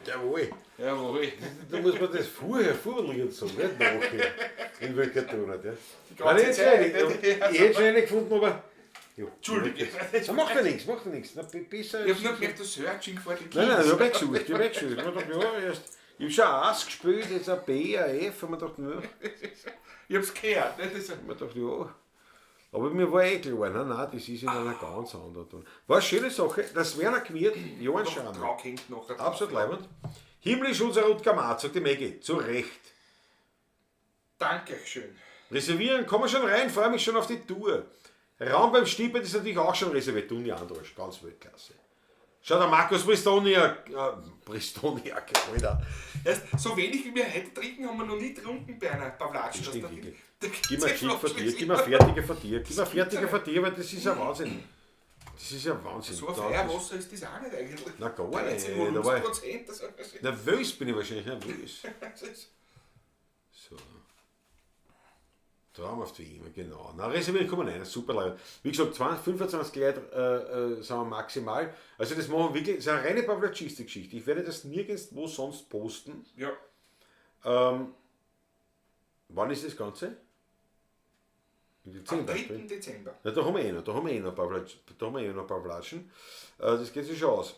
Jawohl. Jawohl. Da muss man das vorher vorliegen sagen, nicht nachher. In welcher Tonart, ja. Die ganze Nein, Zeit. Ich hätte schon eine gefunden, aber. Ja. Entschuldige. Na, macht ja nichts, macht ja nichts. Na, besser Ich hab nur gemerkt, du Searching vor die Nein, nein, ich hab eh gesucht, ich hab eh gesucht. Ich hab mir gedacht, ja, erst, ich hab schon ein A gespielt, jetzt ein B, ein F, und mir gedacht, ja. Ich hab's gehört, ne? Das Ich hab mir gedacht, ja. Aber mir war eh klar, nein, nein, das ist in einer ganz anderen Ton. War eine schöne Sache, das Werner Gmirt, Johann noch Schrammel. Trag hängt noch. Absolut leibend. Himmlisch unser Rutger Maat, sagt die Maggie, zu Recht. Dankeschön. Reservieren, kommen wir schon rein, freue mich schon auf die Tour. Raum beim Stippet ist natürlich auch schon reserviert. Toni Androsch, ganz Weltklasse. Schau, der Markus Bristoniak, Bristoniak, Alter. Erst, so wenig wie wir heute trinken, haben wir noch nie getrunken bei einer Pavlatsch. Das stimmt wirklich. Da Gib mir einen Kick von dir, gib mir eine fertige von dir, gib mir eine fertige von dir, weil das ist ja Wahnsinn. Das ist ja Wahnsinn. So ein Da- Feuerwasser ist das auch nicht eigentlich. Na, gar nicht. 13,5 Da war ich- Prozent. Das ist- Nervös bin ich wahrscheinlich, nervös. das ist- So. Traumhaft wie immer, genau. Na, reservieren kann man rein, super Leute. Wie gesagt, 20, 25 Leute sind wir maximal. Also das machen wir wirklich, das ist eine reine Pavlacistik-Geschichte. Ich werde das nirgendwo sonst posten. Ja. Wann ist das Ganze? Im Am Dezember. 3. Dezember. Na, da haben wir eh noch, da haben wir eh noch ein paar da haben wir eh noch ein paar Flaschen. Das geht sich schon aus.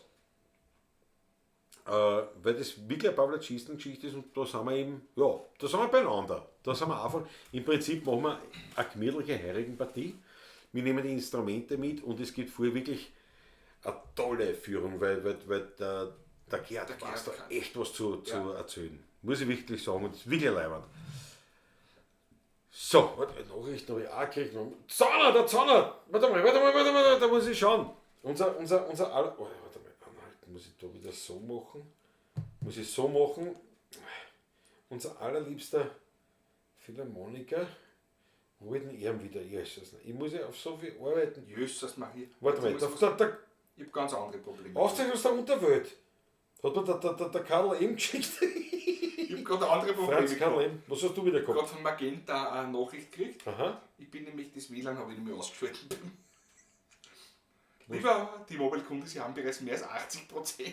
Weil das wirklich eine Pavlatschisten-Geschichte ist und da sind wir eben, ja, da sind wir beieinander. Da sind wir einfach, im Prinzip machen wir eine gemütliche Heurigenpartie. Wir nehmen die Instrumente mit und es gibt vorher wirklich eine tolle Führung, weil der Gerd Der weiß da Gerd kann. echt was zu Ja. erzählen. Muss ich wirklich sagen, und das ist wirklich leibend. So, warte, Nachrichten habe ich auch gekriegt. Zahner, der Zahner! Warte mal, da muss ich schauen. Unser aller. Oh, warte mal, anhalten, muss ich da wieder so machen? Muss ich so machen? Unser allerliebster Philharmoniker. Wo denn er wieder? Jesus, ich muss ja auf so viel arbeiten. Jösses Maria. Warte mal, Ich da, habe ganz andere Probleme. Aufzeichnung aus der Unterwelt. Hat mir der Karl M. geschickt. Ich habe gerade andere Probleme. Franz Karl M. Was hast du wieder Ich gehabt? habe gerade von Magenta eine Nachricht gekriegt. Aha. Ich bin nämlich, das WLAN habe ich nämlich ausgeschaltet. Lieber T-Mobile-Kunde, Sie haben bereits mehr als 80%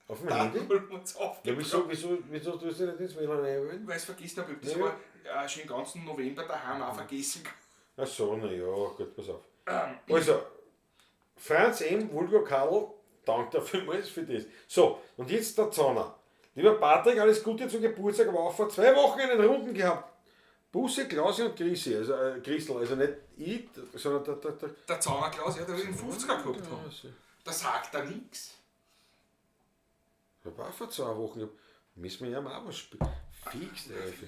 Auf dem Handy? Datenvolumens Ja, aufgebraucht. wieso tust du nicht ins WLAN einwählen? Weil ich es vergessen habe. Ich habe das Ja. aber schon den ganzen November daheim auch vergessen. Ach so, na ja, gut, pass auf. Also, Franz M., Vulgo Karl, danke dir vielmals für das. So, und jetzt der Zahner. Lieber Patrick, alles Gute zum Geburtstag, aber auch vor 2 Wochen einen Runden gehabt. Busse, Klausi und Grisi, also Christel, also nicht ich, sondern der... Der Zauner Klaus, ja, der will den 50er gehabt haben. Ja, Da sagt er nichts. Ich war vor 2 Wochen. Müssen wir ja mal was spielen. Fix, der Elfe.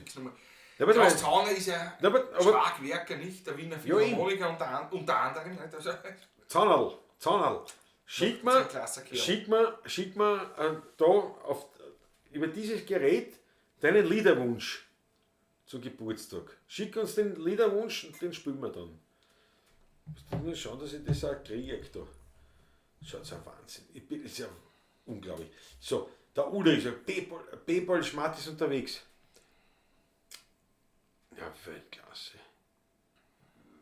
Ja, aber Klaus Zauner ist ja Ja, aber Schlagwerker, nicht? Der Wiener Ja, Philharmoniker unter anderem. Nicht? Also, Zaunerl, schick Das ist ein klasser mir, Kerl. schick mir da auf, über dieses Gerät deinen Liederwunsch zum Geburtstag. Schick uns den Liederwunsch und den spielen wir dann. Musst du nur schauen, dass ich das auch kriege da. Schaut, ist ja Wahnsinn. Ist ja unglaublich. So, der Ude ist ja Paypal Schmatt ist unterwegs. Ja, Weltklasse.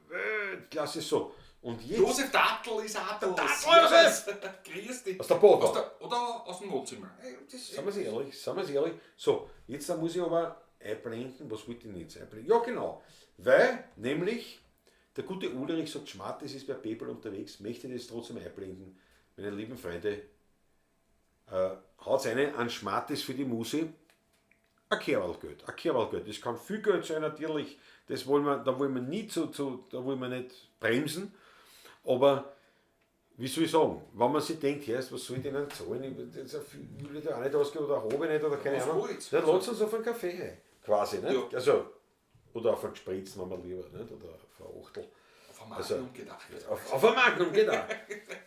Weltklasse, so. Und jetzt. Josef Dattel ist auch da. Dattel, Josef! Grüß dich. Aus der Boda. Oder aus dem Wohnzimmer. Hey, das Sagen wir ehrlich. So, jetzt da muss ich aber einblenden. Was wollte ich denn jetzt einblenden? Ja, genau. Weil, nämlich, der gute Ulrich sagt, Schmattes ist bei PayPal unterwegs, möchte das trotzdem einblenden. Meine lieben Freunde, haut eine an Schmattes für die Musi. Ein Kerlgeld, ein Kerlgeld. Das kann viel Geld sein natürlich. Das wollen wir, da wollen wir nie da wollen wir nicht bremsen. Aber wie soll ich sagen, wenn man sich denkt, erst, was soll ich denn zahlen? Ich will ich da auch nicht ausgeben oder habe ich nicht oder keine Was Ahnung. wollt's? Dann lasst uns auf einen Kaffee ein, quasi. Nicht? Ja. Also, oder auf einen Gespritzen, wenn man lieber, nicht? Oder auf ein Achtel. Auf ein Also, Magnum geht auch. Auf ein Magnum geht auch.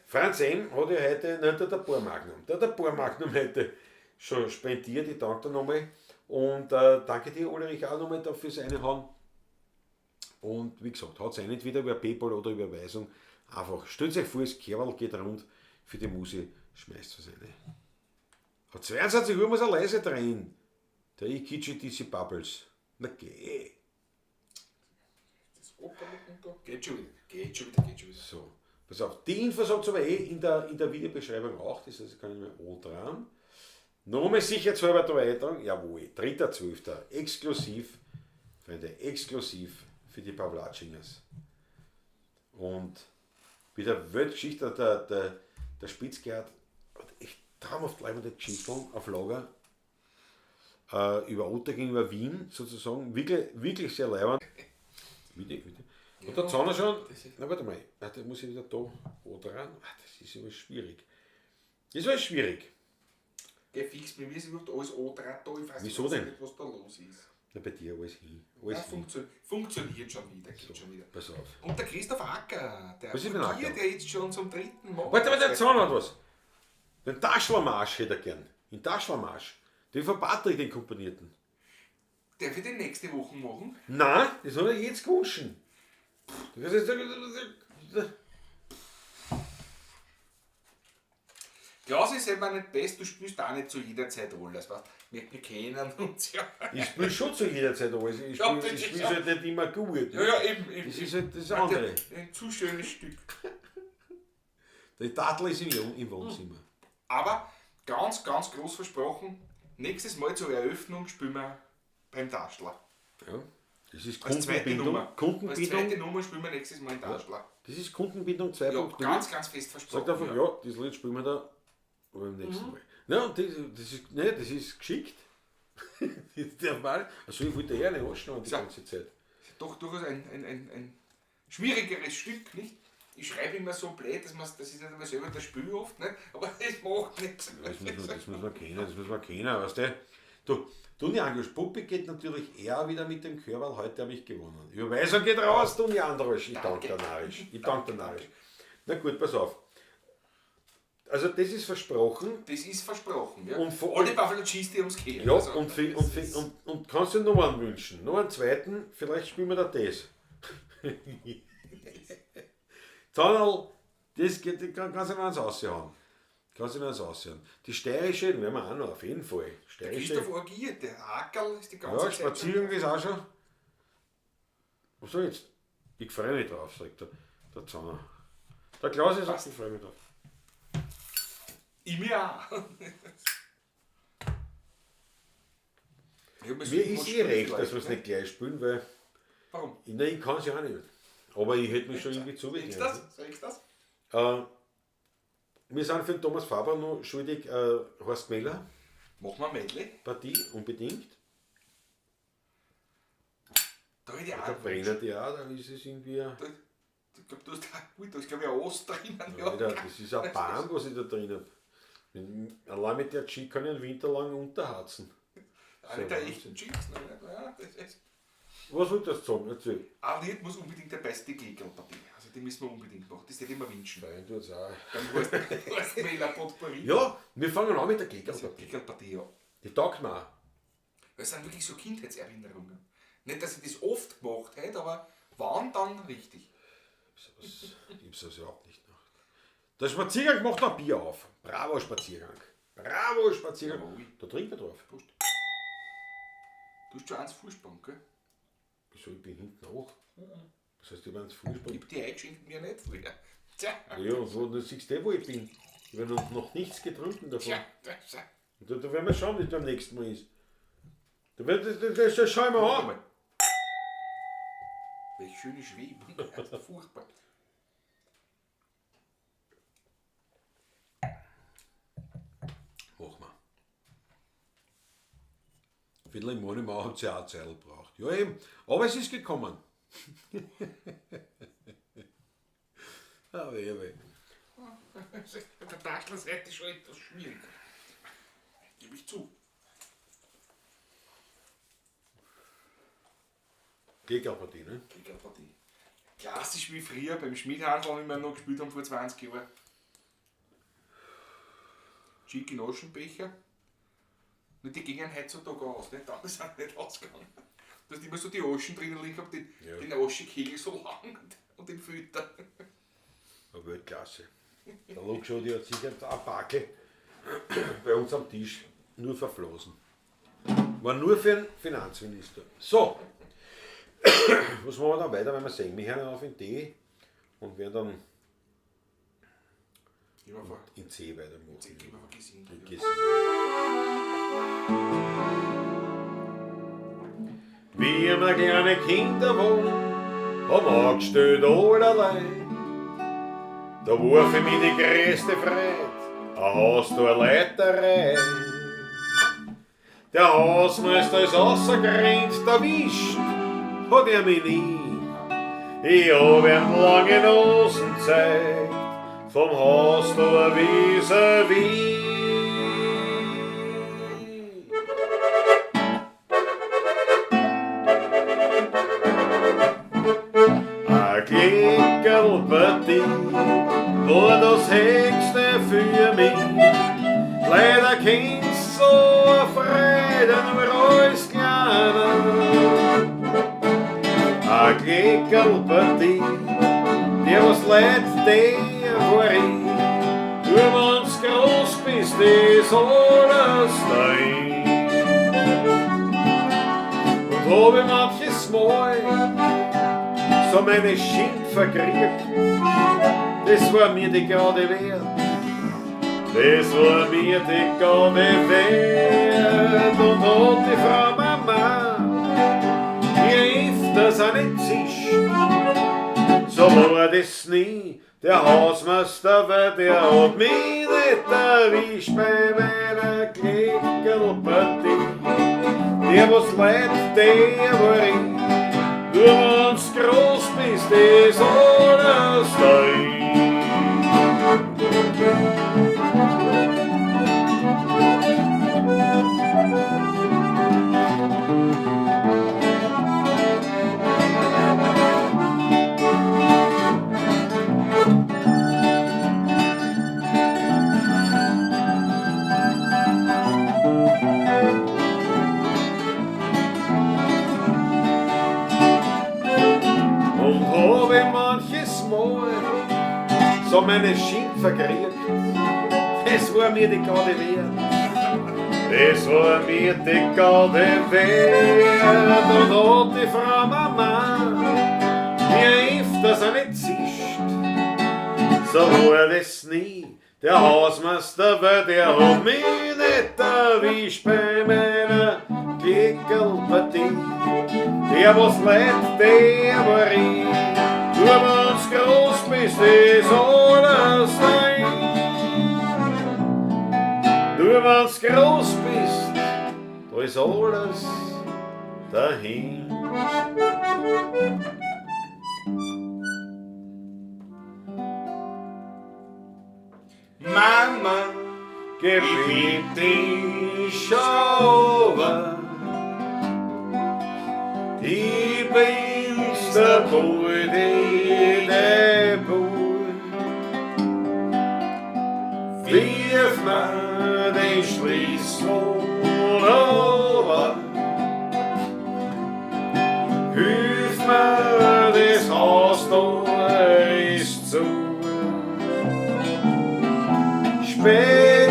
Franz M. hat ja heute, nein, der hat ein paar Magnum, der hat ein paar Magnum heute schon spendiert. Ich danke dir nochmal. Und danke dir, Ulrich, auch nochmal dafür fürs Reinhauen. Und wie gesagt, haut es entweder über PayPal oder Überweisung. Einfach, stellt euch vor, das Kerl geht rund für die Musi, schmeißt was rein. Ab 22 Uhr muss er leise drehen. Der Ikichi DC Bubbles. Na geh. Das Operlucken da. Geht schon wieder. Geht schon wieder, geht schon wieder. So, pass auf. Die Infos habt ihr aber eh in der Videobeschreibung auch, das heißt, kann ich mir auch dran. Nochmal sicherheitshalber da eintragen. Jawohl, 3.12. Exklusiv, Freunde, exklusiv für die Pavlatschingers. Und wieder Weltgeschichte, der Spitzgerd hat echt traumhaft leibende Geschichten auf Lager. Über Otterking, über Wien sozusagen. Wirklich, wirklich sehr leibend. Wieder, wieder. Und der Zauner schon. Na, warte mal, da muss ich wieder da dran. Das ist immer schwierig. Das ist alles schwierig. Geh fix, bei mir ist überhaupt alles O3 da. Ich weiß Wieso denn? nicht, was da los ist. Na, bei dir alles hin. Alles Ja, hin. funktioniert schon wieder, geht schon wieder. Pass auf. Und der Christoph Acker, der Was ist mit dem Acker? probiert ja jetzt schon zum dritten Mal. Warte mal, der Zauner hat was. Den Taschlermarsch hätte er gern. Den Taschlermarsch. Den von Patrick, den komponierten. Darf ich den nächste Woche machen? Nein, das hat er jetzt gewünscht. Das ist, Klaus ist eben auch nicht best, du spielst auch nicht zu jeder Zeit alles, weißt? Wir kennen uns ja. Ich spiele schon zu jeder Zeit alles. Ich Ja, spiele das ist spiel's ja- halt nicht immer gut. Ja, ja, eben. Eben. Das ist halt das andere. Ein zu schönes Stück. Die Tatel ist im Wohnzimmer. Aber ganz, ganz groß versprochen, nächstes Mal zur Eröffnung spielen wir beim Taschler. Ja. Das ist Als zweite Kundenbindung. Nummer. Als Kundenbindung. zweite Nummer spielen wir nächstes Mal im Taschler. Das ist Kundenbindung Ja, 2.0. ganz, ganz fest versprochen. Sagt einfach, ja, das Lied spielen wir da beim nächsten Mal. Ja, und das ist, ne, das ist geschickt. Das darf man- Also ich wollte eher nicht anschneiden die So. ganze Zeit. Doch durchaus ein schwierigeres Stück, nicht? Ich schreibe immer so blöd, dass ich nicht einmal selber das spiele oft, nicht? Aber das macht nichts. Das muss man kennen, das muss man kennen, weißt du? Du, Toni Androsch, Puppi geht natürlich eher wieder mit dem Körperl, heute habe ich gewonnen. Überweisung geht raus, Toni Androsch. Ich danke dir narrisch. Ich danke dir narrisch. Na gut, pass auf. Also das ist versprochen. Das ist versprochen, ja. Und Alle Buffalo Cheese, die ums gehen. Ja, also, und kannst du noch einen wünschen? Noch einen zweiten, vielleicht spielen wir da das. Zahnl, das geht, kannst du noch eins raushauen. Kannst du noch eins raushauen. Die steirische, den werden wir auch noch, auf jeden Fall. Steirische. Christoph agiert, der Hakerl ist die ganze Ja, Zeit. Spaziergang ist auch schon. Was soll ich jetzt? Ich freue mich drauf, sagt der Zahner. Der Klaus ist auch, ich freue mich drauf. Ich mir auch. Ich hab Mir so ist eh recht, vielleicht, dass wir es ne? nicht gleich spielen, weil. Warum? Nein, ich kann es ja auch nicht. Aber ich hätte mich schon irgendwie Sagst du zubegeben. das? Sagst du das? Wir sind für den Thomas Faber noch schuldig, Horst Meller, Machen wir ein Medley. Partie, unbedingt. Da hätte ich auch Da einen brennen die auch, da ist es irgendwie. Da, ich glaube, du hast da, gut, da ist glaube ich ein Ost drinnen. Ja. Alter, das ist ein Baum, was ich da drin habe. Allein mit der G kann ich einen Winter lang unterharzen. Eine der echten Chicks. Ne? Ja, das ist. Was wolltest du sagen? Erzähl. Ein Lied muss unbedingt der beste Gegenpartie. Also die müssen wir unbedingt machen. Das hätte ich mir wünschen. Nein, tut's auch. Beim Horst Mehler Potpourri. Ja, wir fangen an mit der Gegenpartie. Gegenpartie, ja. Die taugt mir auch. Das sind wirklich so Kindheitserinnerungen. Nicht, dass ich das oft gemacht hätte, aber wann dann richtig. Ich hab's das überhaupt nicht gemacht. Der Spaziergang macht noch Bier auf. Bravo Spaziergang. Bravo Spaziergang. Jawohl. Da trinkt er drauf. Prost. Du hast schon eins Vorsprung, gell? Wieso, ich bin hinten auch. Das heißt, ich bin ins Fußball. Gib die eingeschenkt mir nicht vorher. Tja, Ja, und wo, du siehst du, wo ich bin. Ich habe noch nichts getrunken davon. tja, tja. Da werden wir schauen, wie es beim nächsten Mal ist. Da wird, das, das, das schauen wir an. Mal. Welch schöne Schwebung. Das ist furchtbar. Machen wir. Viertel im Monat hat sie auch eine Zeit gebraucht. Ja, eben. Aber es ist gekommen. Ah, weh, weh. Auf der Taschlerseite ist schon etwas schwierig. Gebe ich zu. Gegnerpartie, ne? Kickerpartie. Klassisch wie früher beim Schmiedhandel, wie wir noch gespielt haben vor 20 Jahren. Chicken Aschenbecher. Nur die gingen heutzutage aus, nicht? Damals sind nicht ausgegangen. Du hast immer so die Aschen drinnen liegen gehabt, den, Ja. den Aschenkegel so lang und den Filter. Eine Weltklasse. Der Luxo, die hat sicher eine Backe bei uns am Tisch nur verflossen. War nur für den Finanzminister. So, was machen wir dann weiter, wenn wir sehen? Wir hören auf in D und werden dann Gehen wir vor, in C weitermachen. gehen wir vor Gesindel. In Gesindel. Wie immer kleine Kinder wohnen, haben angestellt allerlei. Da war für mich die größte Freude, ein Haus da Leiterei. Der Hausmeister ist ausgerannt, erwischt hat er mich nie. Ich hab ihm lange Nosen gezeigt, vom Haus da vis-à-vis. Ein Klickerlpartie war das Höchste für mich. Leider kennst so eine Freude nur als Kleiner. Ein Klickerlpartie, der was leid, der war ich. Nur wenn's groß bist, ist alles dahin. Und hab ich manches Mal so meine Schild verkriegt, das war mir die Garde wert. Das war mir die Garde wert. Und hat die Frau Mama mir öfters einen zischt, so war das nie der Hausmeister, weil der hat mich nicht erwischt bei meiner Kleckerlpartie. Der was leid, der war ich. Nur wenn's groß bist, ist alles dahin. Und hab ich manches Mal so meine Schild verkriegt, das war mir die Garde wert. Das war mir die Garde wert. Und hat die Frau Mama mir öfters eine zischt, so war das nie der Hausmeister, weil der hat mich nicht erwischt bei meiner Kleckerlpartie. Der was leid, der war ich. Nur wenn's groß bist, ist alles dahin. Nur wenn's groß bist, da ist alles dahin. Mama, geh bitte schauen. Ich bin's, der Bulli, der Bull. Wirf mir den Schlüssel runter. Hilf mir, das Haus da ist zu. Spät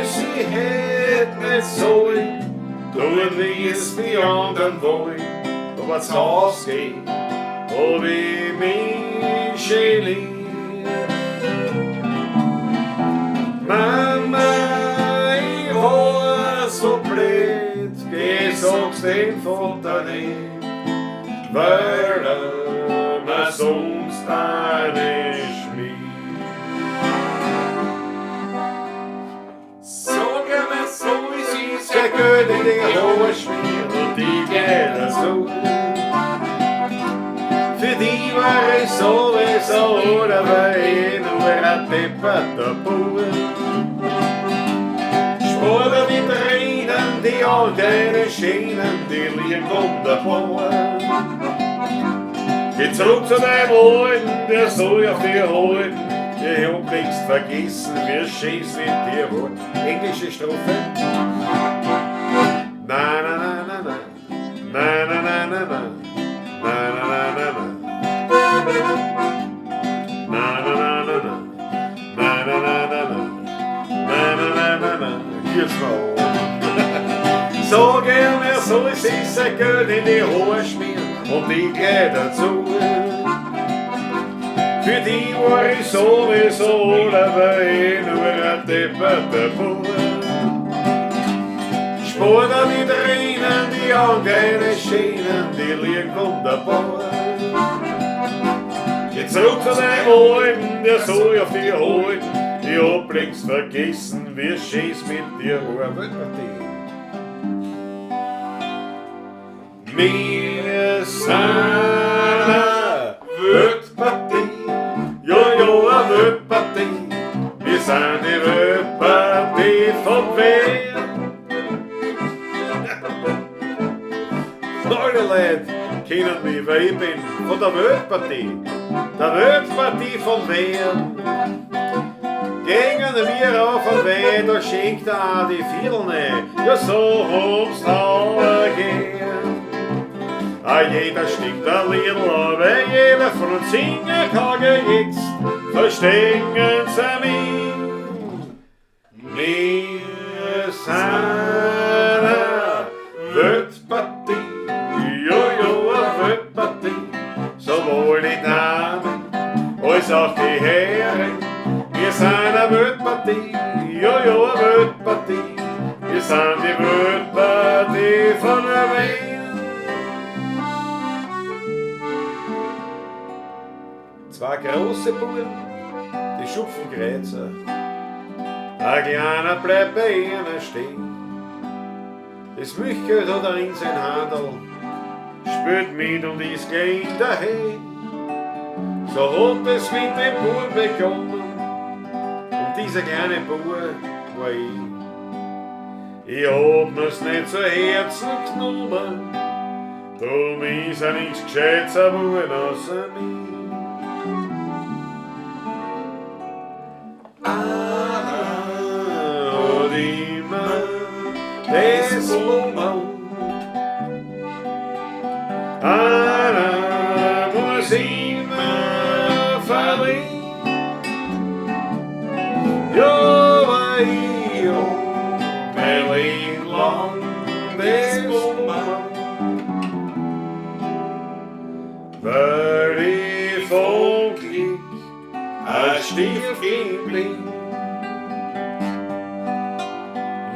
ist, sie hätt nicht sollen, tun wie es die anderen wollen, aber zu Haus gehen, hab ich mich schön lieb. Mama, ich war so blöd, geh, sag's dem Vater nicht, weil er mir sonst eine schmiert. Sag einmal, so ist es. Der Geld in die Haare schmiert und die Kleider zu. Für die war ich sowieso, oder war ich nur ein depperter Bub. Spur die Tränen, die alten Schienen, die liegen wunderbar. Geh zurück zu deinem Alten, der soll auf dir halten. Ich hab nichts vergessen, wie schön's mit dir war. Englische Strophe. Na, na, na, na, na. Na, na, na, na, na. Na, na, na, na, na. Na, na, na, na, na. Na, na, na, na, na. Na, na, na, na, na. Kurz mal. Sag er mir, soll sich sein Geld in die Haare schmieren und die Kleider zu. Für die war ich sowieso, aber ich nur ein depperter Bub. Spur da die Tränen, die Augen Schienen, die liegen wunderbar. Geh zurück zu deinem Alten, der soll auf dich halten. Ich hab längst vergessen, wie schön's mit dir war. Weltpartie. Wir sind eine Weltpartie, ja, ja, eine Weltpartie. Wir sind die Weltpartie von Wien. Alle Leute kennen mich, weil ich bin von der Weltpartie. Der Weltpartie von Wien. Gingen wir auf den Weg, da schenkt er auch die Viertel nicht. Ja, so haben's alle gern. Ah, jeder stinkt ein Liedl, aber jeder von uns singen kann jetzt, verstehen sie mich. Wir sind eine Weltpartie, jojo, eine Weltpartie, sowohl die Damen als auch die Herren. Wir sind eine Weltpartie, jojo, eine Weltpartie, wir sind die Weltpartie von der Welt. Zwei große Buben, die schupfen Kreuzer, ein kleiner bleibt bei ihnen stehen. Das Milchgeld hat er in sein Handel, spürt mit und ist gleich daheim. So hat es mit dem Bub begonnen, und dieser kleine Bub war ich. Ich hab mir's nicht zu Herzen genommen, drum ist er nichts Gescheites geworden außer mir. Einer hat immer das Bummerl, einer muss immer verlieren. Ja, weil ich hab mein Leben lang das Bummerl, weil ich vom Glück ein Stiefkind bin.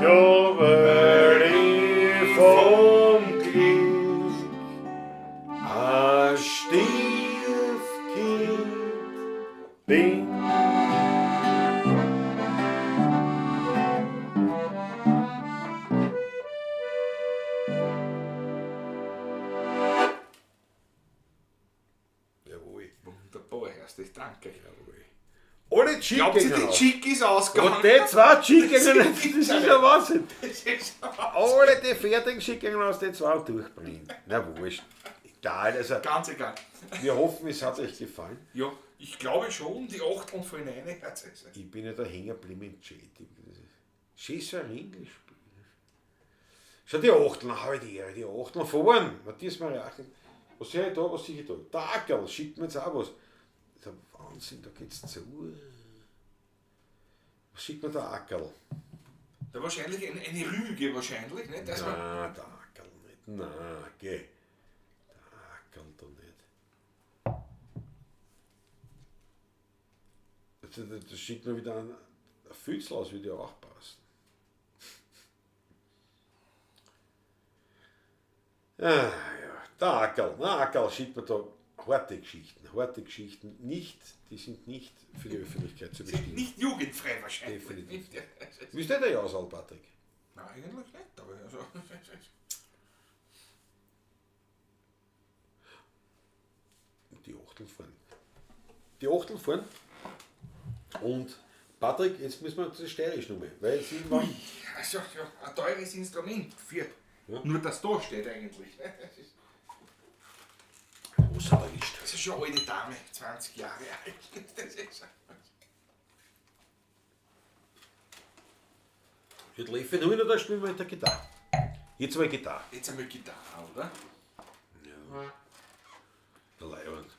Ja, weil ich vom Glück ein Stiefkind bin. Jawohl. Wunderbar, herzlich danke. Jawohl. Alle Chick Glaubt ihr, gingen die auf. Chick ist ausgegangen? Und die zwei Chick gingen das ist ja Wahnsinn. Das ist Alle die fertigen Chick gingen aus, die zwei durchbrennen. Na wurscht. Egal, also ganz egal. wir hoffen, es hat euch gefallen. Ja, ich glaube schon, die Achteln fallen rein. Ich bin ja da hängen geblieben im Chat. Schön so ein Ringelspiel. Schau, die Achteln, habe ich die Ehre, die Achteln vorn. Matthias Maria Achteln. Was sehe ich da, was sehe ich da? Der Ackerl schickt mir jetzt auch was. Das ist ein Wahnsinn, da geht's zu. Was schickt mir der Ackerl? Da wahrscheinlich eine Rüge, wahrscheinlich, nicht? Dass man, Nein, der Ackerl nicht. Nein, geh. Der Ackerl da nicht. Das schickt mir wieder ein Füchsel aus, würde ja auch passen. Ah, ja, der Ackerl, na Ackerl schickt mir da harte Geschichten, nicht, die sind nicht für die Öffentlichkeit zu sind bestimmen. nicht jugendfrei wahrscheinlich. Definitiv. Nicht? Wie ist denn der Jausal, Patrick? Nein, eigentlich nicht, aber also, Die Achtel fahren. Die Achtel fahren. Und Patrick, jetzt müssen wir das Steirisch nochmal, weil sie waren. also, ja, ein teures Instrument für Ja. nur das da steht eigentlich. Ne? Das ist, Was hat er erwischt? das ist schon eine alte Dame, 20 Jahre alt. Das ist, Wird Leffe noch oder spielen wir mit der Gitarre? Jetzt mal Gitarre. jetzt einmal Gitarre, oder? Ja. Der Leiband.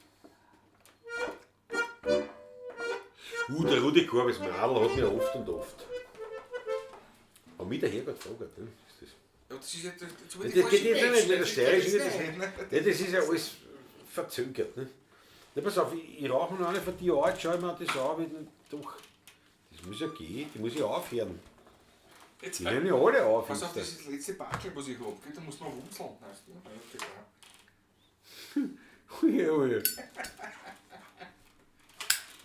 Der Rudi Korbis Madl hat mir oft und oft. Aber mit der Herbert Fragert, ne? Ist das. Ja, das ist ja das, das, Das geht jetzt nicht mit der Steirischen. Das, ja, das ist ja alles verzögert. Ne? Na, pass auf, ich rauche mir noch eine von dir an, jetzt schau ich mir das an, wie, doch, das muss ja gehen, die muss ich aufhören. Jetzt, Die hören ja alle auf. pass auf, jetzt. das ist das letzte Backel, was ich hab. Da muss man wurzeln. Weißt du? Ja, okay. Ui, ui.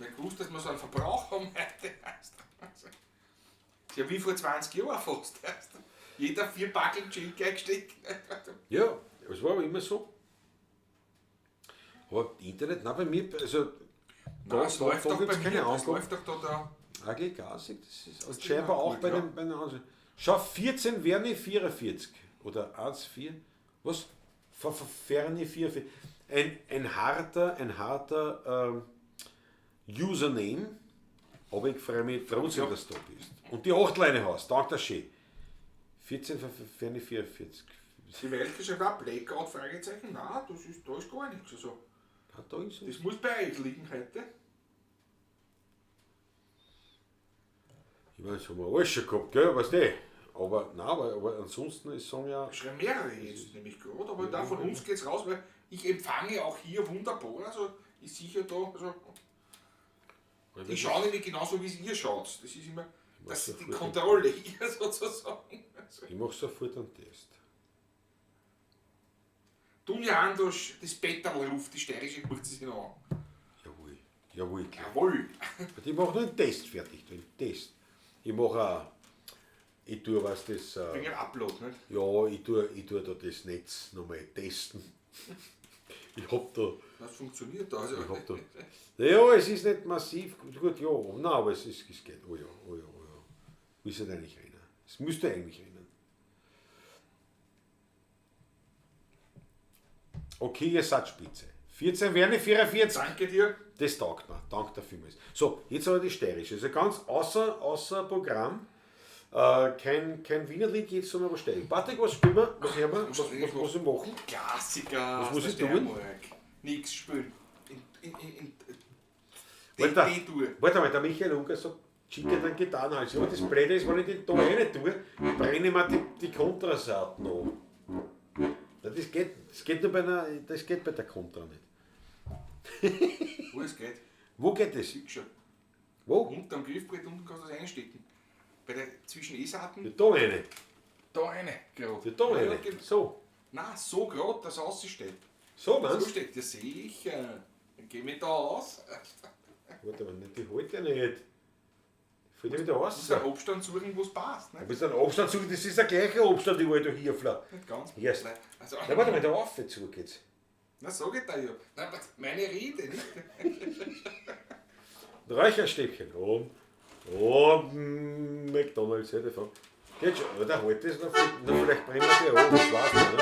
Ich gewusst, dass wir so einen Verbrauch haben heute. Weißt du? Also, ist ja wie vor 20 Jahren fast. Weißt du? Jeder 4 Backel Gin eingesteckt. Ja, es war aber immer so. Aber Internet, nein, bei mir, also da, Nein, es da, läuft da doch gibt bei es mir, keine das Angaben. läuft doch da. Eigentlich gasig, das ist Das scheinbar ist auch bei gut, ja. den, bei den anderen. Schau, 14 Werni 44 oder 1, 4, was? Ferni 44. Ein harter Username, aber ich freue mich trotzdem, Ja. dass du da bist. Und die Achtleine hast, danke dir schön. 14 Ferni 44. Die Welt ist ja auch Blackout, Fragezeichen. Nein, das ist, da ist gar nichts. Also, Ah, da ist es. das muss bei euch liegen heute. Ich meine, das haben wir alles schon gehabt, gell, weißt du? Aber nein, aber ansonsten ist sagen ja. Schreiben mehrere jetzt nämlich gerade, aber da von uns geht's raus, weil ich empfange auch hier wunderbar, also ist sicher da, also ich schaue nämlich genauso, wie es ihr schaut. Das ist immer das ist die Kontrolle hier sozusagen. Also, Ich mache sofort einen Test. Dunja Andosch, das Betterl ruft, die steirische Kurze sind an. Jawohl. Jawohl. Jawohl. Ich mache nur einen Test fertig, einen Test. Ich mache auch, ich tue was das. Wegen Upload, nicht? Ja, ich tue da das Netz nochmal testen. Ich hab da. Das funktioniert da. Also. Ich hab da. Ja, es ist nicht massiv. Gut, ja, nein, aber es ist, es geht. Oh ja, oh ja, oh ja. Müsste eigentlich rennen. Es müsste eigentlich rennen. Okay, ihr seid spitze. 14 Werne, 44. Danke dir. Das taugt mir. Danke dafür. So, jetzt aber die steirische. Also ganz außer Programm. Kein Wienerlied jetzt, sondern was steirisch. Patrick, was spielen wir? Was hören wir? Was muss ich machen? Klassiker. Was muss ich tun? Nichts spielen. Warte mal, der Michael Unger sagt, Chicken dann Gitarrenhals. Ja, das Blöde ist, wenn ich den da rein tue, brenne ich mir die Kontrasaiten an. Das geht nur bei einer, das geht bei der Kontra nicht. Wo es geht? Wo geht das? Schon. Wo? Unter am Griffbrett unten kannst du das einstecken. Bei der zwischen E-Saiten. Ja, da eine. Da eine, gerade. Ja, da eine. Ja, so. Nein, so gerade, dass es raussteht. So meinst du? So steht, ja sicher. Dann geh ich da aus. Warte mal, die holt ja nicht. Die fällt ja wieder raus. Du musst einen Abstand suchen, wo es passt. Ne? Du musst einen Abstand suchen, das ist der gleiche Abstand, überall da hier. Nicht ganz. Erst. Nein, also, na, warte mal, da auf, zu geht's. Na, sag ich da ja. Nein, meine Rede, nicht? Räucherstäbchen. Oh, McDonalds, hätte ich gesagt. Geht schon, aber der holt das noch, vielleicht brennen wir die an, das weiß man, ne?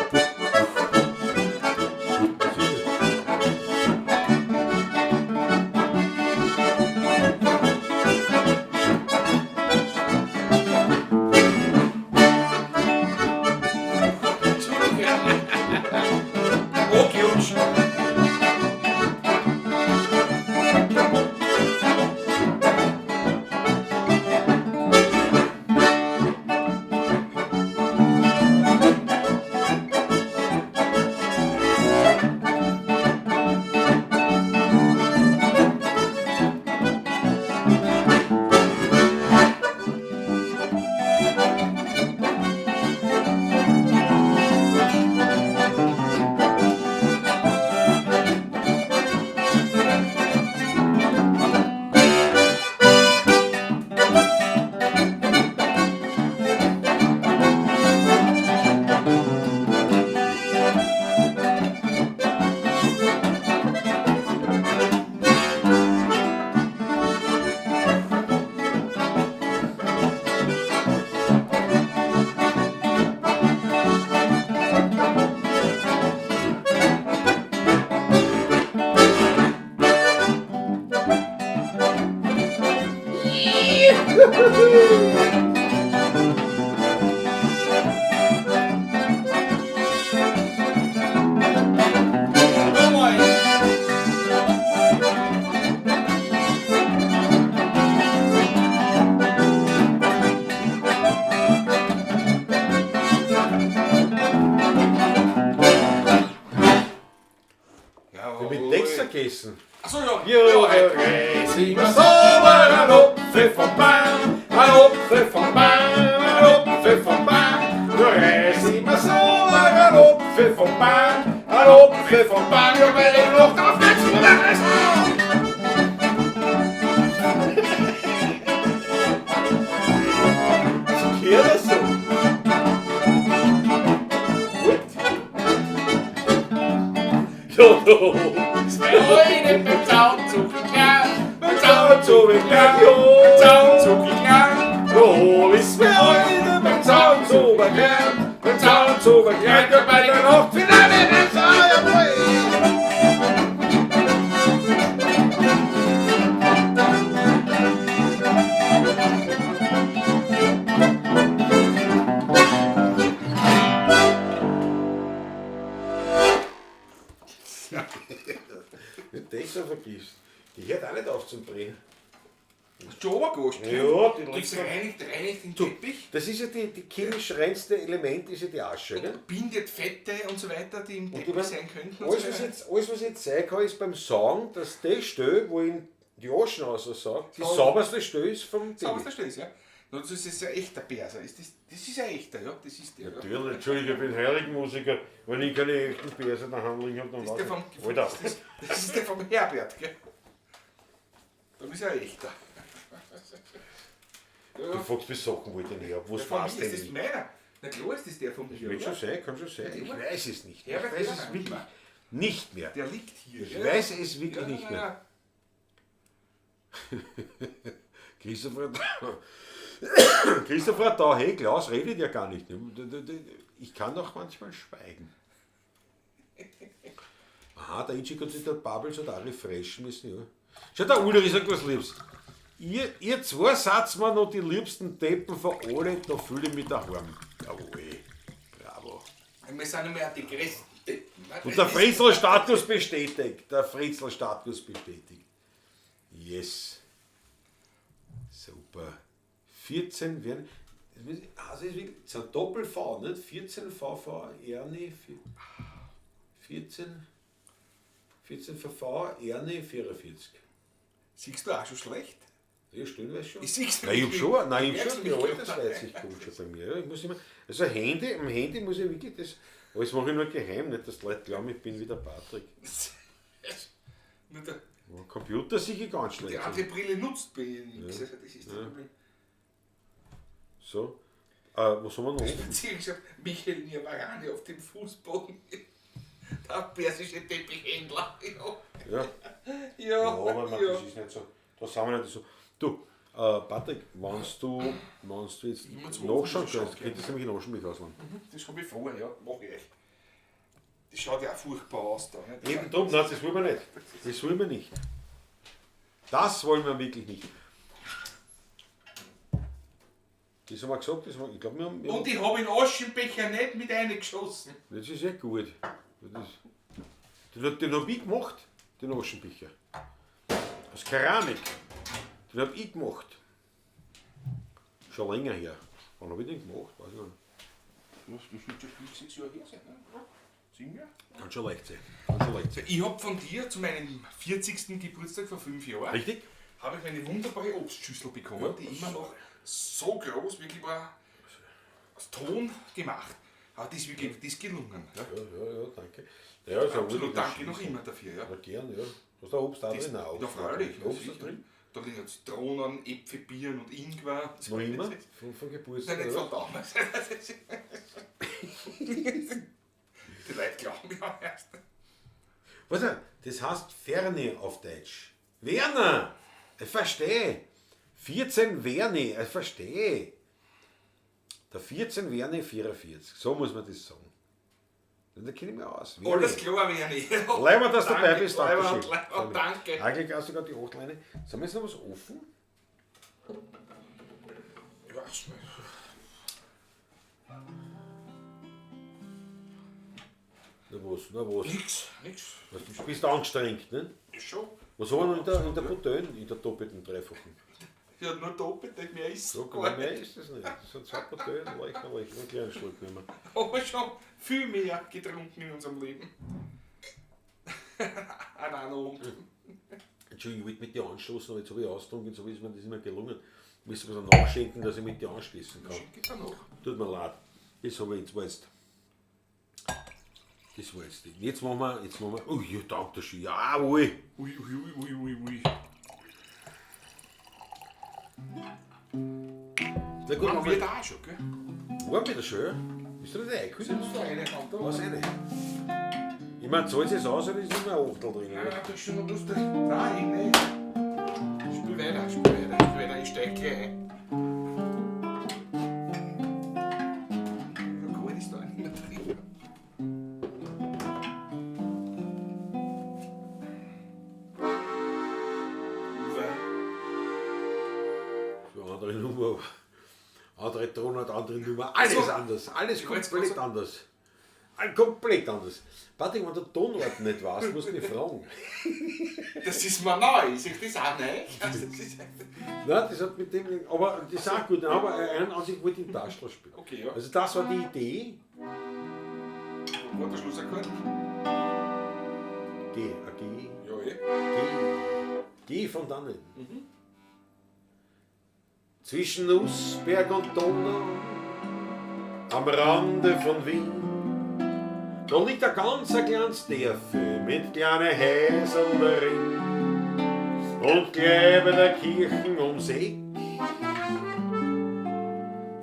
Was ist das? Achso, ja. Ja, immer sauber, ein Opfer vom Baum, ein Opfer vom Baum, ein Opfer vom Baum. Du reiß immer sauber, ein Opfer vom Baum, ein Opfer vom Baum. Ja, weil ich noch drauf geht's, oder reiß. Das gehört das so. Gut. Ja, da. Freude beim Zaunzug klar, beim Zaunzug klar, beim Zaunzug klar. Jo, ist Freude beim Zaunzug klar, beim Zaunzug klar, ja, bei der Nacht Finale, jawohl. Den Texter vergisst. Die hört auch nicht auf zum Drehen. Hast du schon runtergewaschen? Ja, die Das liegt reinigt den Teppich. Das ist ja die chemisch reinste Element, ist ja die Asche. Gell? Und bindet Fette und so weiter, die im Und ich Teppich mein, sein könnten. Und alles, so was weiter. jetzt, alles, was ich jetzt sagen kann, ist beim Saugen, dass die Stelle, wo ich die Aschen raussauge, die Sauber. sauberste Stelle ist vom Sauberste Teppich. Stelle ist, ja. Na, das ist ja echter Perser. Ist das ist ein echter, ja. Das ist der. Ja. Natürlich, Entschuldigung, ich bin Heurigenmusiker. Wenn ich keine echten Perser in der Handlung habe, dann Das ist der weiß vom, ich. Alter. das ist der vom Herbert, gell? Da ist ja ein echter. Ja, Du fragst mich Sachen, wo ich den her habe. Was der von weiß mir, ist denn das ich? meiner? Na klar ist das der von mir, Wird oder? schon sein, kann schon sein. Ich weiß es nicht. Ich Herbert weiß es Herrmann. wirklich nicht mehr. Der liegt hier. Ich weiß es wirklich nicht mehr. Ja. Christopher, Christopher da, hey, Klaus redet ja gar nicht. Ich kann doch manchmal schweigen. Aha, der Itchik hat sich der Bubbles hat auch refreshen müssen. Ja. Schau, der Ulrich sagt was Liebes. Ihr zwei seid mir noch die liebsten Deppen von alle, da fühle ich mich daheim. Jawohl, bravo. Wir sind immer die größten Deppen. ne? Und der Fritzl-Status bestätigt. Der Fritzl-Status bestätigt. Yes. Super. 14 werden. Also ist wirklich, das ist ein Doppel-V, nicht? 14 VV, Ernie, 14, 14 VV, Ernie, 44. Siehst du auch schon schlecht? Ja, stellenweise schon. Ich sieh's Nein, ich hab schon, nein, ich hab Merkst schon du die mich Altersweitsicht kommt schon bei mir. Ja, ich muss immer, also Handy, am Handy muss ich wirklich das, alles mache ich nur geheim, nicht, dass die Leute glauben, ich bin wie der Patrick. Nur der, Ja, Computer sicher ganz schlecht. die andere Brille nutzt bei ihr nichts. Also das ist das Problem. So, was haben wir noch offen? Ich hab Michael Nirvarani auf dem Fußboden. Der persische Teppichhändler. Ja, Ja, ja. ja aber man, ja. das ist nicht so. Da sind wir nicht so. Du, Patrick, wenn du jetzt muss nachschauen schon kannst, könntest du nämlich in Aschenbach ausleihen. Das habe ich vor, ja. Mach ich. Das schaut ja auch furchtbar aus da. Ne? Eben drum, nein, das wollen wir nicht. Das wollen wir nicht. Das wollen wir wirklich nicht. Das haben wir gesagt, das haben wir, ich glaube, wir haben. Wir Und ich habe den Aschenbecher nicht mit reingeschossen. Das ist ja gut. Den hab ich gemacht, den Aschenbecher. Aus Keramik. Den hab ich gemacht. Schon länger her. Wann hab ich den gemacht? Weiß ich nicht. Das wird schon 5, 6 Jahre her sein, ne? 7 Jahre? Kann schon leicht sein. Kann schon leicht sein. Ich habe von dir zu meinem 40. Geburtstag vor 5 Jahren Richtig? habe ich meine wunderbare Obstschüssel bekommen, die immer noch so groß wirklich war, aus Ton gemacht. Aber das ist wirklich das ist gelungen. Ja. Ja, ja, ja, danke. Ja, ist ja Absolut, danke noch Schüssel. immer dafür. Ja. Ja, gern, ja. Hast du auch Obst da drin? Nein, Obst Ja, freilich. da drin. Obst da sicher. drin? Da liegen Zitronen, Äpfel, Birnen und Ingwer. Noch immer? Von Geburtstag? Nein, nicht oder? von damals. Die Leute glauben ja erst. Warte, das heißt Ferne auf Deutsch. Werner! Ich verstehe. 14 Werne, ich verstehe. Der 14 Werne 44, so muss man das sagen. Da kenne ich mich aus. Werner. Alles klar, Werni. Leiber, dass du dabei bist, Leiber, danke schön. Leiber, danke. Eigentlich hast du gerade die Achtleine. Sind wir jetzt noch was offen? Ich weiß nicht. Na was, na was. Nix, nix. Du bist angestrengt, ne? Ist schon. Was haben wir noch in der Bouteille, in der doppelten, dreifachen? Ja, nur doppelt, mehr ist So, gar mehr nicht. ist das nicht. Das sind zwei Bouteillen, leicht, leicht, einen kleinen Schluck nehmen. Aber schon viel mehr getrunken in unserem Leben. An einem Abend. Entschuldigung, ich wollte mit dir anstoßen, aber jetzt habe ich ausgetrunken, so ist mir das immer gelungen. Ich müsste was nachschenken, dass ich mit dir anstoßen kann. Schenke ich dir noch. Tut mir leid. Das habe ich jetzt, war jetzt. Das war jetzt. Jetzt machen wir. Oh, ja, danke schön. Jawohl. Ui, ui, ui, ui, ui, ui. Na gut, Waren machen wir wir. da auch schon, gell? Waren wir da schon? Bist du nicht eingekühlt? Sind da eine Hand da? Was eine? Ich meine, zahlt es aus oder ist immer ein Achtel drin? Nein, Oder? nein, das ist schon noch lustig. Nein, ich nicht. Spiel weiter, spiel weiter, spiel weiter. Ich steig gleich ein. So kalt ist da auch nicht mehr drin. So andere Nummer. Andere Tonart, andere Nummer. Alles So. anders. Alles Ich wollte komplett gerade anders. Ein komplett anderes. Patrick, wenn du Tonart nicht weißt, musst du mich fragen. Das ist mir neu. Ist das auch neu? Also, das ist Nein, das hat mit dem, aber das ist auch gut, aber an sich wollte ich den Taschler spielen. Okay, ja. Also das war die Idee. Wo war der Schlussakkord? G, A, G, Ja, eh. G, G von dannen. Zwischen Nussberg und Donau, am Rande von Wien, da liegt ein ganz ein kleines Dörfel mit kleinen Häusern darin und gleich bei der Kirchen ums Eck.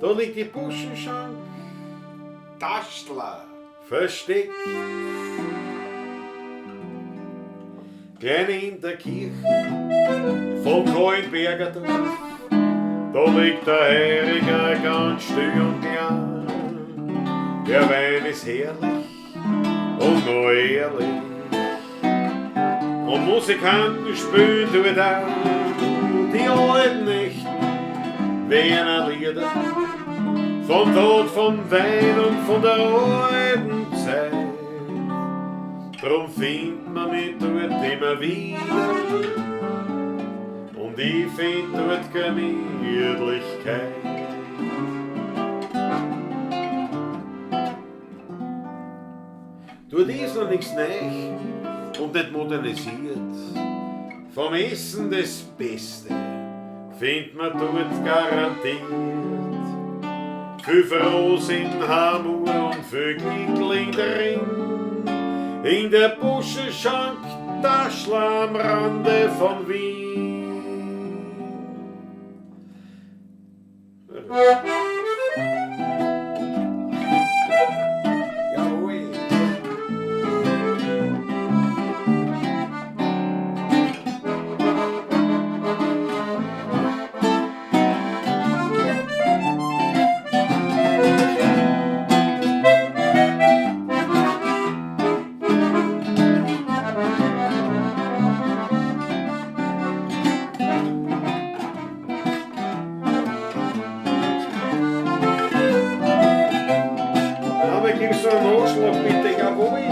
Da liegt die Buschenschank Taschler. versteckt. Klein in der Kirche vom Kahlenberger Dorf, da liegt der Heiriger ganz still und klein. Der Wein ist herrlich und noch ehrlich. Und Musikanten spielen dort auch die alten echten Wiener Lieder. Vom Tod, vom Wein und von der alten Zeit. Drum findet man mich dort immer wieder. Und ich find dort Gemütlichkeit. Dort ist noch nichts neu und nicht modernisiert. Vom Essen das Beste findet man dort garantiert. Viel Frohsinn in Hamur und viel Glück drin. In der Buschenschank, Taschler am Rande von Wien. Jawohl. Aber gibst du einen Nachschlag bitte, jawohl.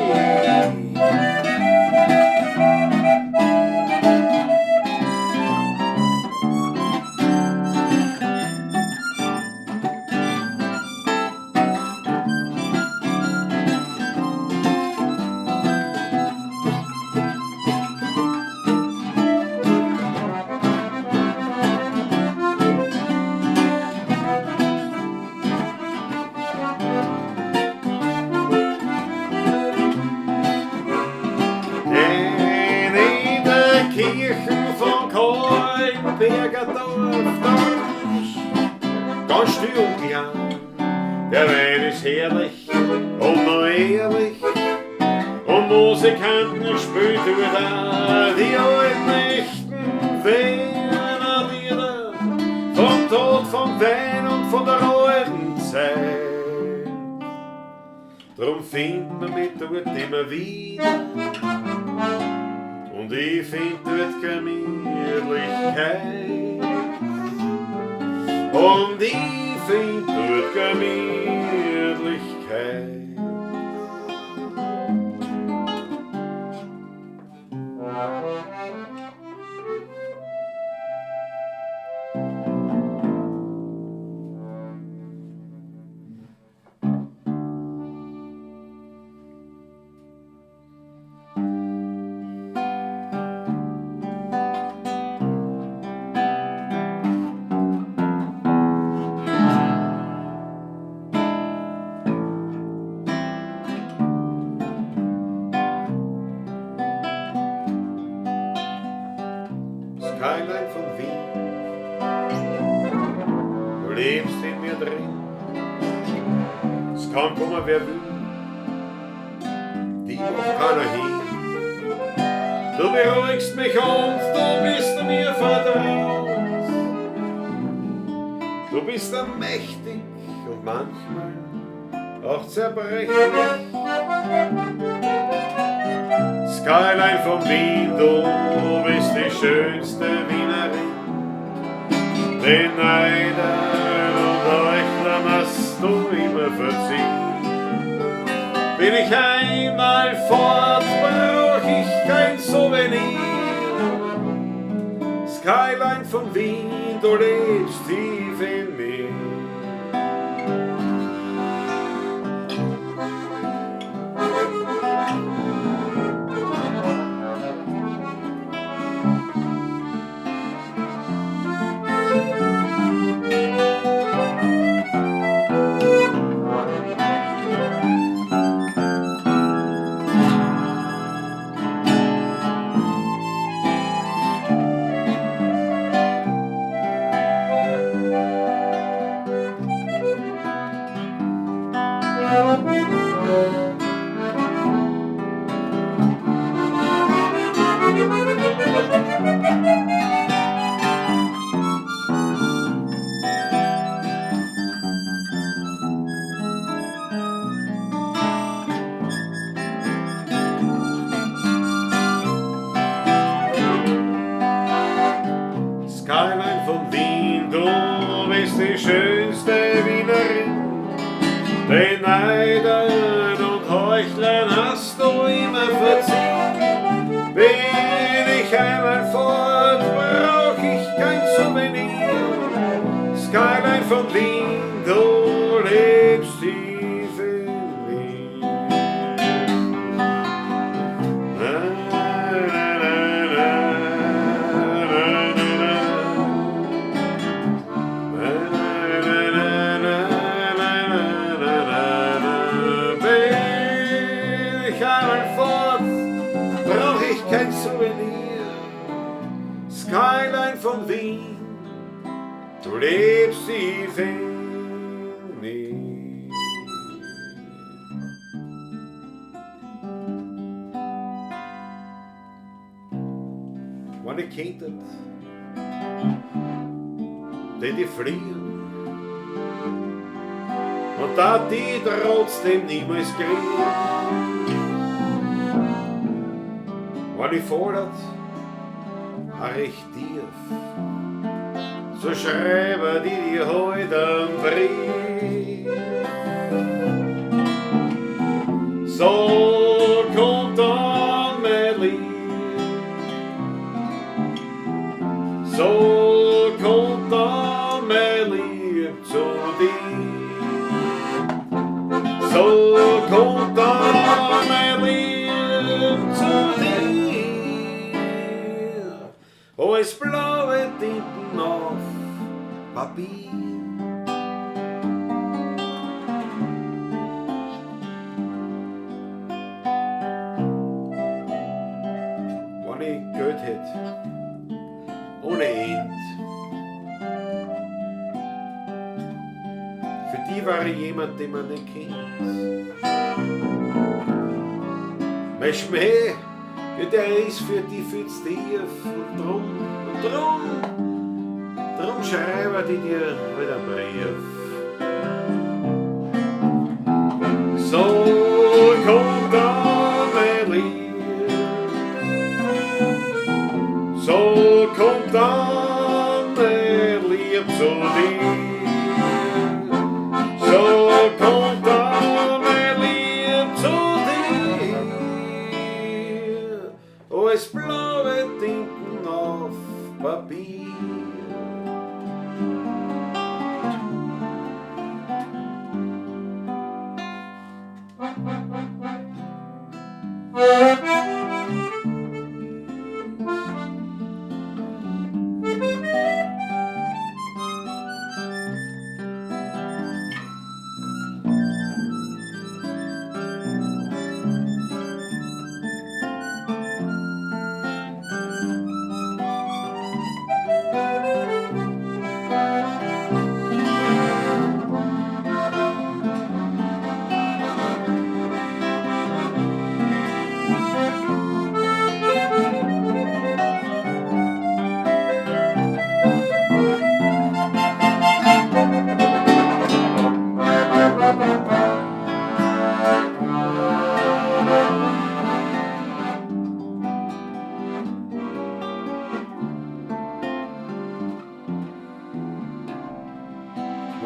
Denn in der Kirche von Kahlenberger Dorf, da ist ganz still und klein. Der Wein ist herrlich und noch ehrlich und Musikanten spielt wieder die alten echten Wiener Lieder vom Tod, vom Wein und von der alten Zeit. Drum findet man mich dort immer wieder und ich find dort Gemütlichkeit. Und ich find dort Gemütlichkeit. Skyline von Wien, du lebst in mir drin. Es kann kommen, wer will, die macht keiner hin. Du beruhigst mich und du bist mir vertraut. Du bist mächtig und manchmal auch zerbrechlich. Skyline von Wien, du bist die schönste Wienerin. Den Neidern und Heuchlern hast du immer verziehen. Bin ich Skyline von Wien, du lebst tief in mir. Skyline von Wien, du bist die schönste Wienerin. Den Neidern und Heuchlern hast du immer verziehen. Bin ich einmal fort, brauch ich kein Souvenir. Skyline von Wien, du lebst tief in Wien. Na, na, na, na, na, na, na. Na, na, na, na, na, na, na, na. Bin ich einmal fort, brauch ich kein Souvenir. Skyline von Wien, du lebst tief in mir. Wenn ich könnte, tät ich fliehen und da die trotzdem niemals kriegen. Wenn ich fordert, auch recht tief, so schreibe die dir heut einen Brief. So kommt dann mein Lieb, so kommt dann mein Lieb zu dir. So kommt dann mein Lieb zu dir. Als blaue Tinten auf Papier. Wenn ich Geld hätt, ohne End, für die war ich jemand, den man nicht kennt. Mein Schmäh, ja, der ist für die viel zu tief und drum schreibe ich dir halt einen Brief. So kommt dann mein Lieb, so kommt dann mein Lieb zu dir. So kommt dann mein Lieb zu dir, als blaue Tinten auf Papier.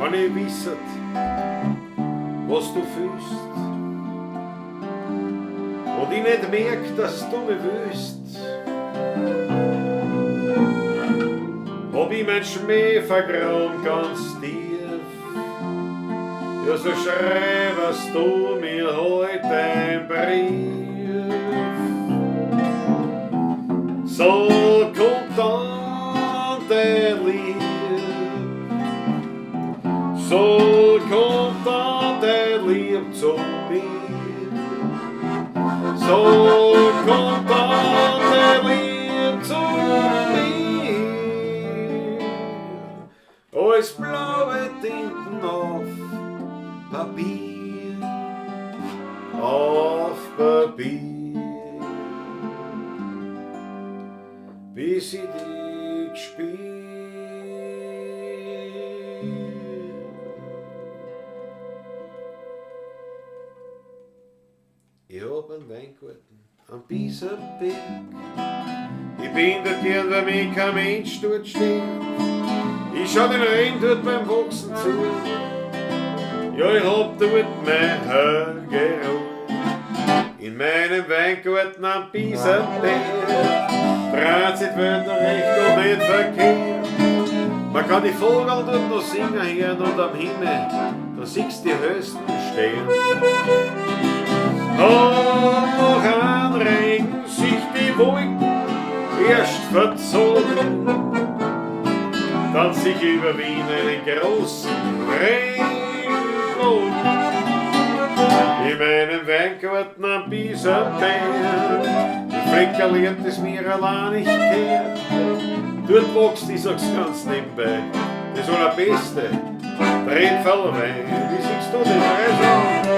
Wenn ich wisset, was du fühlst und ich nicht merk, dass du mich willst. Hab ich mein Schmäh vergraben ganz tief. Ja, so schreibst du mir heut ein Brief. So kommt dann dein Lieb, so kommt dann dein Lieb zu mir. So kommt dann dein Lieb zu mir. Als blaue Tinten auf Papier, auf Papier, bis ich dich spür. Ich hab einen Weingarten am Biesenberg. Ich bin dort gern, weil mich kein Mensch dort steht. Ich schau den Regen dort beim Wachsen zu. Ja, ich hab dort mein heilige Ruhe. In meinem Weingarten am Biesenberg dreht sich die Welt noch recht und nicht verkehrt. Man kann die Vögel dort noch singen hören und am Himmel, da siehst du die höchsten Sterne. Und noch ein Regen sich die Wolken erst verzogen, dann sich über Wien einen großen Regenbogen. In meinem Weingarten am Biesenberg, die Fleckerl das mir allein nicht kehrt. Dort wächst, ich sag's ganz nebenbei, das allerbeste Trepferlwein. Wie siehst du das, also?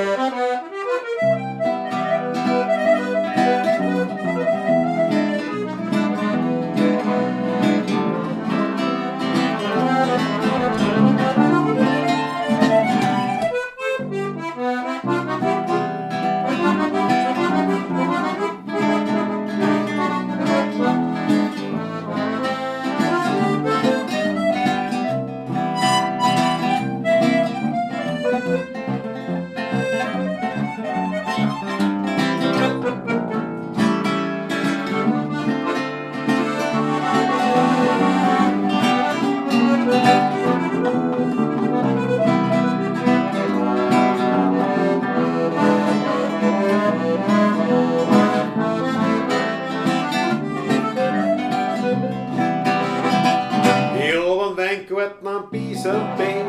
Weingarten am Biesenberg,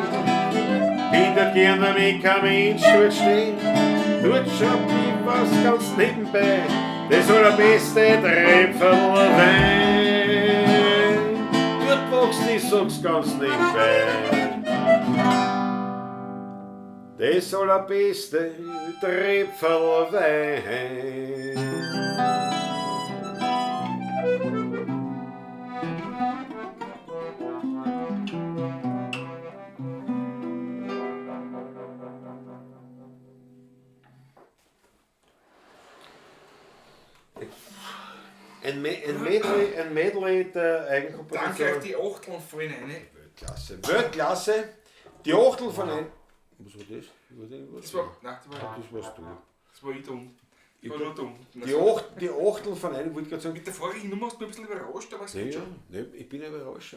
bin dort gern, weil mich kein Mensch dort steht. Dort schaut ich was ganz nebenbei, das allerbeste Trepferlwein. Dort wächst, ich sag's ganz nebenbei, das allerbeste Trepferlwein. Ein Medley der Eigenkomposition. Danke euch, die Achteln fallen rein. Weltklasse. Weltklasse. Die Achtel von ein. Was war das? Das war. Nein, das warst du. Das war ich dumm. Ich war nur dumm. Die Achtel von einem, wollte ich gerade sagen. Mit der vorigen Nummer hast du mich ein bisschen überrascht, aber es geht schon. Ne, ich bin ja überrascht.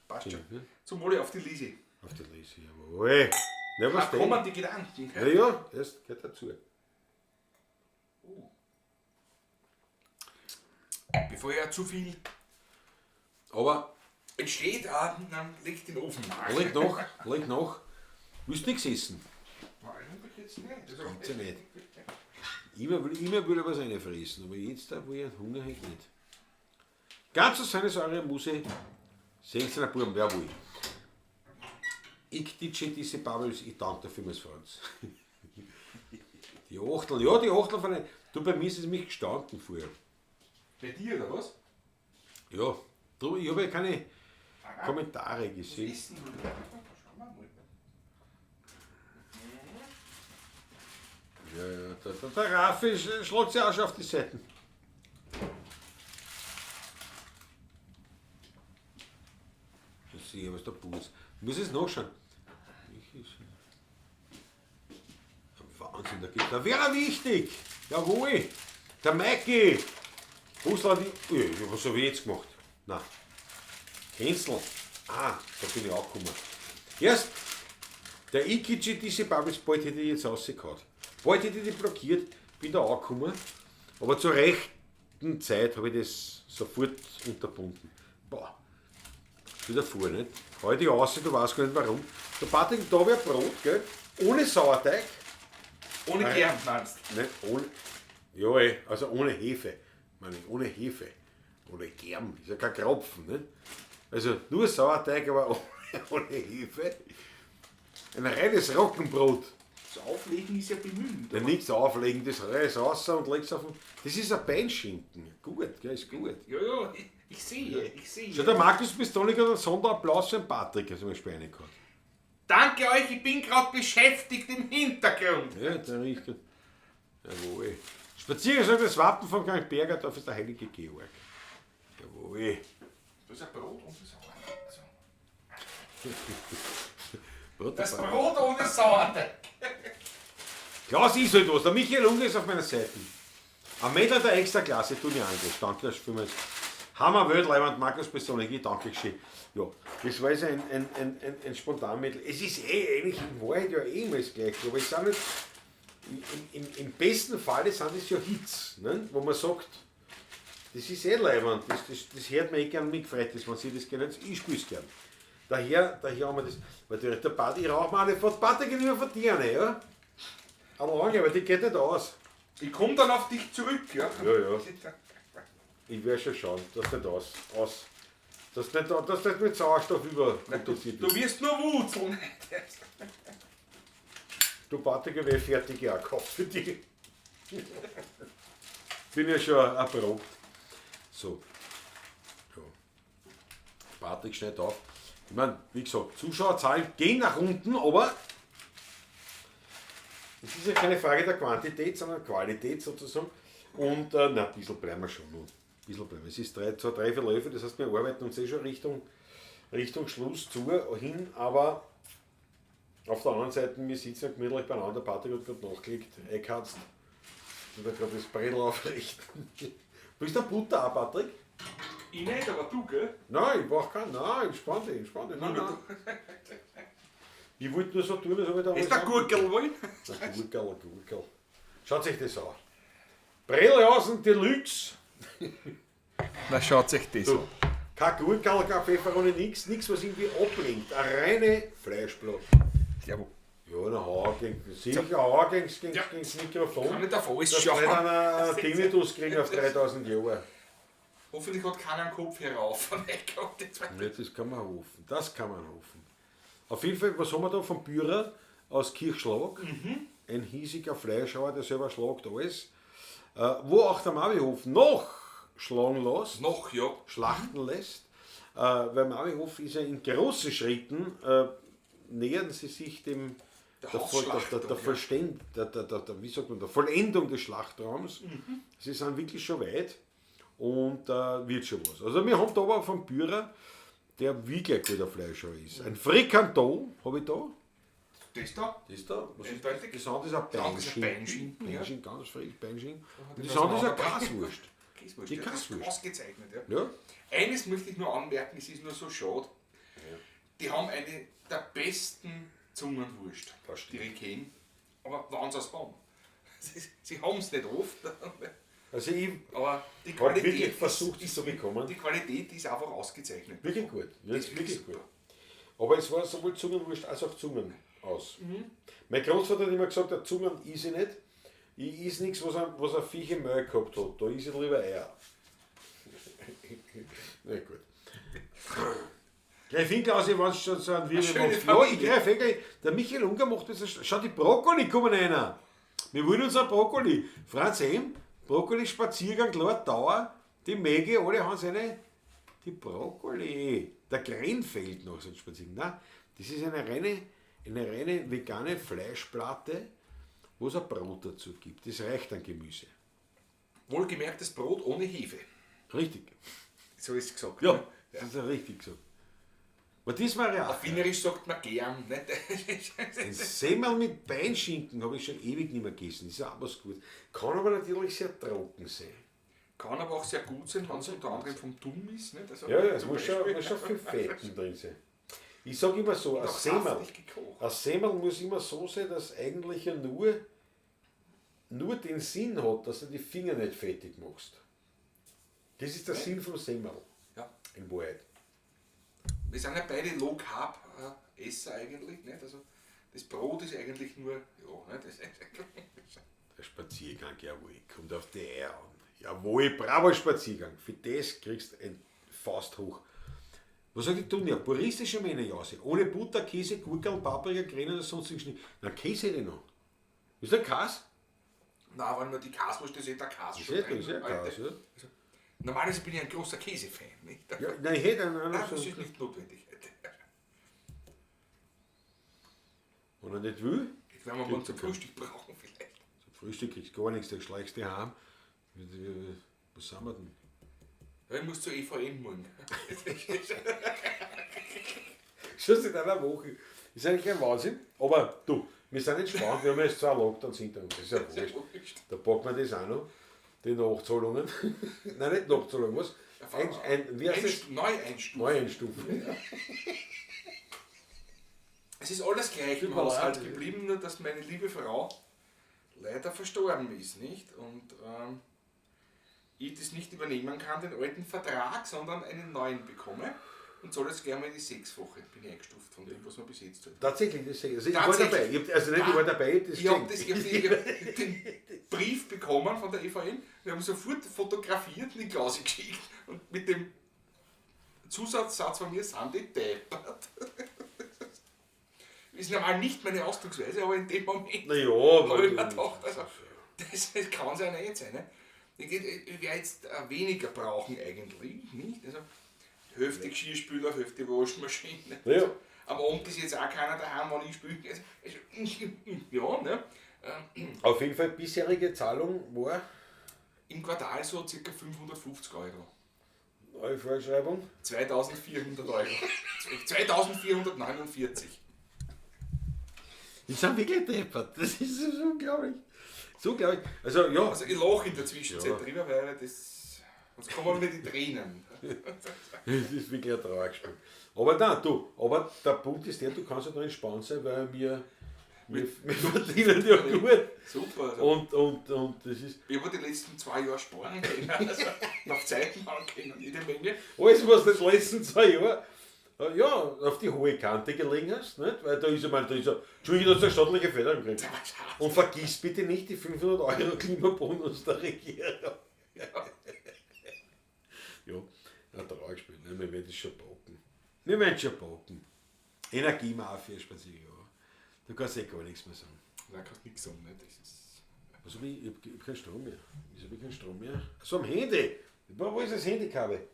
Passt schon. Zum Wohle auf die Lisi. Auf die Lisi, jawohl. Ja, was da kommen die Gedanken. Ja, ja, das gehört dazu. Bevor ja zu viel aber entsteht, dann legt den Ofen nach. Leg noch, leg noch. Willst du nichts essen? Nein, eigentlich jetzt nicht. Das gibt's ja nicht. Immer will er was reinfressen, aber jetzt da, wo ich einen Hunger hätte, nicht. Ganz aus seiner Säure muss ich 16er Buben, wer will. Ich DJ diese Bubbles, ich danke dafür, meines Freundes. Die Achtel, ja, die Achtel von. Du, bei mir ist es mich gestanden vorher. Bei dir, oder was? Ja, du, ich habe ja keine Kommentare gesehen. Was ist denn du? Schauen wir mal. Ja, ja, der Raffi schlägt sich auch schon auf die Seiten. Ich sehe, was der Bub ist. Ich muss es nachschauen. Wahnsinn, da gibt es. Da wäre er wichtig! Jawohl! Der Maiki! Russland, ja, was habe ich jetzt gemacht? Nein. Cancel. Ah, da bin ich auch gekommen. Erst, der Ikichi, diese Bubbles, bald hätte ich jetzt rausgehauen. Bald hätte ich die blockiert, bin da angekommen. Aber zur rechten Zeit habe ich das sofort unterbunden. Boah, wieder vor, nicht? Hau ich raus, du weißt gar nicht warum. Der Patrick, da wäre Brot, gell? Ohne Sauerteig. Ohne Gern, meinst du? Nein, ohne, ja, also ohne Hefe. Meine ich, ohne Hefe. Ohne Germ, ist ja kein Kropfen, nicht? Also nur Sauerteig, aber ohne Hefe. Ein reines Roggenbrot. Das Auflegen ist ja bemüht. Ja, nichts auflegen, das reiß raus und legst auf den. Das ist ein Beinschinken. Gut, gell, ist gut. Ja, ja, ich sehe, ich sehe. Schau, der Markus Pistonik hat einen Sonderapplaus für den Patrick zum Beispiel reingehauen. Danke euch, ich bin gerade beschäftigt im Hintergrund. Ja, der riecht. Jawohl. Spaziergang sagt das Wappen von Krank Bergerdorf ist der heilige Georg. Jawohl. Das ist ein Brot ohne Sauerteig. Das Brot ohne Sauerteig. Klaus ist halt was. Der Michael Unger ist auf meiner Seite. Am Mädel der Extraklasse, tun ich Angriff. Danke, das vielmals. Hammer Weltleiband, Markus Pistonik, ich danke schön. Ja, das war jetzt ein Spontanmittel. Es ist eh eigentlich in Wahrheit ja eh immer das Gleiche, aber es sind nicht, im besten Falle sind es ja Hits, ne? Wo man sagt, das ist eh leibend, das hört man eh gern mitgefreut, dass man sieht das gerne, ich spiel's gern. Daher haben wir das, weil der Party, ich rauche mir eine von Party geht immer von dir eine, ja? Aber lange, aber die geht nicht aus. Ich komme dann auf dich zurück, ja? Ja, ja. Ich werde schon schauen, dass nicht aus. Dass nicht mit Sauerstoff überproduziert wird. Du wirst nur wutzeln. Du Patrick, ich werde fertig auch gekauft für dich. Bin ja schon erprobt. So. Ja. Patrick schneidet auf. Ich meine, wie gesagt, Zuschauerzahlen gehen nach unten, aber es ist ja keine Frage der Quantität, sondern Qualität sozusagen. Und na, ein bisschen bleiben wir schon noch. Ein bisschen bleiben. Es ist 2:45, das heißt, wir arbeiten uns eh schon Richtung Schluss zu hin, aber auf der anderen Seite, wir sitzen ja gemütlich beieinander, Patrick hat gerade nachgelegt, eingeheizt und hat gerade das Bredel aufrichten. Willst du eine Butter auch, Patrick? Ich nicht, aber du, gell? Nein, ich brauch keinen. Nein, entspann dich, entspann dich. Nein, nein. Ich wollte nur so tun, als ob ich da. Ist der Gurkel wollen? Gurkel, Gurkel. Schaut sich das an. Brille außen Deluxe. Na, schaut sich das an. Kein Gurkel, kein Pfefferoni, nix, nix, was irgendwie ablenkt. Eine reine Fleischplatte. Jawohl. Ja, na hau gegen, sicher hau gegen das Mikrofon. Kann nicht auf alles dass schauen. wir dann einen Tinnitus kriegen auf 3000 Jahre. Hoffentlich hat keiner einen Kopf herauf. Ja, das kann man hoffen. Das kann man hoffen. Auf jeden Fall, was haben wir da vom Bührer aus Kirchschlag? Mhm. Ein hiesiger Fleischhauer, der selber schlagt alles. Wo auch der Mavihof noch schlagen lässt. Noch, ja. Schlachten lässt. Weil Mavihof ist ja in großen Schritten, nähern sie sich dem Der der Vollendung des Schlachtraums. Mhm. Sie sind wirklich schon weit und wird schon was. Also wir haben da aber vom Bührer, der wirklich ein guter Fleischhauer ist. Ein Frikandol habe ich da. Das da? Das da? Was ist Eindeutig. das? Das andere ist ein Das andere ist ein Beinschinken. Beinschinken, ja. Beinschinken, ganz frisch, Beinschinken. Und die das andere ist eine auseinandergebracht. Kaswurst. Käsewurst, Die ja, das ist Kaswurst. ausgezeichnet, ja. Ja. Eines möchte ich nur anmerken, es ist nur so schade. Die haben eine der besten Zungenwurst, Das stimmt. die ich kenne. Aber wenn sie es haben. Sie haben es nicht oft. Also ich Aber die habe Qualität wirklich versucht, ist, es zu bekommen. Die Qualität ist einfach ausgezeichnet. Wirklich gut. Ja, Das ist wirklich ist gut. Aber es war sowohl Zungenwurst als auch Zungen aus. Mein Großvater hat immer gesagt, der Zungen is ich nicht. Ich is nichts, was ein Viech im Maul gehabt hat. Da is ich lieber Eier. Na gut. Gleich Finkel, wenn du schon so einen Wirbel schöne machst. Ja, ich Familie. greife eh gleich. Der Michael Unger macht das. Schau, die Brokkoli kommen rein. Wir wollen uns ein Brokkoli. Franz M., Brokkoli-Spaziergang, klar, Dauer. Die Mäge, alle haben seine. Die Brokkoli. Der Grenfeld noch so ein Spaziergang. Nein, das ist eine reine vegane Fleischplatte, wo es ein Brot dazu gibt. Das reicht an Gemüse. Wohlgemerkt das Brot ohne Hefe. Richtig. So ist es gesagt. Ja, ne? das ist ja richtig so. Aber das war ja Auf Wienerisch sagt man gern. Nicht? Ein Semmel mit Beinschinken habe ich schon ewig nicht mehr gegessen. Das ist auch was gut. Kann aber natürlich sehr trocken sein. Kann aber auch sehr gut sein, wenn es unter anderem vom Dumm ist. Nicht? Also Ja, ja, es zum muss schon viel Fetten drin sein. Ich sage immer so, Und auch saftig gekocht. ein Semmel muss immer so sein, dass eigentlich er nur den Sinn hat, dass du die Finger nicht fettig machst. Das ist der Sinn vom Semmel. Ja. In Wahrheit. Wir sind ja beide Low Carb Esser eigentlich. Nicht? Also das Brot ist eigentlich nur, ja, nicht? Das ist Der Spaziergang, jawohl, kommt auf die Eier an. Jawohl, bravo Spaziergang. Für das kriegst du ein Faust hoch. Was sagt die Dunja? Puristische Männerjause. Ohne Butter, Käse, Gurkel, Paprika, Kränen oder sonstigen Schnitt. Na, Käse hätte ich noch. Ist der Käse? Nein, wenn man die Käsewurst, das ist eh der Käse Ist schon ja, drin. das ist ja Alter. Käse, ja. Also, normalerweise bin ich ein großer Käsefan, nicht? Ja, nein, ich hätte einen. Nein, Nein, das ist nicht notwendig. Wenn er nicht will, Das werden wir morgen zum Frühstück brauchen vielleicht. zum Frühstück kriegst du gar nichts, dann schleichst du dich heim. Was sind wir denn? Ja, ich muss zur EVN morgen. Schon seit einer Woche. Ist eigentlich ein Wahnsinn. Aber du, wir sind entspannt, wir haben jetzt 2 Lockdowns hinter uns. Das ist ja wurscht. Da packen wir das auch noch. Die Nachzahlungen. Nein, nicht Nachzahlungen, was? Wie heißt das? Neueinstufung. Neueinstufung. Ja. Es ist alles gleich im Tut mir Haushalt leid. geblieben, nur dass meine liebe Frau leider verstorben ist, nicht? Und ich das nicht übernehmen kann, den alten Vertrag, sondern einen neuen bekomme. Und soll jetzt gerne mal in die 6-fache, bin ich eingestuft von dem, was man bis jetzt hat. Tatsächlich, das sehe ich. Also ich war Tatsächlich. dabei. Ich hab, also nicht, ich war dabei, ich hab das Ich hab gesehen. das, ich hab, ich hab den Brief bekommen von der EVN, wir haben sofort fotografiert und in die Klause geschickt und mit dem Zusatzsatz von mir, sind die deppert. Ist normal nicht meine Ausdrucksweise, aber in dem Moment Naja, hab ich mir weil- gedacht, also, das kann's ja nicht sein. Ne? Ich werde jetzt weniger brauchen eigentlich, nicht? Also, Hälfte Geschirrspüler, Hälfte Waschmaschine. Ja. Am Abend ist jetzt auch keiner daheim, wenn ich spüle. Also, ja, ne? Auf jeden Fall, bisherige Zahlung war Im Quartal so circa 550 Euro. Neue Vorschreibung? 2400 Euro. 2449. Die sind wirklich deppert. Das ist so unglaublich. So unglaublich. Also, ja. Also, ich lache in der Zwischenzeit Ja. drüber, weil das. Sonst kommen mir die Tränen. Das ist wirklich ein Trauerspiel. Aber nein, du, aber der Punkt ist der, du kannst ja noch entspannt sein, weil wir verdienen ja gut. Super. Also, Und das ist ich habe die letzten 2 Jahre sparen können. Also, auf Zeiten machen können, jede Menge. Alles, was das letzten 2 Jahre ja, auf die hohe Kante gelegen hast, nicht? Weil da ist ja mal, da ist ja, Entschuldigung, dass du eine staatliche Förderung kriegst. Und vergiss bitte nicht die 500 Euro Klimabonus der Regierung. Ja. Ja, ein Trauerspiel, ne? Wir werden das schon packen. Wir werden schon packen. Energiemafia spazieren, ja. Du kannst eh gar nichts mehr sagen. Nein, kannst nichts sagen, ne? Das ist Was hab ich? Ich hab keinen Strom mehr. Wieso hab ich keinen Strom mehr? Achso, am Handy. Wo ist das Handykabel?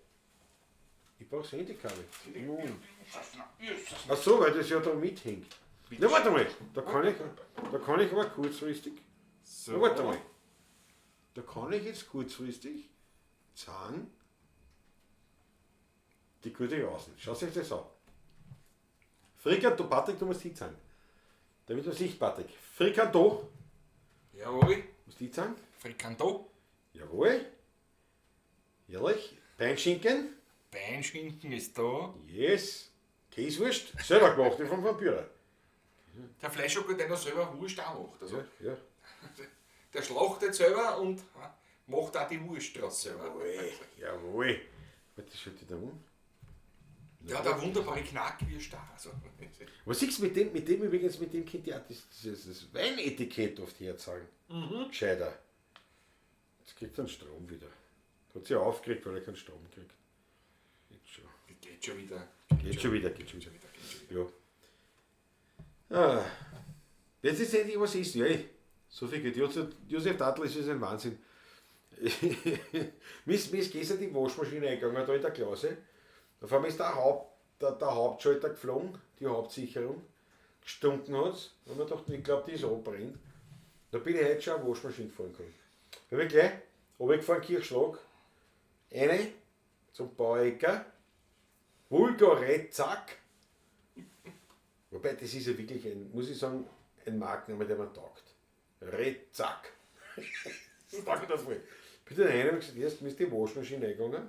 Ich brauch das Handykabel. Ach so, weil das ja da mithängt. Na, warte mal. Da kann ich aber kurzfristig. So. Na, warte mal. Da kann ich jetzt kurzfristig sagen, die gute Jausen. Schaut euch das an. Frikandel, Patrick, du musst hinzahlen. Damit du siehst, Patrick. Frikandel. Jawohl. Musst du hinzahlen? Frikandel. Jawohl. Ehrlich. Beinschinken. Beinschinken ist da. Yes. Käsewurst. Selber gemacht, vom Vampyrer. Der Fleischhacker, der noch selber Wurst auch macht. Also, Ja, ja. Der schlachtet selber und macht auch die Wurst draus selber. Jawohl. Jawohl. Warte, schaut die da um. Der hat eine wunderbare Knackwurst auch. Also. Was siehst du, mit dem übrigens, mit dem könnt ihr auch das Weinetikett oft herzahlen. Gescheiter. Jetzt kriegt er einen Strom wieder. Hat sich aufgeregt, weil er keinen Strom kriegt. Geht schon. Geht schon wieder. Geht schon wieder, geht schon wieder. Geht schon wieder. Ja. Ah. Jetzt ist endlich was ist. Ja, ey. So viel geht. Josef Dattel ist ein Wahnsinn. Mir ist gestern die Waschmaschine eingegangen, da in der Klause. Auf einmal ist der Hauptschalter geflogen, die Hauptsicherung. Gestunken hat's. Und man dachte, ich glaub, die ist abbrennt. Da bin ich heute schon eine Waschmaschine gefahren können. Da bin ich gleich runtergefahren, Kirchschlag. Eine zum Bauecker. Vulgare, zack. Wobei, das ist ja wirklich ein, muss ich sagen, ein Markenname, der mir taugt. Rezack. Das taugt mir voll. Bin dann rein und gesagt, erst mir ist die Waschmaschine eingegangen.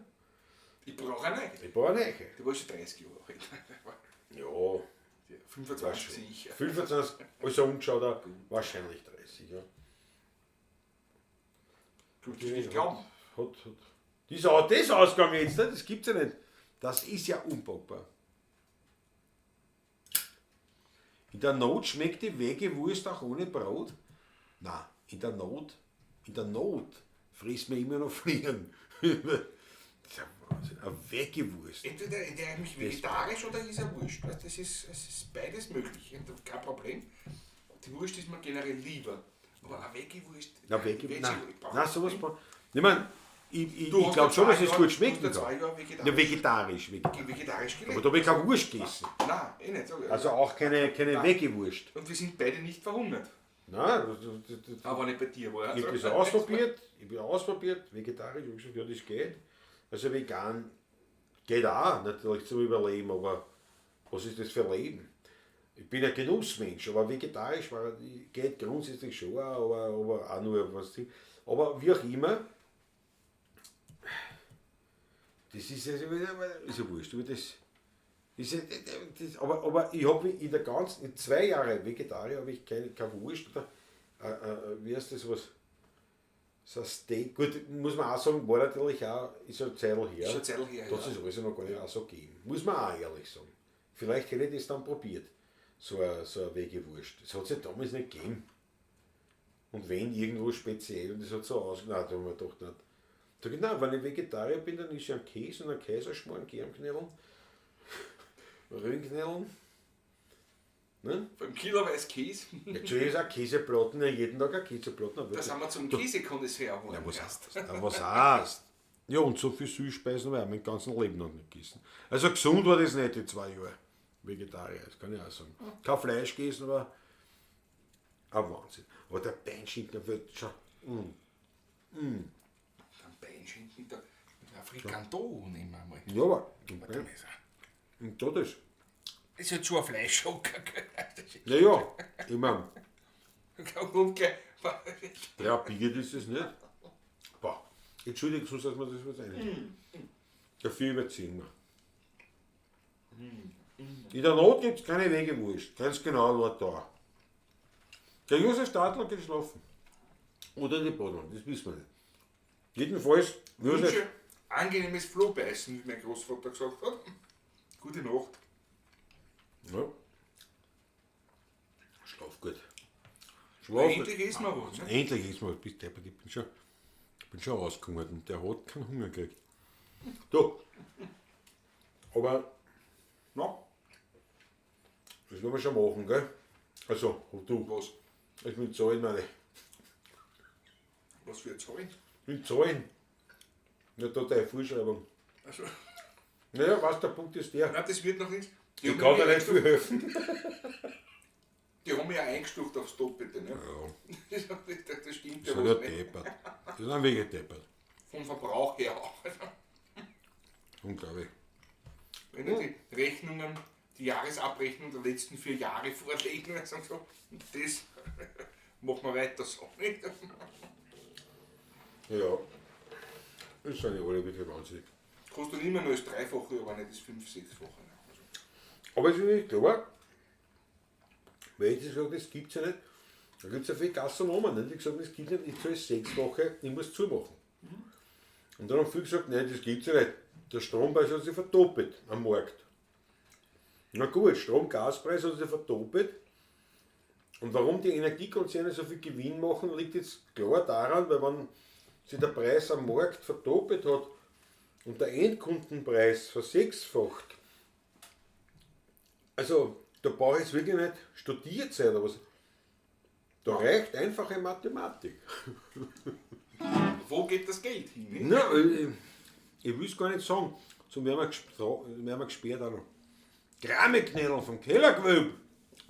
Ich brauche eine neue. Ich brauche eine neue. Du warst schon 30 Jahre alt. Ja, 25 sicher. 25, also umgeschaut, auch, wahrscheinlich 30, ja. Du wirst nicht glauben. Hat. Das ist auch das ausgegangen jetzt, ne? Das gibt's ja nicht. Das ist ja unpackbar. In der Not schmeckt die Wegewurst auch ohne Brot. Na, in der Not frisst man immer noch Fliegen. Das ist ja Wahnsinn. Eine Wegewurst. Entweder ernähre ich mich vegetarisch oder ist er Wurst. Weißt, das ist, es ist beides möglich. Und kein Problem. Die Wurst ist mir generell lieber. Aber eine Veggie-Wurst. Na, Veggie, Veggie- nein, ich brauch nein, sowas brauch. Ich meine, ich Du hast glaube ja schon, dass zwei es Jahre- gut schmecken Du hast ja kann. 2 Jahre vegetarisch, Ja, vegetarisch, vegetarisch. vegetarisch gelebt. Aber da habe ich keine Wurst gegessen. Nein, eh nicht. Sag ich. Also auch keine Veggie-Wurst. Und wir sind beide nicht verhungert. Nein, das, Aber nicht bei dir war. ich habe das ausprobiert, ich bin ausprobiert, vegetarisch, ich habe gesagt, ja, das geht. Also vegan geht auch natürlich zum Überleben, aber was ist das für ein Leben? Ich bin ein Genussmensch, aber vegetarisch war, geht grundsätzlich schon, auch, aber auch nur was. Aber wie auch immer, das ist ja, ist ja wurscht, aber das ist ja, das, aber ich habe in der ganzen, in 2 Jahren Vegetarier habe ich keine Wurst oder, wie heißt das was? So ein Steak, gut, muss man auch sagen, war natürlich auch, ist eine Zeit her. Ist eine Zeit her, Das ja. ist alles noch gar nicht auch so gegeben. Muss man auch ehrlich sagen. Vielleicht hätte ich das dann probiert, so eine Veggie-Wurst. Das hat es ja damals nicht gegeben. Und wenn irgendwo speziell, und das hat so ausgesehen, nein, da haben wir gedacht, nicht. Da hab ich, nein, wenn ich Vegetarier bin, dann ist ja ein Käse und ein Kaiserschmarrn, Germknödeln, Rühnknödeln. Ne? Beim kiloweise Käse. Natürlich ist auch Käseplatten, ja, jeden Tag ein Käseplatten. Da sind wir zum Käsekonnoisseur geworden. Ja, was heißt das? Ja, was heißt? Ja, und so viel Süßspeisen habe ich auch mein ganzes Leben noch nicht gegessen. Also gesund war das nicht, die 2 Jahre. Vegetarier, das kann ich auch sagen. Kein Fleisch gegessen, aber ein Wahnsinn. Aber der Beinschinken, der wird schon. Der Beinschinken, der Frikandel nehmen wir mal. Ja, aber. Das ist auch- Und da das. Das ist halt schon ein Fleischschocker. gell? Das ist Ja, ja, ich mein, Okay. ja, Biget ist es nicht. Boah, Entschuldigung, sonst dass man das was ein. Dafür überziehen wir. In der Not gibt es keine Wegewurst. Ganz genau, dort da. Der Josef Stadler geht schlafen. Oder die Boden, das wissen wir nicht. Jedenfalls, Josef. Wünsche angenehmes Flohbeißen, wie mein Großvater gesagt hat. Gute Nacht. Ja. Schlaf gut. Schlaf gut. Endlich essen wir was. Ne? Endlich ist mal, bist deppert, ich bin schon ausgehungert und der hat keinen Hunger gekriegt. Du, aber Na, das wollen wir schon machen, gell? Also, du. Was? Ich will zahlen, meine ich. Was für Zahlen? Ich will zahlen. Ja, da deine Vorschreibung. Also, Naja, was der Punkt ist der. nein, das wird noch nichts. Die Ich haben kann mich dir nicht viel helfen. Die haben mich ja eingestuft aufs Doppelte. Ne? Ja. Das stimmt ja Das ist ja was nicht. deppert. Das ist ein wenig deppert. Vom Verbrauch her auch. Unglaublich. Wenn ich die Rechnungen, die Jahresabrechnung der letzten 4 Jahre vorlegen, dann sagen so, das machen wir weiter so. Nicht? Ja. Das sind ja alle wirklich wahnsinnig. Kostet immer nur das Dreifache, aber nicht das 5-, 6-fache. Also, Aber es ist nicht klar, weil ich das sage, das gibt es ja nicht. Da gibt es ja viele Gastronomen, ne, die gesagt haben, das gibt nicht, ich zahle 6 Wochen, ich muss zumachen. Und dann haben viele gesagt, nein, das gibt's ja nicht. Der Strompreis hat sich verdoppelt am Markt. Na gut, Strom-Gaspreis hat sich verdoppelt. Und warum die Energiekonzerne so viel Gewinn machen, liegt jetzt klar daran, weil wenn sich der Preis am Markt verdoppelt hat und der Endkundenpreis versechsfacht, also da brauche ich jetzt wirklich nicht studiert sein oder was. Da reicht einfache Mathematik. Wo geht das Geld hin? Ne? Na, ich will es gar nicht sagen. Zum werden wir gesperrt auch noch. Grameknädel vom Kellergewölb.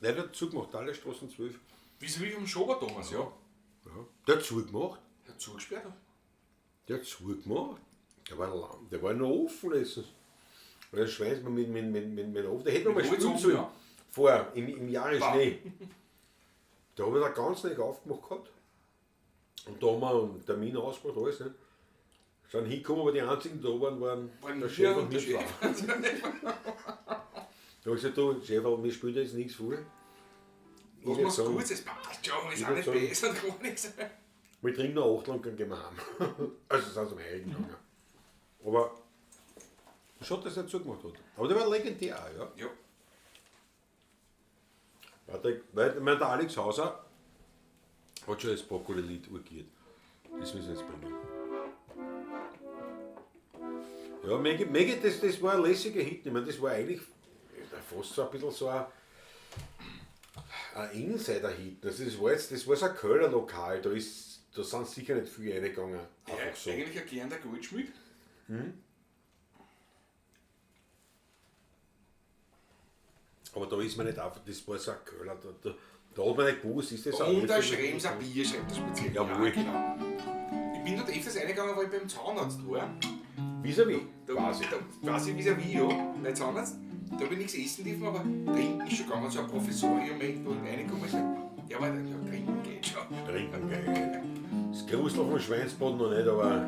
Der hat zugemacht, alle Straßen 12. Wieso wie vom Schober Thomas, ja? Ja. Der hat zugemacht. Der hat zugesperrt. Der hat zugemacht. Der war lang, der war noch offen letztens. Weil der Schwein mit offen. Der hätte noch mal Mit spielen Holz oben, sollen. ja. Vorher, im Jahre Schnee. Da habe ich da ganz nicht aufgemacht gehabt. Und da haben wir einen Termin ausgemacht, alles. Ne? Sind hingekommen, aber die einzigen, die da waren, waren Waren der wir Chef und und der wir zwei. Da habe ich gesagt, du, Chef, aber wir spielen da jetzt nichts vor. Ich Was würd machst sagen, du gut? Es passt schon, ist Ich auch würd nicht sagen- besser und gar nichts. Wir trinken noch 8 lang, dann gehen wir heim. Also sind sie am Heiligen gegangen. Aber schon, dass er zugemacht hat. Aber der war legendär auch, ja. Ja. Warte, weil, ich meine, der Alex Hauser hat schon das Brokkoli-Lied urgiert. Das müssen wir jetzt bringen. Ja, Maggie, Maggie das war ein lässiger Hit. Ich meine, das war eigentlich fast so ein bisschen so ein Insider-Hit. Also das war jetzt, das war so ein Kölner Lokal, da sind sicher nicht viele reingegangen. Einfach Ja, so. eigentlich ein gelernter Goldschmied. Aber da ist man nicht einfach, das war so ein Köller, da hat man nicht gewusst, ist das ein Und ein Alter- Schremser Bier schreibt das speziell. Jawohl. Ja, genau. Ich bin dort öfters reingegangen, weil ich beim Zahnarzt war. Vis-à-vis, Da, quasi. Da, quasi vis-à-vis, ja. Mein Zahnarzt. Da habe ich nichts essen dürfen, aber trinken ist schon gegangen. So ein Professorium, wo ich reingekommen ist. Ja, aber ja, trinken geht schon. Trinken geil. Das Grusel vom Schweinsbraten noch nicht, aber.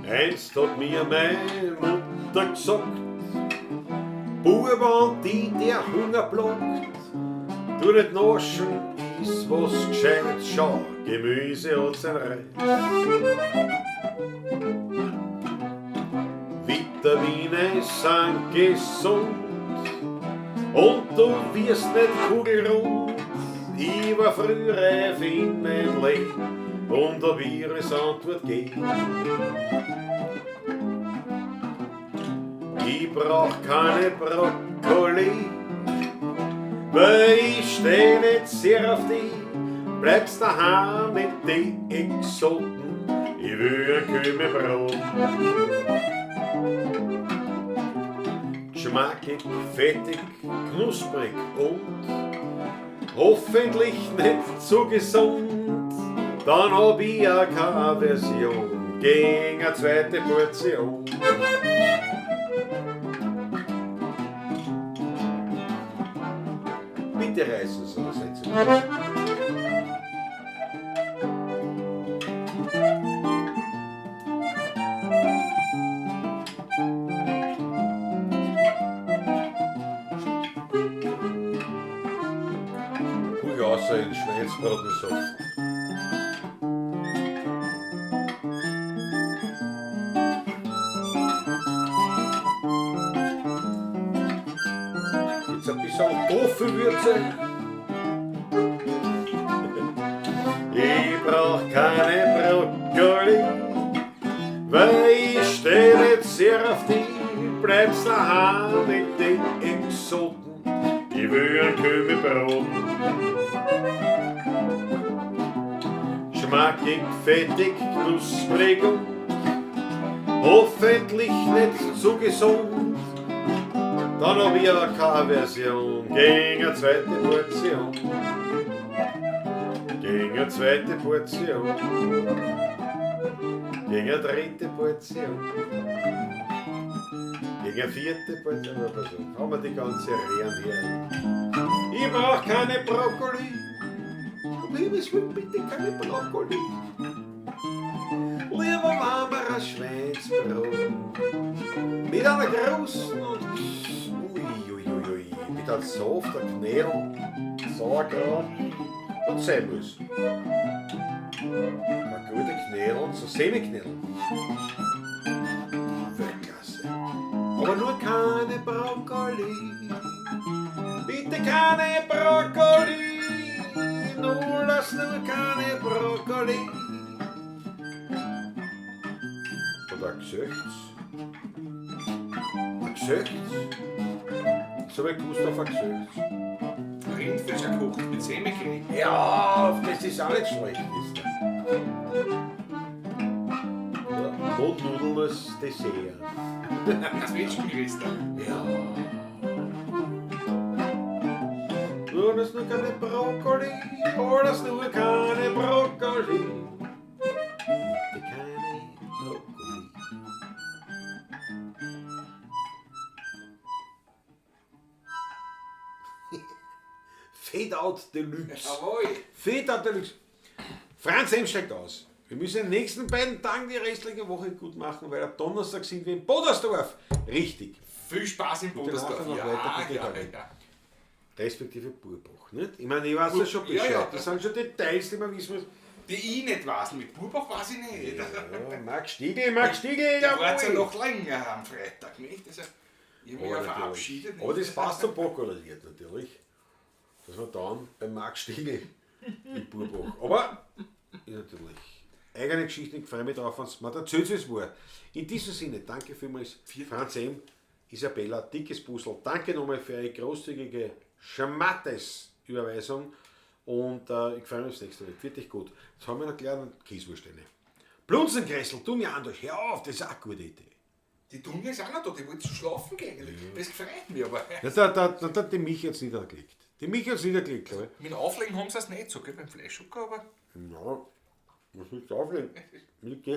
Einst hat mir meine Mutter gesagt, Bub, wenn die der Hunger plagt, tu nicht naschen, iss was gescheit, schau, Gemüse hat sein Reis. Vitamine sind gesund und du wirst nicht kugelrund. Ich war früh reif in mein Leben und hab ihre Antwort gegeben. Ich brauch keine Brokkoli, weil ich steh nicht sehr auf die. Bleibst daheim mit die Exoten, ich will ein Kümelbrot. Geschmackig, fettig, knusprig und hoffentlich nicht zu gesund. Dann hab ich ja keine Aversion gegen eine zweite Portion. Bitte reißen Sie das jetzt. Ruhig außer in Schweinsbratensaft. Jetzt ein bisschen Tofu-Würze. Ich brauch keine Brokkoli, weil ich steh nicht sehr auf die. Bleibst daheim mit den Exoten, ich will ein Kümelbrot. Schmackig, fettig, knusprig und hoffentlich nicht zu gesund. Dann hab ich ja keine Version gegen eine zweite Portion. Gegen eine zweite Portion. Gegen eine dritte Portion. Gegen eine vierte Portion. Na, pass auf, haben wir die ganze Rehren her. Ich brauch keine Brokkoli. Um Himmels Willen, bitte keine Brokkoli. Lieber warmerer Schweinsbrot. Mit einer großen und uiuiui, mit einem softer Knädel, Sauerkraut und sein muss. Ein guter Knädel, so Semiknädel. Weltklasse. Aber nur keine Brokkoli. Bitte keine Brokkoli. Nur lass nur keine Brokkoli. Oder ein Gesichts. Ein Gesichts. So wie Gustav ein Gesichts. Rindfleisch gekocht mit Semmelkrieg. Ja, das ist auch nicht schlecht. Ist das. Ja, Mondnudeln als Dessert. Zwetschgenrester. Ja. Nur das nur keine Brokkoli, alles nur keine Brokkoli. Bitte keine Brokkoli. Fade Out Deluxe. Jawohl. Fade Out Deluxe. Franz M. steigt aus. Wir müssen in den nächsten beiden Tagen die restliche Woche gut machen, weil ab Donnerstag sind wir in Podersdorf. Richtig. Viel Spaß in Podersdorf. nachher noch Ja, weiter, bitte, ja, danke. ja. Respektive Burbach. Nicht? Ich meine, ich weiß ja schon Ja, Bescheid. ja. Das sind schon Details, die man wissen muss. Die ich nicht weiß, mit Burbach weiß ich nicht. Ja, Max Stiegel, Max Stiegel, Der war ja jawohl. noch länger am Freitag, nicht? Also, ich habe mich Aber ja natürlich. verabschiedet. Aber nicht? das passt zum Bockerliert natürlich. Dass wir dann beim Max Stiegel in Burbach. Aber ist natürlich eigene Geschichte, ich freue mich drauf, wenn es mir erzählt, wie es war. In diesem Sinne, danke vielmals, Franz M., Isabella, dickes Puzzle. Danke nochmal für eure großzügige Schmattes-Überweisung. Und ich freue mich aufs nächste Mal. Wirklich gut. Jetzt haben wir noch gleich einen Käsewurst rein. Blunzenkressel, tu mir anders. Hör auf, das ist auch eine gute Idee. Die Dunja ist auch noch da, die wollte schon schlafen gehen. Das freut mich aber. Ja, da hat die Michi jetzt niedergelegt. Die Michi hat's niedergelegt, glaube ich. Mit dem Auflegen haben sie es nicht so, gell, beim Fleischhocker, aber Ja, was willst du auflegen? Die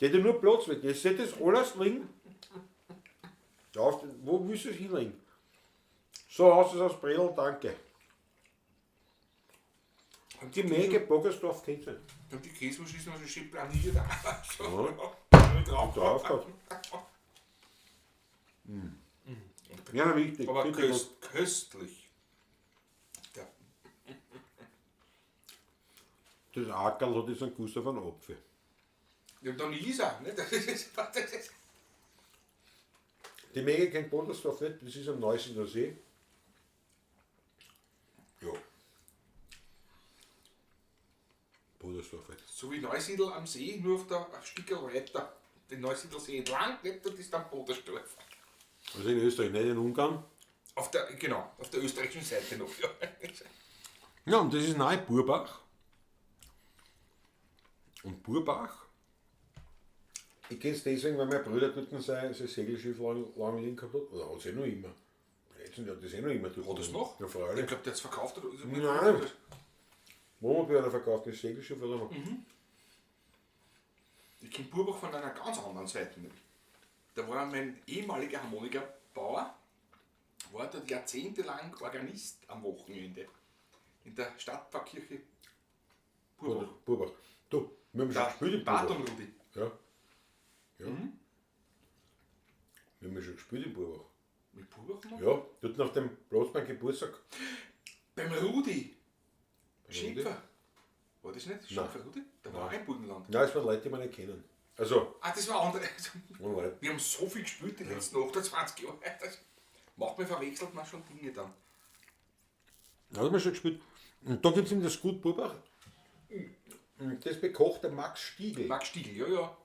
hat ja nur Platz weg. Jetzt sollte das alles liegen. Wo willst du es hinlegen? So, hast du es aus Bredel, danke. Und Die Menge Boggersdorf kennt sie. Und die Käsewurst ist noch so schön planiert. So, Ja. drauf. Drauf gehabt. Ja, na, wichtig. Aber Bitte köstlich. Ja. gut. Das Ackerl hat jetzt einen Guss auf einen Apfel. Ja, dann ist er. Ne? Das ist, das ist. Die Menge kennt Bodersdorf nicht, das ist am Neusiedler See. Ja. Bodersdorf halt. So wie Neusiedl am See, nur auf der ein Stück weiter. Den Neusiedler See entlang, nicht? Das ist dann Bodersdorf. Also in Österreich, nicht in Ungarn. Auf der, genau, auf der österreichischen Seite noch. Ja. Ja, und das ist nahe Burbach. Und Burbach, ich kenne es deswegen, weil mein Bruder dort sein Segelschiff lang liegen gehabt hat. Oder hat es eh noch immer. Letztens hat das eh noch immer dort. Hat das noch? Ja, freilich. Ich glaube, der hat es verkauft. Oder? Nein. Wohnmobil hat er verkauft, das Segelschiff oder noch. Ich kenne Burbach von einer ganz anderen Seite. Da war mein ehemaliger Harmonikerbauer, war dort jahrzehntelang Organist am Wochenende. In der Stadtpfarrkirche Burbach. Burbach. Du, wir haben schon Der gespielt in Burbach. Barton Rudi. Ja. Ja. Wir haben schon gespielt in Burbach. Mit Burbach noch? Ja, dort nach dem Platz beim Geburtstag. Beim Rudi. Schimpfer. War das nicht? Nein. Schimpfer Rudi? Da war auch ein Burgenland. Nein, es waren Leute, die wir nicht kennen. Also, Ah, das war andere. waren Leute. Wir haben so viel gespielt die letzten 28 Jahre. Das macht mir verwechselt man schon Dinge dann. Da haben wir schon gespielt. Und da gibt es eben das Gut Burbach. Und das bekocht der Max Stiegel. Max Stiegel, ja, ja.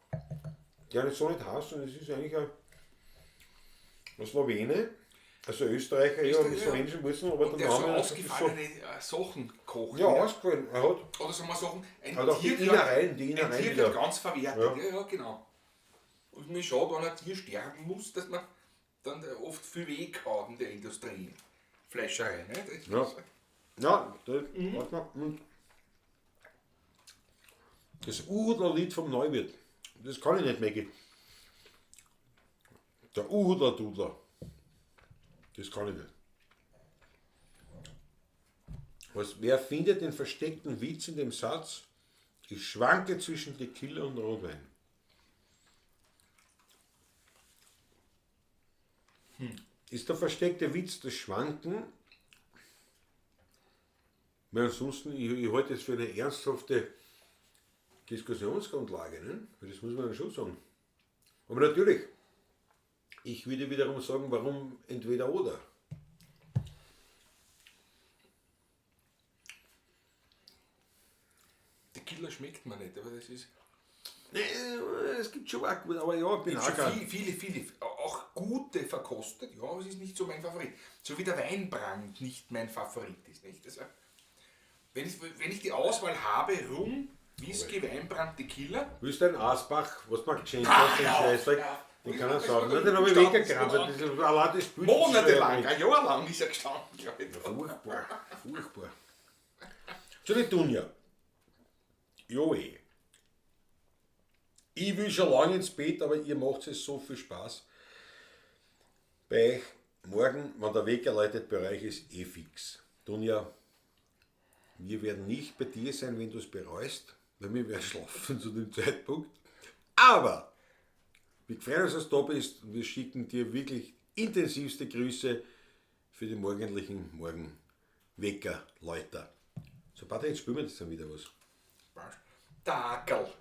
Der nicht so nicht heißt, sondern es ist eigentlich ein Slowene, also Österreicher, ja, mit Österreicher, ja. slowenischen Wurzeln, aber Und der der so Name ist so. ausgefallene Sachen kocht. Ja, ne? ausgefallen. Er hat Oder sagen wir Sachen, ein Hat auch die Tier Innereien, die ein Innereien Tier wieder. wird ganz verwertet. Ja. Ja, ja, genau. Und mir schaut, wenn ein Tier sterben muss, dass man dann oft viel Weg hat in der Industrie. Fleischerei, ne? Das Ja. Ja, das, warte mal. Das Uhudler-Lied vom Neuwirt. Das kann ich nicht, Maggie. Der Uhudler-Dudler. Das kann ich nicht. Was, wer findet den versteckten Witz in dem Satz? Ich schwanke zwischen Tequila und Rotwein. Ist der versteckte Witz das Schwanken? Weil ansonsten, ich halte es für eine ernsthafte Diskussionsgrundlage, ne? Weil das muss man dann schon sagen. Aber natürlich, ich würde wiederum sagen, warum entweder oder? Tequila schmeckt mir nicht, aber das ist. Nee, es gibt schon auch gut, aber ja, ich bin Ich auch habe schon kein- viele, viele, viele, auch gute verkostet, ja, aber es ist nicht so mein Favorit. So wie der Weinbrand nicht mein Favorit ist, nicht? Also, wenn ich die Auswahl habe, Rum, Whisky, Weinbrand, Tequila, Willst du einen Asbach, was man geschenkt hast, den Ah, ja, Scheißdreck, ja. den kann er Das saufen. war Nein, den habe ich gestanden, weggekramt, das war- das ist allein das Bild. monatelang, ein Jahr lang ist er gestanden, glaube ich. Furchtbar, furchtbar. Zu die Dunja. Jo eh. Ich will schon lange ins Bett, aber ihr macht es so viel Spaß. Bei euch morgen, wenn der Wecker läutet, bei euch ist eh fix. Dunja, Wir werden nicht bei dir sein, wenn du es bereust, weil wir werden schlafen zu dem Zeitpunkt. Aber wir freuen uns, dass du da bist und wir schicken dir wirklich intensivste Grüße für den morgendlichen Morgenwecker-Läuter. So, Patrick, jetzt spielen wir das dann wieder was. Dackel.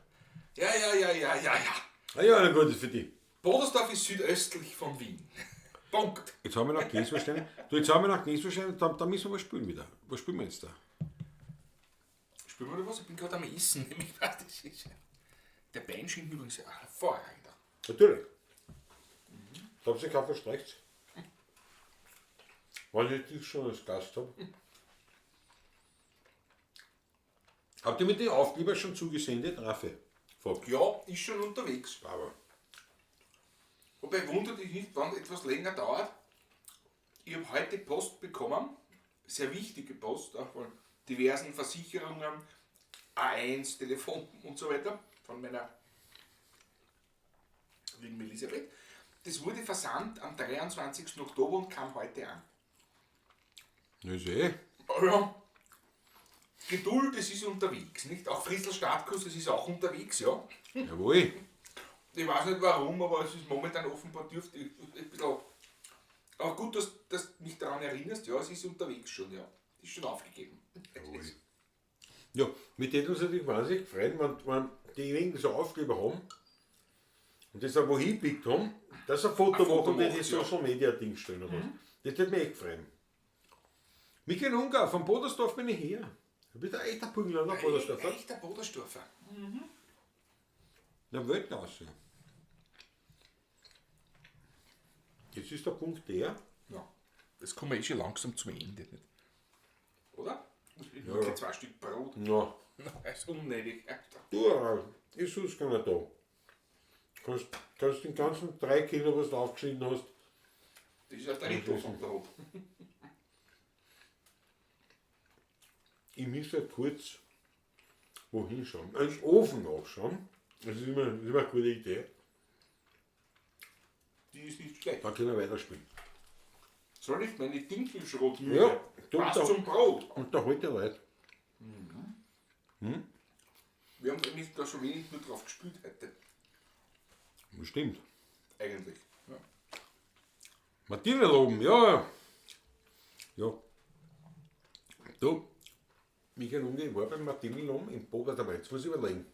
Ja, ja, ja, ja, ja, ja. Ah ja, na gut, ist für dich. Bodersdorf ist südöstlich von Wien. Punkt. Jetzt haben wir noch Gläsersteine. Du, jetzt haben wir noch Gläsersteine, da müssen wir was spielen wieder. Was spielen wir jetzt da? Spielen wir da was? Ich bin gerade am Essen. Ich weiß, das ist der Beinschinken übrigens auch hervorragend. Natürlich. Da haben sie kein Verstrecht. Weil ich dich schon als Gast habe. Habt ihr mit den Aufkleber schon zugesendet, Raffi? Fragt. Ja, ist schon unterwegs. Aber. Wobei wundert dich nicht, wann etwas länger dauert. Ich habe heute Post bekommen, sehr wichtige Post, auch von diversen Versicherungen, A1, Telefon und so weiter, von meiner lieben Elisabeth. Das wurde versandt am 23. Oktober und kam heute an. Das ist eh. Ja. Geduld, es ist unterwegs, nicht? Auch Fritzl Startkurs, es ist auch unterwegs, ja. Jawohl. Ich weiß nicht warum, aber es ist momentan offenbar dürftig ein bisschen. Aber gut, dass du mich daran erinnerst, ja, es ist unterwegs schon, ja. Ist schon aufgegeben. Jawohl. Ja, mit denen uns natürlich wahnsinnig freuen, wenn diejenigen so Aufkleber haben und das auch wohin gepickt haben, dass sie ein Foto machen und in die Social Media Ding stellen oder was. Das würde mich echt freuen. Michael Unger, von Bodersdorf bin ich her. Du bist ein echter Burgenländer, Bodersdorfer. Ein echter Bodersdorfer. Mhm. Na, Weltklasse. Jetzt ist der Punkt der. Ja, das kommen wir eh schon langsam zum Ende. Nicht? Oder? Ich ja. 2 Stück Brot. Ja. Das ist unnötig. Du, ist sonst keiner da. Kannst den ganzen 3 Kilo, was du aufgeschnitten hast. Das ist ein Drittel vom Brot. Ich muss halt kurz wohin schauen. Ins Ofen nachschauen. Das ist immer eine gute Idee. Die ist nicht schlecht. Dann können wir weiterspielen. Soll ich meine Dinkelschrotmühle? Ja, passt zum Brot. Und da holt der Leute. Mhm. Hm? Wir haben eigentlich da schon wenig nur drauf gespielt heute. Bestimmt. Eigentlich. Ja. Martina loben, ja. Ja. Du, Michael Unge, ich war beim Martinelloben in Bodersdorf. Jetzt muss ich überlegen.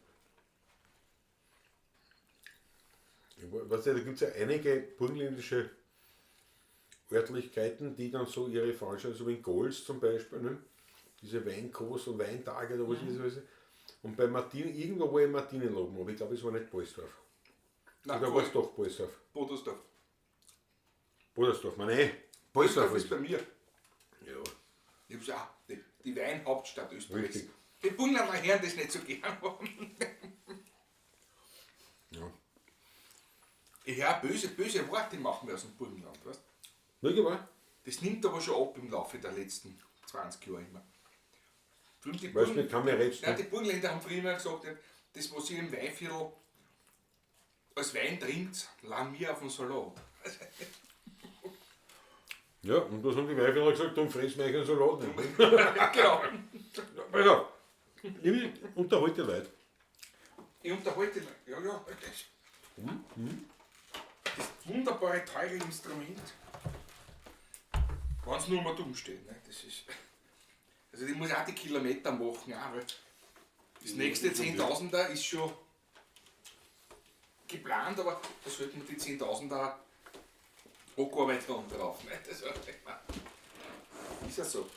Weißt du, da gibt es ja einige burgenländische Örtlichkeiten, die dann so ihre Veranstaltungen, so wie in Gols zum Beispiel, ne? Diese Weinkost und Weintage oder was ist das. Und bei Martin, irgendwo war ich in Martinelloben, aber ich glaube, es war nicht Boisdorf. Nein, oder war es doch Boisdorf? Bodersdorf. Bodersdorf, meine ich. Boisdorf ist bei mir. Ja. Ich hab's auch, die Weinhauptstadt Österreichs. Richtig. Die Burgenländer hören das nicht so gern. Ja. Ich höre böse, böse Worte machen wir aus dem Burgenland, weißt du? Wirklich wahr? Das nimmt aber schon ab im Laufe der letzten 20 Jahre immer. Die weißt du, kann mir reden. Nein, die Burgenländer haben früher immer gesagt, das, was ihr im Weinviertel als Wein trinkt, lassen wir auf den Salat. Ja, und was haben die Weinviertler gesagt? Dann fressen wir euch einen Salat nicht. Genau. Also, ich unterhalte Leute. Ich unterhalte Leute, ja, ja. Mhm. Das wunderbare, teure Instrument. Wenn es nur mal dumm steht. Ne? Das ist, also ich muss auch die Kilometer machen. Auch, weil das nächste 10.000er ist schon geplant, aber da sollten wir die 10.000er angearbeitet haben drauf. Ne? Das ist ja so.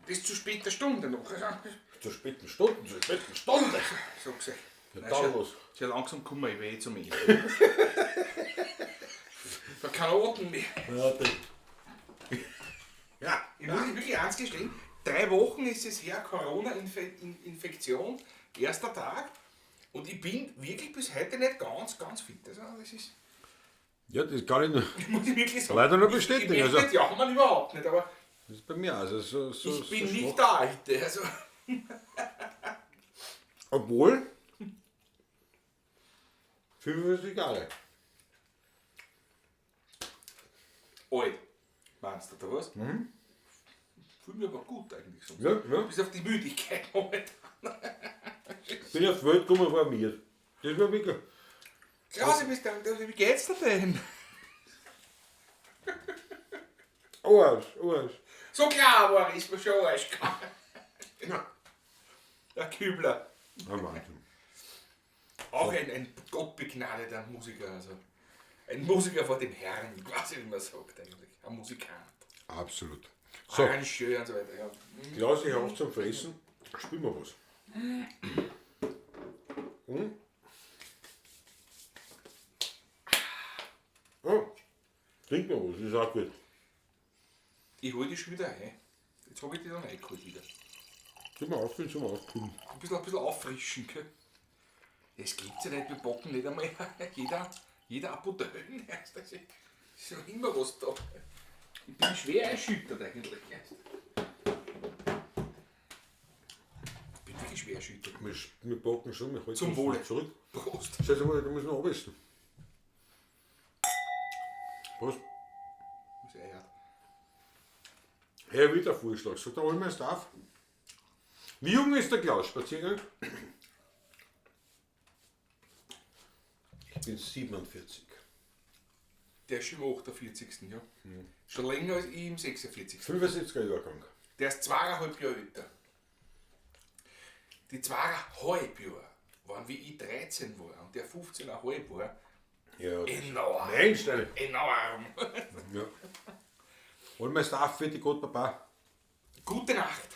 Das zu später Stunde noch. Zu späten Stunden, zu späten Stunde. Sag's euch. Ja, Nein, dann schon- los. Sehr langsam kommen wir eh zum Ende. Da kein Atem mehr. Ja, das. Ja. Ich muss wirklich eins gestehen, 3 Wochen ist es her, Corona-Infektion, erster Tag. Und ich bin wirklich bis heute nicht ganz, ganz fit. Also das ist, Ja, das kann ich nur. muss ich wirklich sagen. Leider nur Ich bestätigen. möchte Also, nicht jammern, überhaupt nicht, aber das ist bei mir auch. Also, so, so, ich bin so nicht schwach. der Alte. Also, Obwohl. 45 Jahre. alt, meinst du, oder was? Mhm. Fühl mich aber gut eigentlich sonst. Ja, ja. Bis auf die Müdigkeit momentan. Bin auf die Welt gekommen vor mir. Das war wirklich. Klausi, wie geht's dir denn? Arsch, Arsch. So klar war ich, ist mir schon Arsch gegangen. Der Kübler. Ja, Wahnsinn. Auch ein gottbegnadeter Musiker, also ein Musiker vor dem Herrn, quasi wie man sagt eigentlich. Ein Musikant. Absolut. So, Arrangeur und so weiter, ja. Klaus, ich auf zum Fressen. Spielen wir was. Hm? Oh, trink mal was, ist auch gut. Ich hol die schon wieder ein. Jetzt hab ich die dann reingeholt wieder. Zum Aufkühlen, zum Aufkühlen. Ein bisschen auffrischen, gell? Das gibt's ja nicht, wir backen nicht einmal jeder Apotheken. Das ist noch immer was da. Ich bin schwer erschüttert eigentlich. Ich bin wirklich schwer erschüttert. Wir backen schon, wir halten Zum uns Wohle. nicht zurück. Prost. Scheiße, da müssen wir abessen. Prost. Sehr hart. Herr wieder Vorschlag. Sagt der Allmeister auf. Wie jung ist der Klaus? Spaziergang? Ich bin 47. Der ist schon im 48. Ja. Schon länger als ich im 46. 75er Jahrgang. Der ist 2,5 Jahre älter. Die 2,5 Jahre waren, wie ich 13 war und der 15,5 war, Ja. enorm. Mensch, Alter. Enorm. Ja. Allmeister auf für die Gott, Papa. Gute Nacht.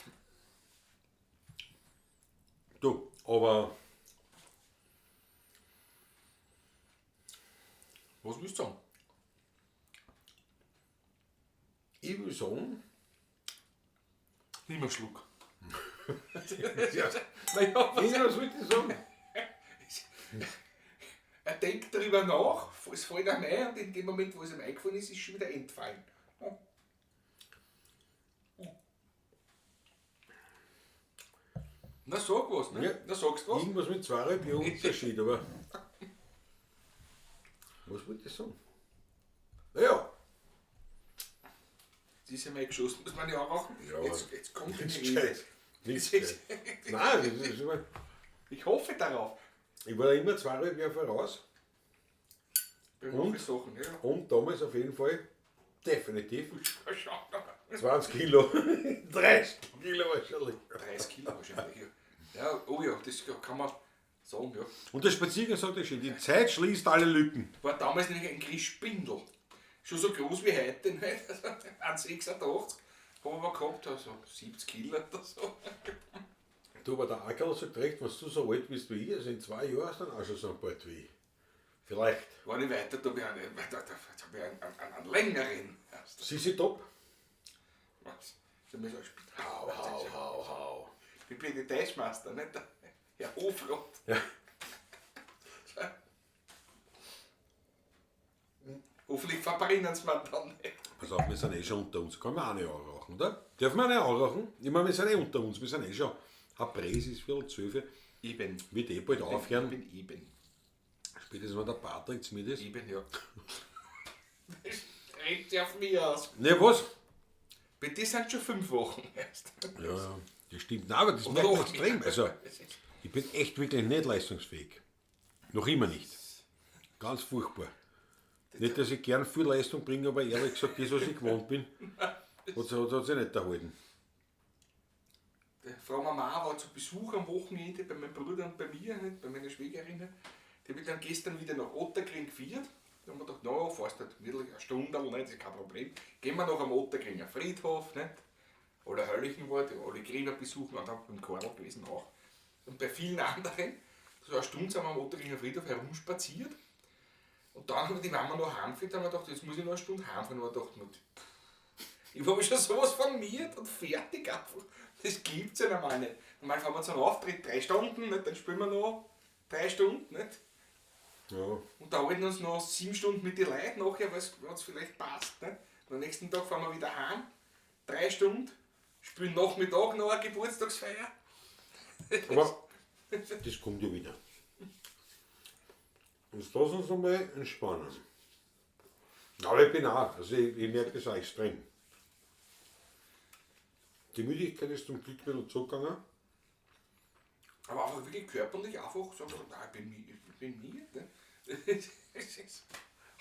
Du, aber Was willst du sagen? ich will sagen, Nimm einen Schluck. ja, Naja, was, irgendwas wollte ich sagen. er denkt darüber nach, es fällt ihm ein und in dem Moment, wo es ihm eingefallen ist, ist es schon wieder entfallen. Ja. Na sag was, ne? Ja. Na sagst du was? Irgendwas mit 2,5 Jahren Unterschied, aber. Was wollte ich sagen? Naja, Das ist ja mal geschossen, muss man ja auch rauchen. Ja. Jetzt kommt nichts die Rede. gescheit. Nichts gescheit. Nein, das ist immer, Ich hoffe darauf. ich war da immer 2,5 Jahre voraus Bei Und? manchen Sachen, ja. und damals auf jeden Fall definitiv Schau. 20 Kilo. 30 Kilo wahrscheinlich. 30 Kilo wahrscheinlich, ja. Ja, oh ja, das kann man sagen, ja. Und der Spaziergang sagt ja schön, die Zeit schließt alle Lücken. War damals nämlich ein Christspindel. Schon so groß wie heute, nicht? Also 1,86 haben wir aber gehabt, also 70 Kilo oder so. Du, aber der Ackerl sagt recht, wenn du so alt bist wie ich, also in 2 Jahren hast du dann auch schon so bald wie ich. Vielleicht. War nicht weiter, da habe ich einen, da, da, da hab ich einen längeren. Sisi Top. Was? Da muss ich auch Hau, hau, hau, hau. Ich bin Detailsmeister, nicht der Herr Hofrat. Ja. Hoffentlich verbrennen sie mir dann nicht. Pass auf, wir sind eh schon unter uns. Kann man auch nicht anrauchen, oder? Dürfen wir nicht anrauchen? Ich meine, wir sind eh unter uns, wir sind eh schon. Ein Preis ist viel zu viel. Eben. Wird eh bald aufhören. Ich bin eben. Spätestens wenn der Patrick zu mir ist. Eben, ja. Das redet sich auf mich aus. Ne, was? Bei dir sind schon 5 Wochen erst. Ja, ja, das stimmt. Nein, aber das Oder merkt man noch extrem. mehr. Also, ich bin echt wirklich nicht leistungsfähig. Noch immer nicht. Ganz furchtbar. Nicht, dass ich gern viel Leistung bringe, aber ehrlich gesagt, das, was ich gewohnt bin, hat sich nicht erhalten. Die Frau Mama war zu Besuch am Wochenende bei meinem Bruder und bei mir, nicht, bei meiner Schwägerin. Die habe ich dann gestern wieder nach Ottakring geführt. Da haben wir gedacht, na, fährst halt gemütlich eine Stunde, nicht, das ist kein Problem. Gehen wir noch am Otterkringer Friedhof, nicht? Alle Heiligenwald, alle Gräber besuchen und dann beim Karl gewesen auch. Und bei vielen anderen, so eine Stunde sind wir am Otterkringer Friedhof herumspaziert. Und dann haben die Mama noch heimgefahren, haben wir gedacht, jetzt muss ich noch eine Stunde heimfahren. Und ich gedacht, ich war schon sowas von mir und fertig einfach. Das gibt's ja normal nicht. Normal fahren wir zu einem Auftritt 3 Stunden, nicht? Dann spielen wir noch 3 Stunden. Nicht? Ja. Und da halten uns noch 7 Stunden mit den Leuten nachher, weil es vielleicht passt. Nicht? Und am nächsten Tag fahren wir wieder heim, 3 Stunden, spielen Nachmittag noch eine Geburtstagsfeier. Aber das kommt ja wieder. Und lass uns nochmal entspannen. Aber ich bin auch, also ich merke das auch extrem. Die Müdigkeit ist zum Glück wieder zurückgegangen. Aber einfach wirklich körperlich einfach sagen, nein, ich bin müde. Ne? Das ist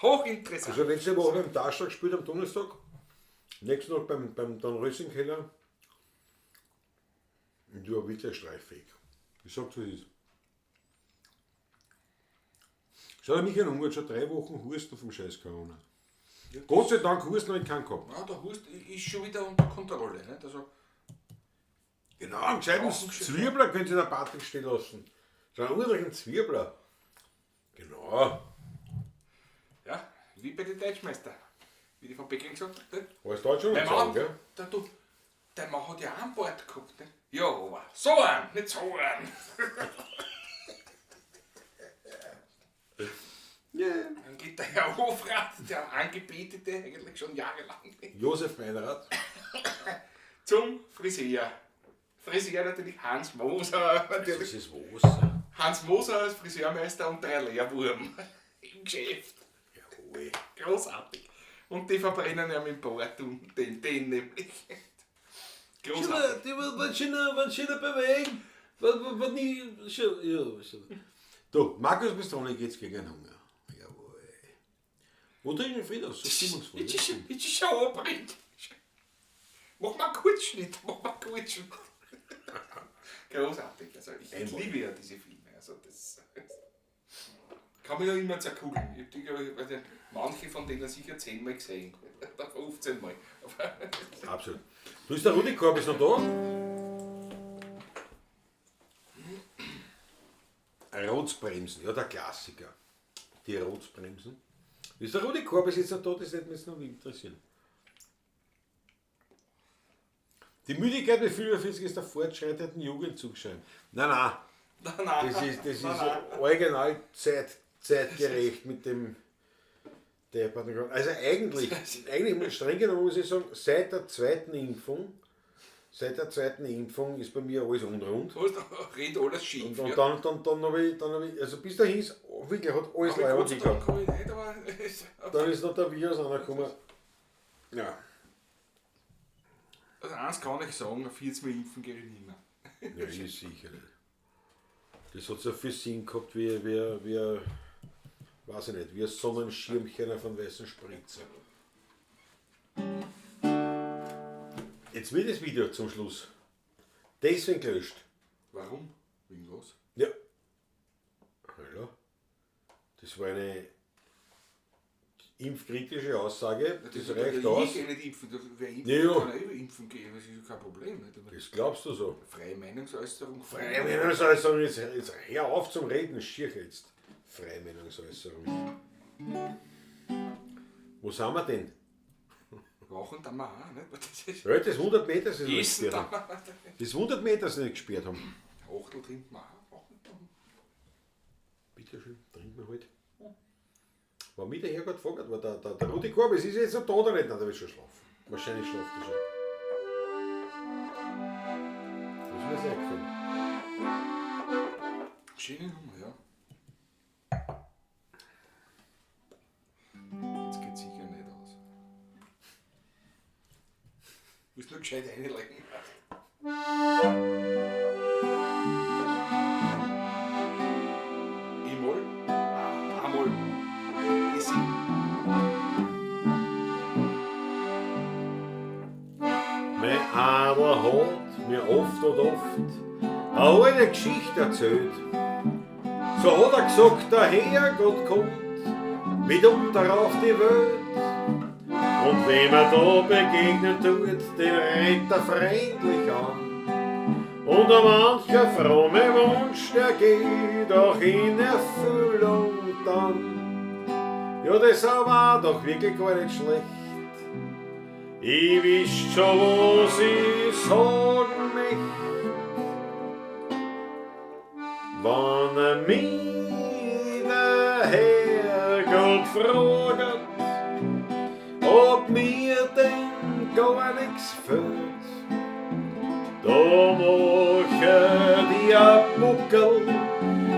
hochinteressant. Also letzte Woche beim Tascher gespielt am Donnerstag, nächsten Tag beim Don Rösingkeller. Und ich war wirklich streiffähig. Ich sag's, wie es ist. Schau, der Michael Unger hat schon 3 Wochen Husten vom scheiß Corona. Ja, Gott sei Dank Husten habe ich keinen gehabt. Ja, der Hust ist schon wieder unter Kontrolle. Nicht? Also, genau, einen gescheiten Auch schon. Zwirbler können Sie der Patrick stehen lassen. So einen ordentlichen Zwirbler. Genau. Ja, wie bei den Deutschmeister. Wie die von Peking gesagt hat. Nicht? Alles Deutsch und Mein Zaun, Mann, gell? Der Mann hat ja auch einen Bart gehabt. Nicht? Ja, aber so einen, nicht so einen. Yeah. Dann geht der Herr Hofrat, der Angebetete, eigentlich schon jahrelang. Josef Meinrad. Zum Friseur. Friseur natürlich Hans Moser. Natürlich. Das ist Moser. Hans Moser als Friseurmeister und 3 Lehrwurm im Geschäft. Jawohl. Großartig. Und die verbrennen ja mit dem Bart und den nämlich. Großartig. Die bewegen. Du, Markus Bistoni geht's gegen den Hunger. Jawohl. Wo trinken wir Frieda? So stimmungsvoll. Jetzt ist schon anbrennt. Mach mal einen Kurzschnitt, mach mal einen Kurzschnitt. Großartig. Also ich liebe ja diese Filme. Also das kann man ja immer zerkugeln. Ich hab die, glaub ich, weiß nicht, manche von denen sicher 10-mal gesehen. Oder 15 Mal. Absolut. Du, ist der Rudi Korb ist noch da? Rotzbremsen, ja, der Klassiker. Die Rotzbremsen. Ist der Rudi Korb ist jetzt noch da, das hätte mich jetzt noch interessieren. Die Müdigkeit mit 45 ist der fortschreitenden Jugend zugeschrieben. Nein, nein. Nein, nein. Das ist Nein, nein. original zeitgerecht mit dem Departement. Also eigentlich streng genommen muss ich sagen, seit der zweiten Impfung ist bei mir alles unrund. Du hast red alles schief. Und ja. dann habe ich, also bis dahin ist wirklich hat alles Aber leibend Gott sei Dank gehabt. hab ich nicht, aber es Dann ist noch der Virus angekommen. Ja. Also eins kann ich sagen, 40 Mal impfen gehe ich nicht mehr. Ja, ist sicher nicht. Das hat so viel Sinn gehabt wie, weiß ich nicht, wie ein Sonnenschirmchen auf einem weißen Spritzer. Jetzt wird das Video zum Schluss deswegen gelöscht. Warum? Wegen was? Ja. Hallo? Das war eine impfkritische Aussage. Ja, Das das reicht ich aus. gehe nicht impfen. Wer impft, Ja, ja. kann auch impfen gehen. Das ist ja kein Problem. Nicht? Aber Das glaubst du so. Freie Meinungsäußerung. Freie Meinungsäußerung, jetzt hör auf zum Reden, schier jetzt. Freie Meinungsäußerung. Wo sind wir denn? Rauchen tun wir auch, nicht? Das ist Ja, das 100 Meter sind nicht Essen gesperrt tun haben. wir. Das 100 Meter sind nicht gesperrt haben. Achtel trinken wir auch. Rauchen tun wir. Bitte schön, trinken wir halt. War mir der Herrgott gefragt, war der Rudi Korbis, ist jetzt noch da oder nicht? Nein, der wird schon schlafen. Wahrscheinlich schlaft er schon. Das ist mir sehr gefallen. Schöne Nummer, ja. Jetzt geht's sicher nicht aus. Du musst nur gescheit einlegen. E-Moll, A-Moll, E-C. Mein Adler hat mir oft und oft eine alte Geschichte erzählt. So hat er gesagt, der Herrgott kommt mitunter auf die Welt. Und wem er da begegnen tut, den rennt er freundlich an. Und mancher fromme Wunsch, der geht auch in Erfüllung dann. Ja, das war doch wirklich gar nicht schlecht. Ich wisst schon, was ich sagen möcht. Wann er mich der Herrgott fragt, ob mir denn gar nix fehlt, da mache die Buckel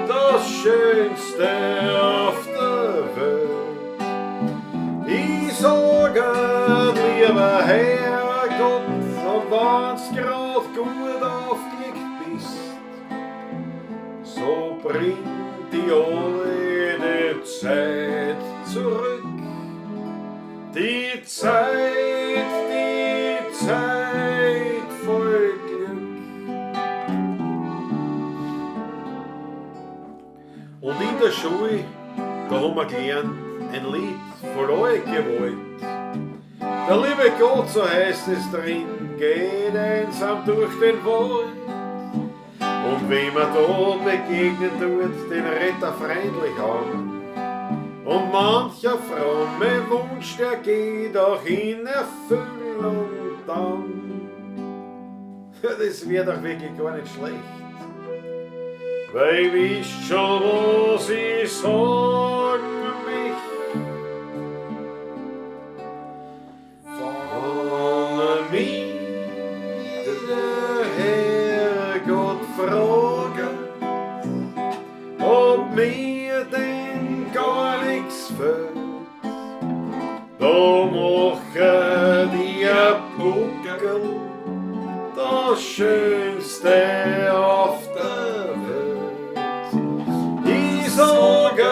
das Schönste auf der Welt. Ich sage, lieber Herrgott, und wenn's grad gut aufgelegt bist, so bringt die alte Zeit zurück. Die Zeit voll Glück. Und in der Schule, da haben wir gelernt, ein Lied voll Gewalt. Der liebe Gott, so heißt es drin, geht einsam durch den Wald. Und wem er da begegnen tut, den rennt er freundlich an. Und mancher fromme Wunsch, der geht auch in Erfüllung dann. Das wär doch wirklich gar nicht schlecht. Weil ich wisst schon, was ich sagen möcht. Wenn mich der Herrgott fragt, ob mir denn gar nix fehlt, da mache die Buckel das Schönste auf der Welt. Ich sage,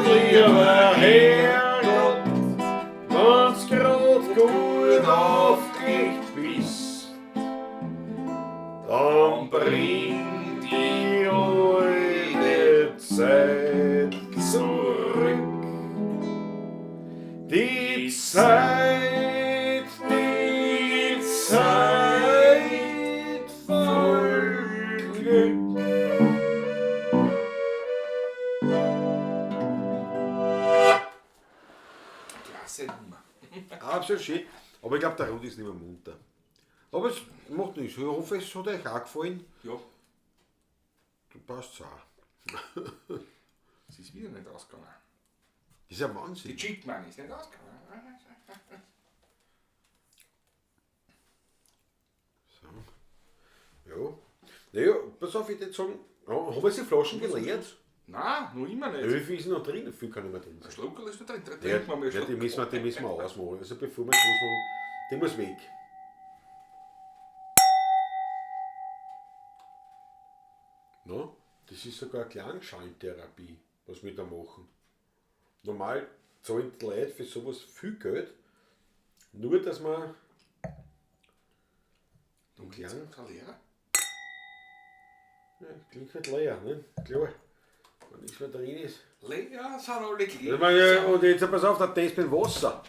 lieber Herrgott, wenn's grad gut aufgelegt bist, dann bring die alte Zeit zurück. Die Zeit voll Glück. Klasse Nummer. Absolut schön. Aber ich glaub, der Rudi ist nicht mehr munter. Aber es macht nichts. Ich hoffe, es hat euch auch gefallen. Ja. Du passt auch. Es ist wieder nicht ausgegangen. Das ist ja Wahnsinn. Die Cheatman ist nicht ausgegangen. So. Ja. Naja, pass auf, ich würde sagen, ja, haben wir die Flaschen geleert? Nein, noch immer nicht. Ja, wie viel ist noch drin? Viel kann nicht mehr drin sein. Ein Schluckerl ist noch drin, da Ja, trinken wir mal einen ja, Schluck. die müssen wir ausmachen. Also bevor wir es ausmachen, die muss weg. No, das ist sogar eine Klangschalentherapie, was wir da machen. Normal zahlen die Leute für sowas viel Geld, nur dass man Du Klang. Ist er leer? Ja, klingt halt leer, ne? Klar. Wenn nichts mehr drin ist. Leer sind alle Ja, Gläser. meine, und jetzt pass auf, der Test mit Wasser.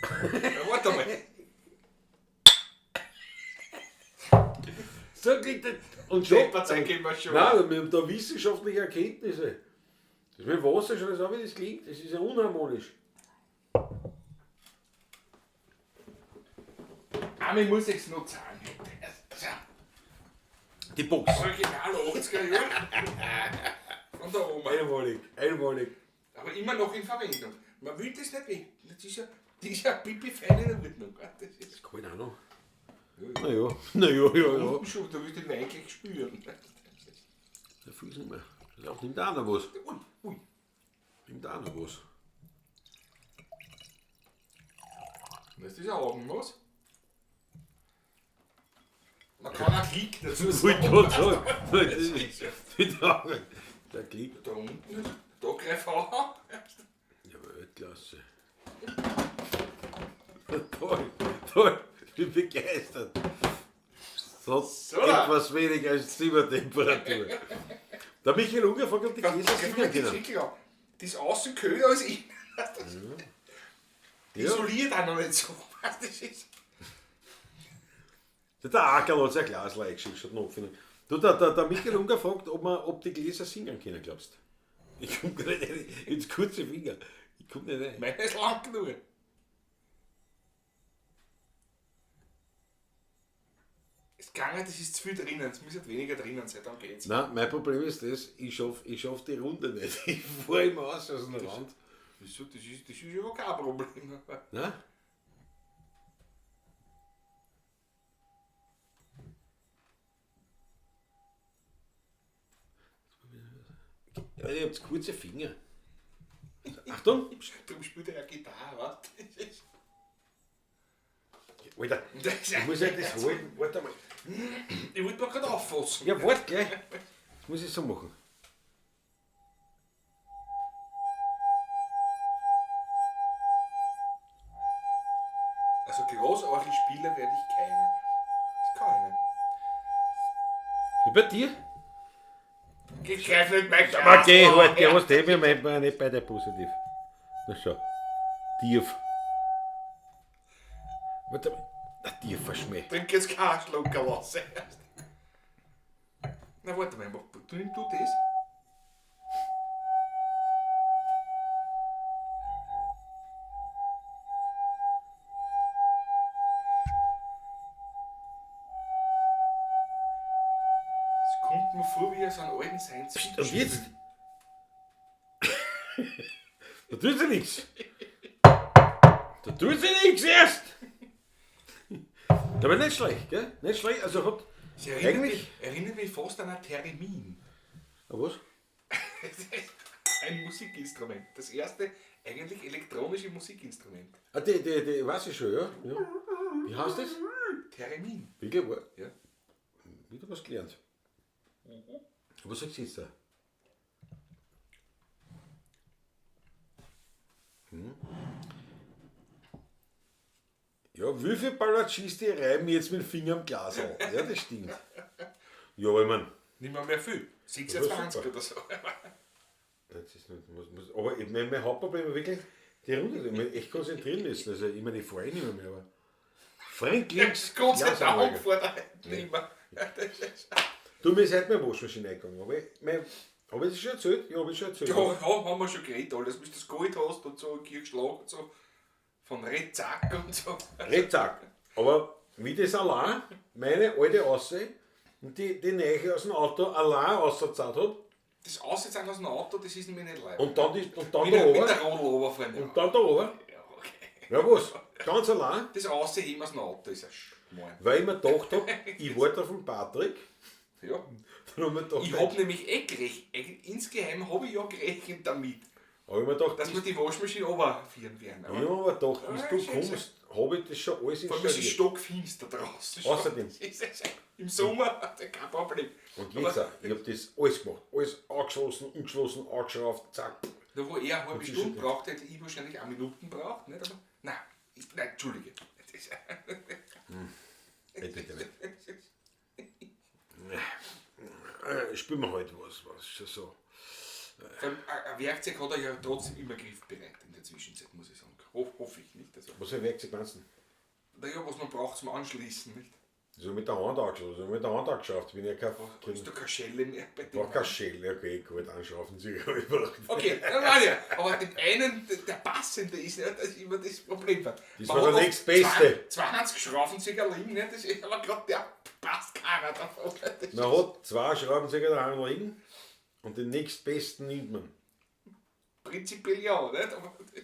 Ja, warte mal. So klingt das. Und schon. Deppert sein gehen wir schon. Nein, wir haben da wissenschaftliche Erkenntnisse. Das mit dem Wasser schon, so wie das klingt, das ist ja unharmonisch. Aber ich muss jetzt noch zahlen. Die Box. Original 80er Jahre. Von der Oma. Einmalig, einmalig. Aber immer noch in Verwendung. Man will das nicht weg. Das ist ja, die ist ja pipi-fein in Ordnung. Das ist Das kann ich auch noch. Ja, Naja, naja, ja, ja. Unten schon, da willst du den Wein gleich spüren. Da fühlst du nicht mehr. Das auch nimmt auch noch was. Ui, ui. Nimmt auch noch was. Das ist ja Augenmaß. Man kann auch Klick dazu Wollte sagen. gerade sagen. Das ist der Klick. Da unten, da greif an. Ja, Weltklasse. Toll, toll. Ich bin begeistert. So, So. etwas weniger als Zimmertemperatur. Der Michael Unger fragt, ob die Gläser Greif sichern mal die können. Schickel an. Das ist außen kühler als innen. Das Ja. Isoliert auch noch nicht so. Weißt, das ist. Der Ackerl hat sich ein Glas eingeschickt, schaut noch. Du, der Michael Unger fragt, ob die Gläser singen können, glaubst du? Ich komm gar nicht rein. Jetzt kurze Finger. Ich komm nicht rein. Meine ist lang genug. Es kann nicht, das ist zu viel drinnen, es muss halt weniger drinnen sein, dann geht's. Nein, mein Problem ist das, ich schaff die Runde nicht. Ich fahr immer aus dem Rand. Wieso? Das ist ja kein Problem. Nein? Ja, ich hab kurze Finger. Achtung! Darum spielt er ja Gitarre, weißt du? Alter, ich muss ja das halten. Warte mal. Ich wollte mal gerade auffassen. Ja, warte gleich. Das muss ich so machen. Also Großorgelspieler werde ich keiner. Das kann ich nicht. Wie bei dir? Ich greif nicht mein Glas. Aber geh, an. halt, geh, was dem, wir meinen nicht beide positiv. Na schau. Tief. Warte mal. Na, tiefer Schmäh. Trink jetzt keinen Schluck Wasser. Na warte mal, du nimm du das? Es kommt mir vor, wie aus einem alten science Und jetzt? Da tut sie nichts. Da tut sie nichts erst. Aber nicht schlecht, gell? Nicht schlecht. Also hat Es erinnert eigentlich. mich fast an ein Theremin. Ah, was? Ein Musikinstrument. Das erste eigentlich elektronische Musikinstrument. Ah, die weiß ich schon, ja. Ja. Wie heißt das? Theremin. Wirklich? War? Ja. Wieder was gelernt. Was sagst du jetzt da? Hm? Ja, wie viel Palatschis die reiben jetzt mit dem Finger am Glas an? Ja, das stimmt. Ja, aber ich mein, Nicht mehr viel. 26 super. oder so. das ist nicht, muss, aber ich mein, mein Hauptproblem war wirklich die Runde, ich muss echt konzentrieren müssen. Also, ich meine, ich fahre eh nicht mehr, aber Frank links, Gott sei Glas Dank anlegen. vor der nicht mehr. Du, mir ist heute meine Waschmaschine eingegangen, aber ich, mein, hab ich das schon erzählt? Ja, hab ich schon erzählt. Ja, ja, haben wir schon geredet, alles, bis du das Gold hast und so, Kirchschlag und so. Von Rezack und so. Retzak. Aber wie das allein, meine alte Ausseh und die neue aus dem Auto allein ausgezahlt hat Das Aussitzen aus dem Auto, das ist nämlich nicht leid. und dann, und dann mit, da der, mit oben, der Rodel runterfahren. Ja. und dann da oben, Ja, okay. ja was, ganz allein, Das Ausheben aus dem Auto ist ein Schmarrn. weil ich mir gedacht hab, ich warte auf den Patrick, Ja. dann hab ich mir gedacht, Ich hab nämlich eh gerechnet, insgeheim habe ich ja gerechnet damit, hab ich mir gedacht, dass wir die Waschmaschine runterführen werden. ich hab mir aber gedacht, bis Ja, du schön, kommst, hab ich das schon alles Vor allem ist es installiert. stockfinster draußen. Außerdem. Im Sommer, kein Problem. Und jetzt auch, ich hab das alles gemacht, alles angeschlossen, umgeschlossen, angeschraubt, zack. Da wo er eine halbe ist Stunde schon- braucht, hätte ich wahrscheinlich auch Minuten braucht. Nicht? Aber, nein, nein, Entschuldige. Das ist, Ey, bitte nicht. Spielen wir halt was schon so. Vor allem, ein Werkzeug hat er ja trotzdem immer griffbereit in der Zwischenzeit, muss ich sagen. Hoffe ich nicht. Also, Was für ein Werkzeug meinst du? naja, was man braucht zum Anschließen, nicht? So mit der Hand angeschraubt, so mit der Hand angeschraubt, bin ich ja kein. Ist da keine Schelle mehr bei dem? Brauch keine Schelle, okay, gut, anschrauben, sicher hab ich gebraucht. Okay, dann war ja. Aber den einen, der passende ist, ja, das ist immer das Problem. Das Man war hat der oft nächstbeste. 20 Schraubenzieher liegen, nicht? Das ist aber gerade der passt keiner davon. Das Man hat zwei Schraubenzieher daheim liegen und den nächstbesten nimmt man. Prinzipiell ja, nicht? Aber das,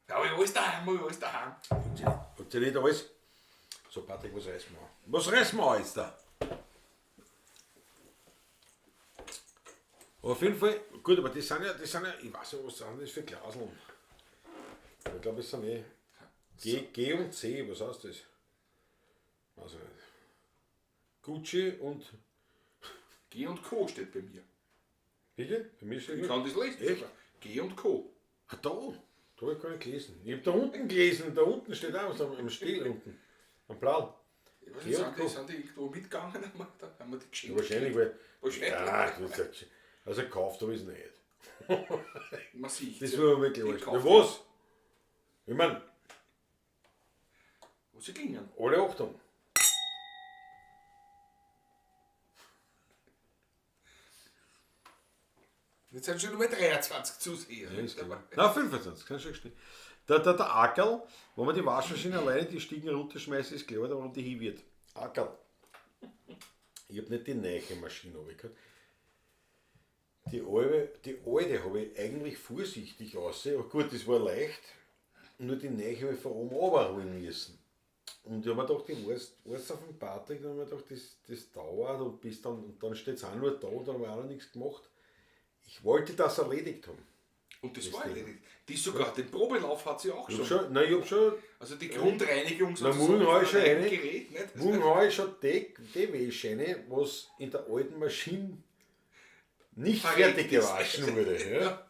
ja, aber ich alles daheim, hab ich alles daheim. Habt ihr nicht alles? So, Patrick, was reißen wir an? Was reißen wir an jetzt da? Auf jeden Fall, gut, aber das sind ja, ich weiß nicht, was sind das für Glaseln? Ich glaube, es sind eh G und C, was heißt das? Weiß ich nicht. Gucci und. G und Co. steht bei mir. Bitte? Bei mir steht Ich kann das lesen. Echt? sogar. G und Co. Ah, da! Da habe ich gar nicht gelesen. Ich habe da unten gelesen, da unten steht auch was am Stiel unten. Am Plan. Ich weiß G nicht, und sind Co. die, sind die irgendwo mitgegangen? Haben wir die geschenkt? Ja, wahrscheinlich, weil. Wahrscheinlich. Ja, das ist ja, also gekauft habe ich es nicht. Man sieht. Das ja. war wirklich Die alles. kauft Ja, was? Ich meine, Was sie klingen. alle Achtung. Jetzt sind schon nur 23 Zuseher. Ja, ist klar. Nein, 25, kann schon stehen. Der Ackerl, wenn man die Waschmaschine alleine die Stiegen runterschmeißt, ist klar, warum die hin wird. Ackerl. Ich habe nicht die neue Maschine runtergehauen. Die alte habe ich eigentlich vorsichtig aussehen, aber gut, das war leicht. Nur die neue habe ich von oben runterholen müssen. Und ich habe mir gedacht, ich weiß auf dem Patrick, dann habe ich mir gedacht, das dauert und, bis dann, und dann steht es auch nur da und dann habe ich auch noch nichts gemacht. Ich wollte das erledigt haben. Und das war erledigt. Die sogar, den Probelauf hat sie auch Ich hab schon. schon, nein, ich hab schon, Also die Grundreinigung Na, morgen hab ich schon von einem eine. Gerät, nicht? morgen hab ich schon die Wäsche rein, was in der alten Maschine nicht Verreckt fertig ist. gewaschen wurde. Ja.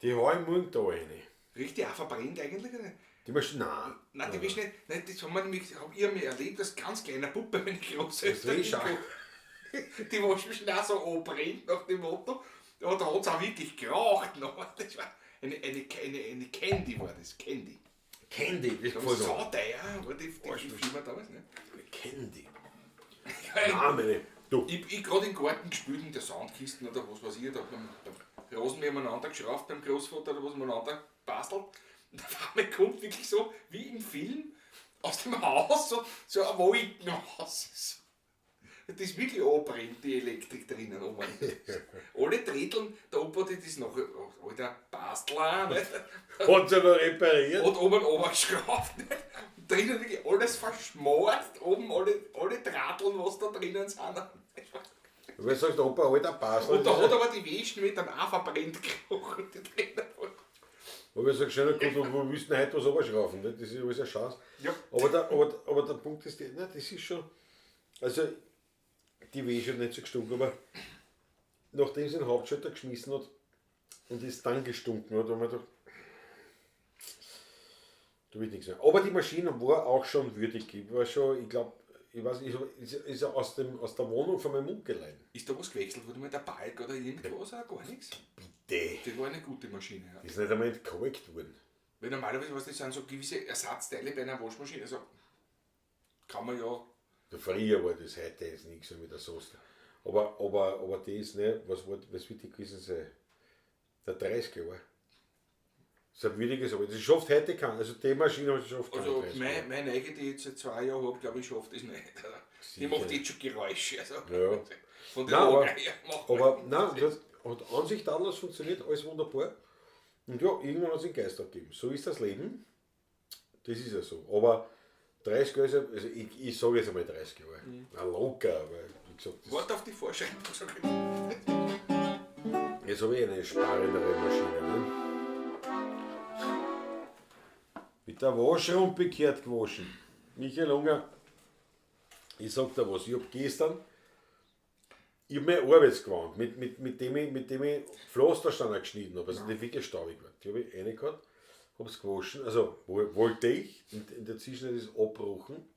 Die hau ich morgen da rein. Richtig, auch verbrennt eigentlich. Oder? Die Maschine, nein. Nein, die Wäsche nicht. Nein, das haben wir nämlich, hab ich einmal erlebt, als ganz kleiner Bub bei meinen Großeltern. Das ist auch. Die Waschmaschine auch so anbrennt nach dem Motto. Aber da hat es auch wirklich geraucht. Noch. Das war eine Candy war das, Candy. Candy, das Das war gefällt mir. sauteuer, war die Firma damals. Ne? Candy. Nein, meine. Du, Ich gerade im Garten gespielt in der Sandkisten oder was weiß ich, da hat man Rasenmäher umeinander geschraubt beim Großvater oder was umeinander bastelt. Und auf einmal kommt wirklich so, wie im Film, aus dem Haus so ein Wolkenhaus. Das ist wirklich anbrennt, die Elektrik drinnen oben. Alle Dritteln, der Opa, die das noch, alter Bastler, nicht? hat sie noch repariert? Hat oben runtergeschraubt. Nicht? Und drinnen wirklich alles verschmort, oben alle Drahteln, was da drinnen sind. Weil du sagst, Opa, alter Basler. Und da hat aber die Wäsche mit dann auch verbrennt gerochen, die drinnen. Aber ich sag, schön, gut, wo willst du denn heute was runterschrauben? Ne? Das ist alles eine Chance. Ja. Aber der Punkt ist, nein, das ist schon, also die Wäsche hat nicht so gestunken, aber nachdem sie den Hauptschalter geschmissen hat und es dann gestunken hat, haben wir gedacht, da wird nichts mehr. Aber die Maschine war auch schon würdig. Ich war schon, ich glaube, ich weiß nicht, ist ja aus der Wohnung von meinem Onkel geliehen. Ist da was gewechselt worden mit der Balk oder irgendwas? Auch gar nichts. Bitte. Das war eine gute Maschine. Ja. Ist nicht einmal entkalkt worden. Weil normalerweise, was das sind so gewisse Ersatzteile bei einer Waschmaschine, also kann man ja. Ja, früher war das, heute ist nichts mehr mit der Soße. Aber die ist nicht, was wird die gewesen sein? Der 30 Jahre. Das ist ein würdiges Alter. Das schafft heute keiner. Also die Maschine schafft keiner. Also 30 Jahre. meine eigene, die ich jetzt seit 2 Jahren habe, glaube ich, schafft das nicht. Die Sicher. macht jetzt schon Geräusche. Also Ja. Von den Nein, Augen her macht aber nein, das hat an sich alles funktioniert, alles wunderbar. Und ja, irgendwann hat es den Geist abgegeben. So ist das Leben. Das ist ja so. Aber 30 Jahre, ist ja- also ich sage jetzt einmal 30 Jahre. Mhm. Na, locker, weil, wie gesagt, das, Warte auf die Vorschreibung. Sag ich. jetzt habe ich eine sparendere Maschine. Ne? Mit der Waschrumpe gehört gewaschen. Michael Unger, ich sag dir was, ich hab gestern ich hab mein Arbeitsgewand, mit dem ich Pflastersteine geschnitten habe, also die wirklich staubig waren. Die habe ich reingehauen, hab's gewaschen, also wollte ich, und in der Zwischenzeit ist es abgebrochen.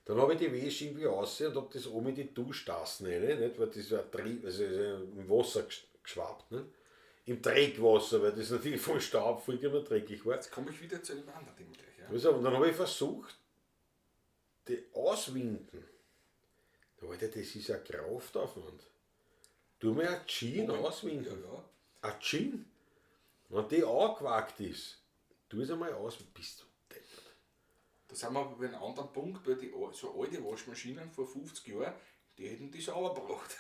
Dann habe ich die Wäsche irgendwie raus und hab das oben in die Duschtassen rein, nicht? Weil das war also ist ja im Wasser geschwappt, ne? Im Dreckwasser, weil das natürlich voll Staub, voll immer dreckig war. Jetzt komme ich wieder zu einem anderen Thema gleich. Ja. Also, und dann habe ich versucht, die auswinden. Alter, das ist ein Kraftaufwand. Tu mir ein Gin auswinden. Ja, ja. Ein Gin. Wenn die angewagt ist, tu es einmal aus, bist du deppert. Da sind wir aber bei einem anderen Punkt, weil die so alte Waschmaschinen vor 50 Jahren, die hätten die sauber gebraucht.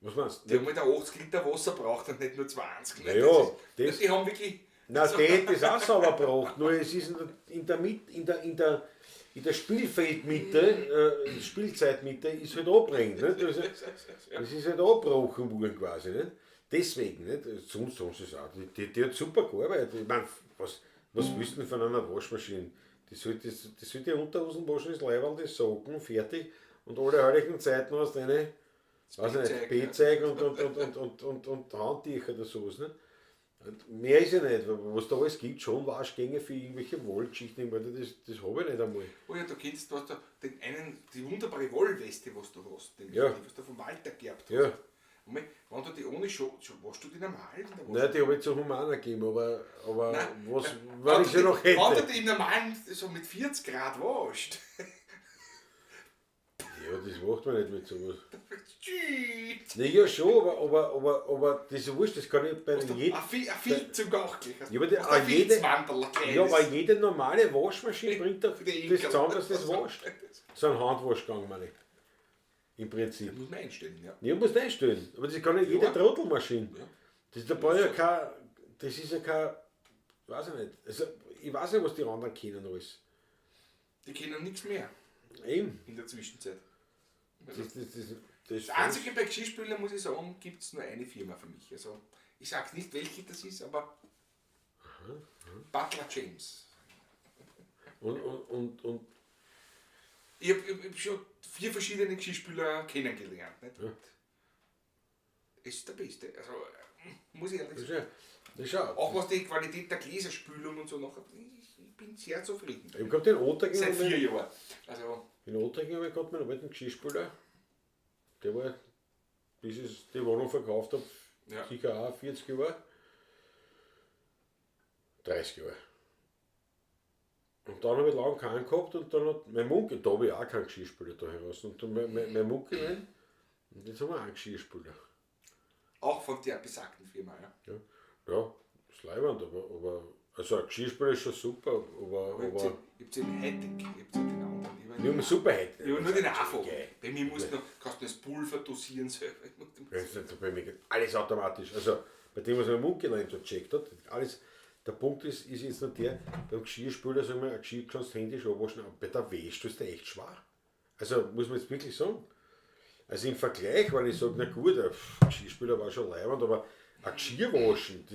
Was meinst du? Die haben halt auch 80 Liter Wasser braucht und nicht nur 20. Na ja, das- die haben wirklich. Nein, die hätte es auch sauber gebraucht, nur es ist in der Spielfeldmitte, Spielzeitmitte ist halt abbrennt. Nicht? Das ist halt abgebrochen worden quasi. Nicht? Deswegen, nicht? Sonst haben sie es auch. Die hat super gearbeitet. Ich meine, was willst du denn von einer Waschmaschine? Die soll die Unterhosen waschen, das Leiberl, die Socken, fertig. Und alle heiligen Zeiten hast du eine, weiß nicht, Bettzeug, Bettzeug und Handtücher oder sowas. Nicht? Und mehr ist ja nicht, was da alles gibt, schon Waschgänge für irgendwelche Wollgeschichten, das habe ich nicht einmal. Oh ja, du kennst, du hast da den einen, die wunderbare Wollweste, was du hast, die, Ja. die was du vom Walter geerbt hast. Ja. Moment, wenn du die ohne Scho waschst du die normal? Nein, die habe ich zu Humana gegeben, aber Nein, was, wenn wenn ich sie noch hätte. Wenn du die im normalen so mit 40 Grad waschst. Ja, das macht man nicht mit sowas. Tschüss. Nee, ja schon, aber das ist wurscht, das kann ich bei jedem. Ein Filz zum Gachtel. Ja, aber jede, ja, aber jede normale Waschmaschine bringt doch das zusammen, dass das wascht. So ein Handwaschgang, meine ich. Im Prinzip. Muss man einstellen, ja. Ja, musst einstellen. Aber das kann ja jede Trottelmaschine. Ja. Das, da braucht ja kein, das ist ja kein, weiß ich nicht. Also, ich weiß nicht, was die anderen kennen alles. Die kennen nichts mehr. Eben. In der Zwischenzeit. Das Einzige bei Geschirrspüler, muss ich sagen, gibt es nur eine Firma für mich. Also, ich sage nicht, welche das ist, aber Butler James. Und ich hab schon 4 verschiedene Geschirrspüler kennengelernt. Nicht? Ja. Ist der Beste. Also, muss ich ehrlich sagen. Das ist ja, auch was die Qualität der Gläserspülung und so noch, ich bin sehr zufrieden. Ich hab den Otterking seit 4 Jahren. Also, in Otterking habe ich gerade meinen alten Geschirrspüler. Der war, bis ich die Wohnung verkauft habe, ja, sicher auch 40 Jahre. 30 Jahre. Und dann habe ich lange keinen gehabt und dann hat mein Munkel, da habe ich auch keinen Geschirrspüler da heraus. Und dann mein Munkel rein, und jetzt haben wir auch einen Geschirrspüler. Auch von der besagten Firma, ja? Ja, ja, ist leibend, aber also ein Geschirrspüler ist schon super, aber ich hab den Hightech, ich hab den anderen. Ich hab super Hightech. Ich hab nur den AFO. Bei mir musst du noch, kannst du das Pulver dosieren selber. Bei mir geht alles automatisch. Also bei dem, was mein Munkel so gecheckt hat, alles. Der Punkt ist jetzt noch der, beim Geschirrspüler, sagen wir, ein Geschirr kannst du händisch abwaschen, aber bei der Wäsche ist der echt schwer. Also muss man jetzt wirklich sagen. Also im Vergleich, weil ich sage, na gut, ein Geschirrspüler war schon leibend, aber ein Geschirr waschen,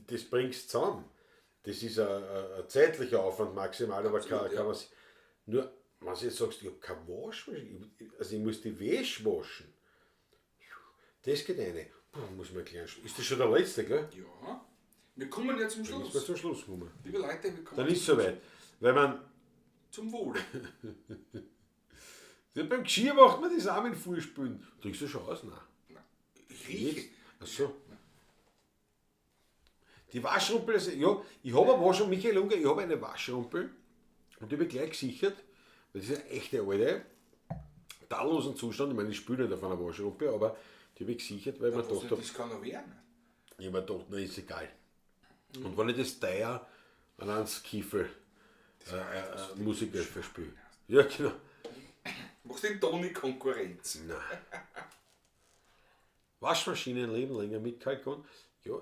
das bringst du zusammen. Das ist ein zeitlicher Aufwand maximal, aber absolut, kein was. Nur, wenn du jetzt sagst, ich habe keine Waschmaschine, also ich muss die Wäsche waschen, das geht rein. Puh, muss man erklären. Ist das schon der letzte, gell? Ja. Wir kommen ja zum Schluss. Wir zum Schluss kommen. Liebe Leute, wir kommen. Dann ist es soweit. Weil man. Zum Wohle. Ja, beim Geschirr macht man das auch mit Vorspülen. Trinkst du schon aus? Nein. Nein. Ich rieche. Ach so. Die Waschrumpel, also, ja, ich habe eine Waschrumpel, Michael Unger, ich habe eine Waschrumpel und die habe ich gleich gesichert, weil das ist eine echte alte, tadellosen Zustand, ich meine, ich spüle nicht auf einer Waschrumpel, aber die habe ich gesichert, weil man gedacht habe, das kann noch werden. Ich habe mir gedacht, na, ist egal. Und wenn ich das teuer an einen Skiffel Musiker verspiele. Ja, genau. Machst du den Toni Konkurrenz? Nein. Waschmaschinen leben länger mit Kalkon. Ja,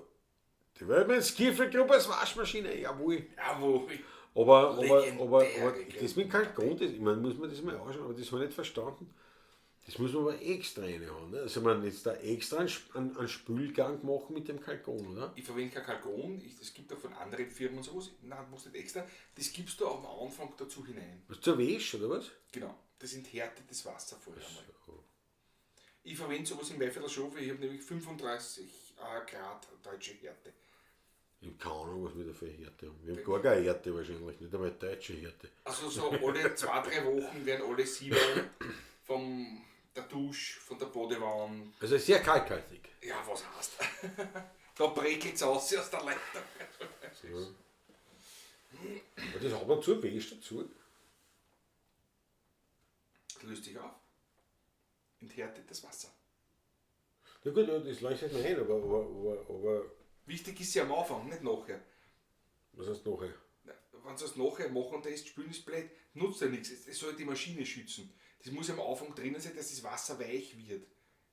die werde mir Skiffel-Gruppe als Waschmaschine, jawohl. Jawohl. Aber das mit Kalkon, das, ich meine, muss man das mal anschauen, aber das habe ich nicht verstanden. Das muss man aber extra reinhauen. Ne? Also man jetzt da extra einen Spülgang machen mit dem Kalkon, oder? Ich verwende kein Kalkon, es gibt auch von anderen Firmen und sowas. Nein, musst nicht extra. Das gibst du am Anfang dazu hinein. Was, zur Wäsche, oder was? Genau, das enthärtet das Wasser vorher einmal. So. Ich verwende sowas im Weifel schon, weil ich habe nämlich 35 Grad deutsche Härte. Ich habe keine Ahnung, was wir da für Härte haben. Wir haben gar keine Härte wahrscheinlich, nicht einmal deutsche Härte. Also so alle 2-3 Wochen werden alle 7 vom der Dusche, von der Badewanne. Also sehr kalkhaltig. Ja, was heißt? Da breckelt's aus der Leitung. Ja. Aber das hat man zur Wäsche dazu. Das löst sich auf. Enthärtet das Wasser. Na gut, das leuchtet mir ein, aber wichtig ist ja am Anfang, nicht nachher. Was heißt nachher? Wenn sie es nachher machen und das Spülen ist blöd, nutzt ja nichts. Es soll die Maschine schützen. Das muss am Anfang drinnen sein, dass das Wasser weich wird.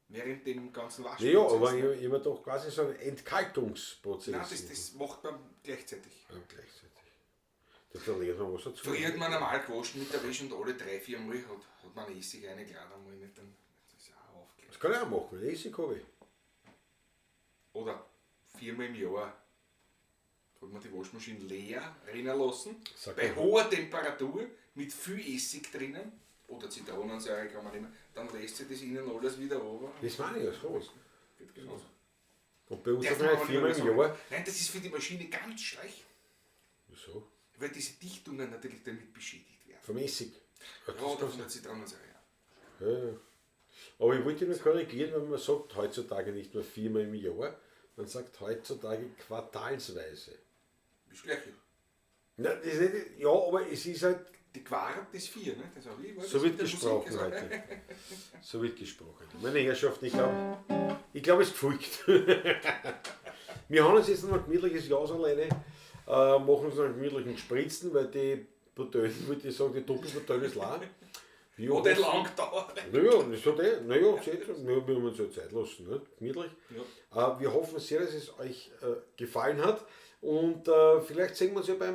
Während dem ganzen Waschprozess. Ja, aber ich habe doch quasi so einen Entkalkungsprozess. Nein, das macht man gleichzeitig. Ja, gleichzeitig. Da verliert man was dazu. Früher hat man normal gewaschen mit der Wäsche und alle 3-4 Mal hat man Essig reingeladen. Einmal nicht, dann ist ja auch aufgelöst. Das kann ich auch machen, Essig habe ich. Oder 4-mal im Jahr hat man die Waschmaschine leer rennen lassen. Sag bei mal. hoher Temperatur mit viel Essig drinnen. Oder Zitronensäure kann man nehmen, dann lässt sich das innen alles wieder runter. Das meine ich ja, sowas. Geht genauso. Und bei uns Darf hat man man 4-mal im Jahr. Nein, das ist für die Maschine ganz schlecht. Wieso? Weil diese Dichtungen natürlich damit beschädigt werden. Vom Essig. Ja, oder von der Zitronensäure, ja. Ja. Aber ich wollte nur korrigieren, wenn man sagt heutzutage nicht mehr viermal im Jahr, man sagt heutzutage quartalsweise. Ist gleich. Na, das ist nicht, ja, aber es ist halt. Die Quart ist 4, ne? Das auch, wie war So das wird mit der Musik? gesprochen Also, heute. So wird gesprochen. Meine Herrschaften, ich glaube, es gefolgt. Wir haben uns jetzt noch ein gemütliches Glas alleine, machen uns noch einen gemütlichen Gespritzten, weil die Bouteille, würde ich sagen, die Doppelbouteille ist leer. Wir Hat nicht hoffen- lang gedauert. Naja, das hat eh, naja, Zeit, wir haben uns ja Zeit lassen, ne? Gemütlich. Ja. Wir hoffen sehr, dass es euch gefallen hat und vielleicht sehen wir uns ja bei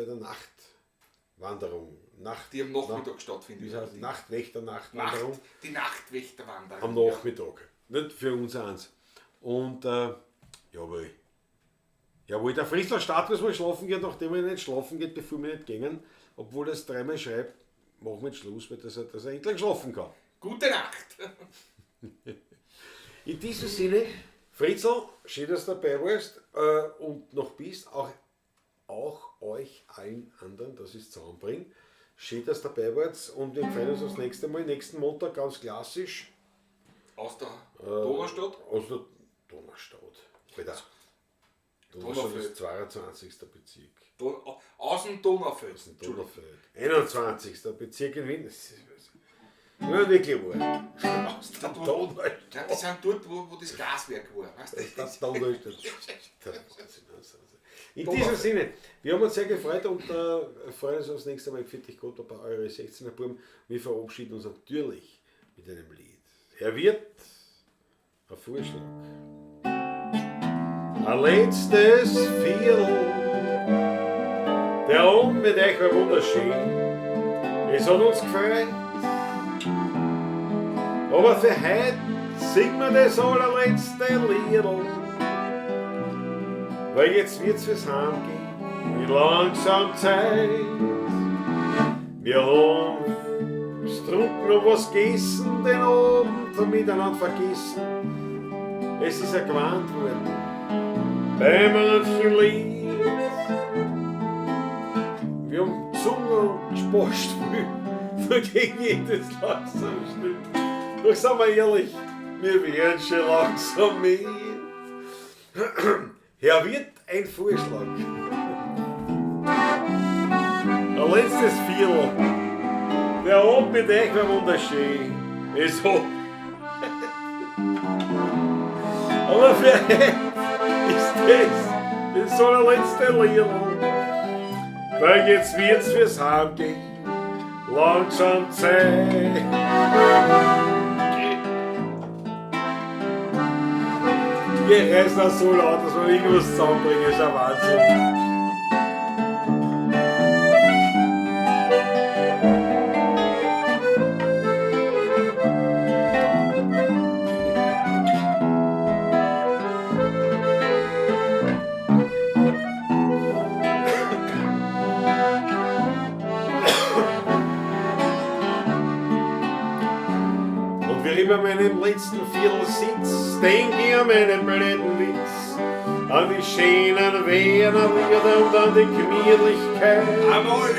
der Nachtwanderung. Nacht, Die am Nachmittag stattfindet. Wie heißt das? Nachtwächter, Nachtwanderung. Die Nachtwächterwanderung. Am Nachmittag. Nicht für uns eins. Und jawohl. Jawohl, der Fritzl startet, dass man schlafen geht, nachdem er nicht schlafen geht, bevor wir nicht gingen. Obwohl er es dreimal schreibt, machen wir jetzt Schluss, weil dass er endlich schlafen kann. Gute Nacht! In diesem Sinne, Fritzl, schön, dass du dabei warst und noch bist, auch euch allen anderen, dass ich es zusammenbringe. Schön, dass du dabei wart und wir freuen uns aufs nächste Mal, nächsten Montag, ganz klassisch. Aus der Donaustadt? Aus der Donaustadt. Alter. Donaustadt ist 22. Bezirk. Aus dem Donaufeld. Aus dem Donaufeld. 21. Bezirk in Wien. Das ist ja wirklich wahr. Aus der Donaustadt. Ja, die sind dort, wo das Gaswerk war. Weißt du? Das Donaustadt. In diesem Sinne, wir haben uns sehr gefreut und freuen uns aufs nächste Mal. Pfiat dich Gott, bei eure 16er Buben. Wir verabschieden uns natürlich mit einem Lied. Herr Wirt, ein Vorschlag. Ein letztes Viertel. Der Abend mit euch war wunderschön. Es hat uns gefreut. Aber für heute singen wir das allerletzte Liedl. Weil jetzt wird's fürs Heimgehen wie langsam Zeit. Wir haben getrunken und was gegessen, den Abend miteinander vergessen. Es ist ein gewarnt worden bei manchen Lied. Wir haben gesungen und gespaßt, da ging jedes langsam still. Doch sind wir ehrlich, wir werden schon langsam mit. Herr Wirt, ein Vorschlag. Ein letztes Viertel. Der Abend mit euch war wunderschön. Es hat. Aber für heute ist das allerletzte Liedl. Weil jetzt wird's fürs Heimgehen langsam Zeit. Wir reißen das so laut, dass wir irgendwas zusammenbringen, ist ein Wahnsinn. Und wie ich bei meinem letzten Viertel sitz, denk ich an meinen blöden Witz, an die schönen Wiener Lieder und an die Gemütlichkeit. Einmal!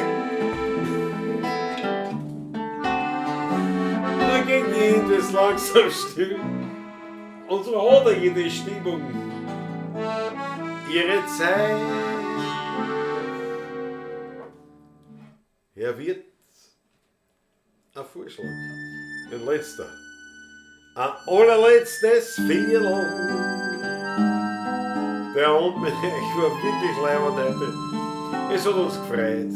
Da geht jedes langsam still und so hat er jede Stimmung ihre Zeit. Herr Wirt, ein Vorschlag, ein letzter. Ein allerletztes Viertel. Der Abend mit euch war wirklich leibend heute. Es hat uns gefreut.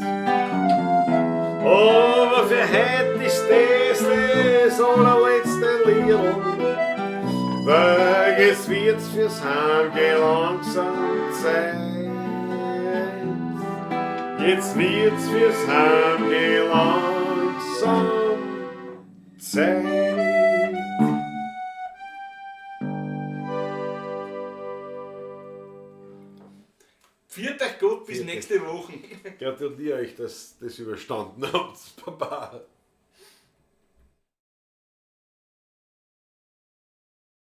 Aber für heute ist das allerletzte Liedl. Weil jetzt wird's fürs Heimgehen langsam Zeit. Jetzt wird's fürs Heimgehen langsam Zeit. Pfiat euch Gott, bis Pfiat euch. nächste Woche. Gratuliere euch, dass ihr das überstanden habt. Baba.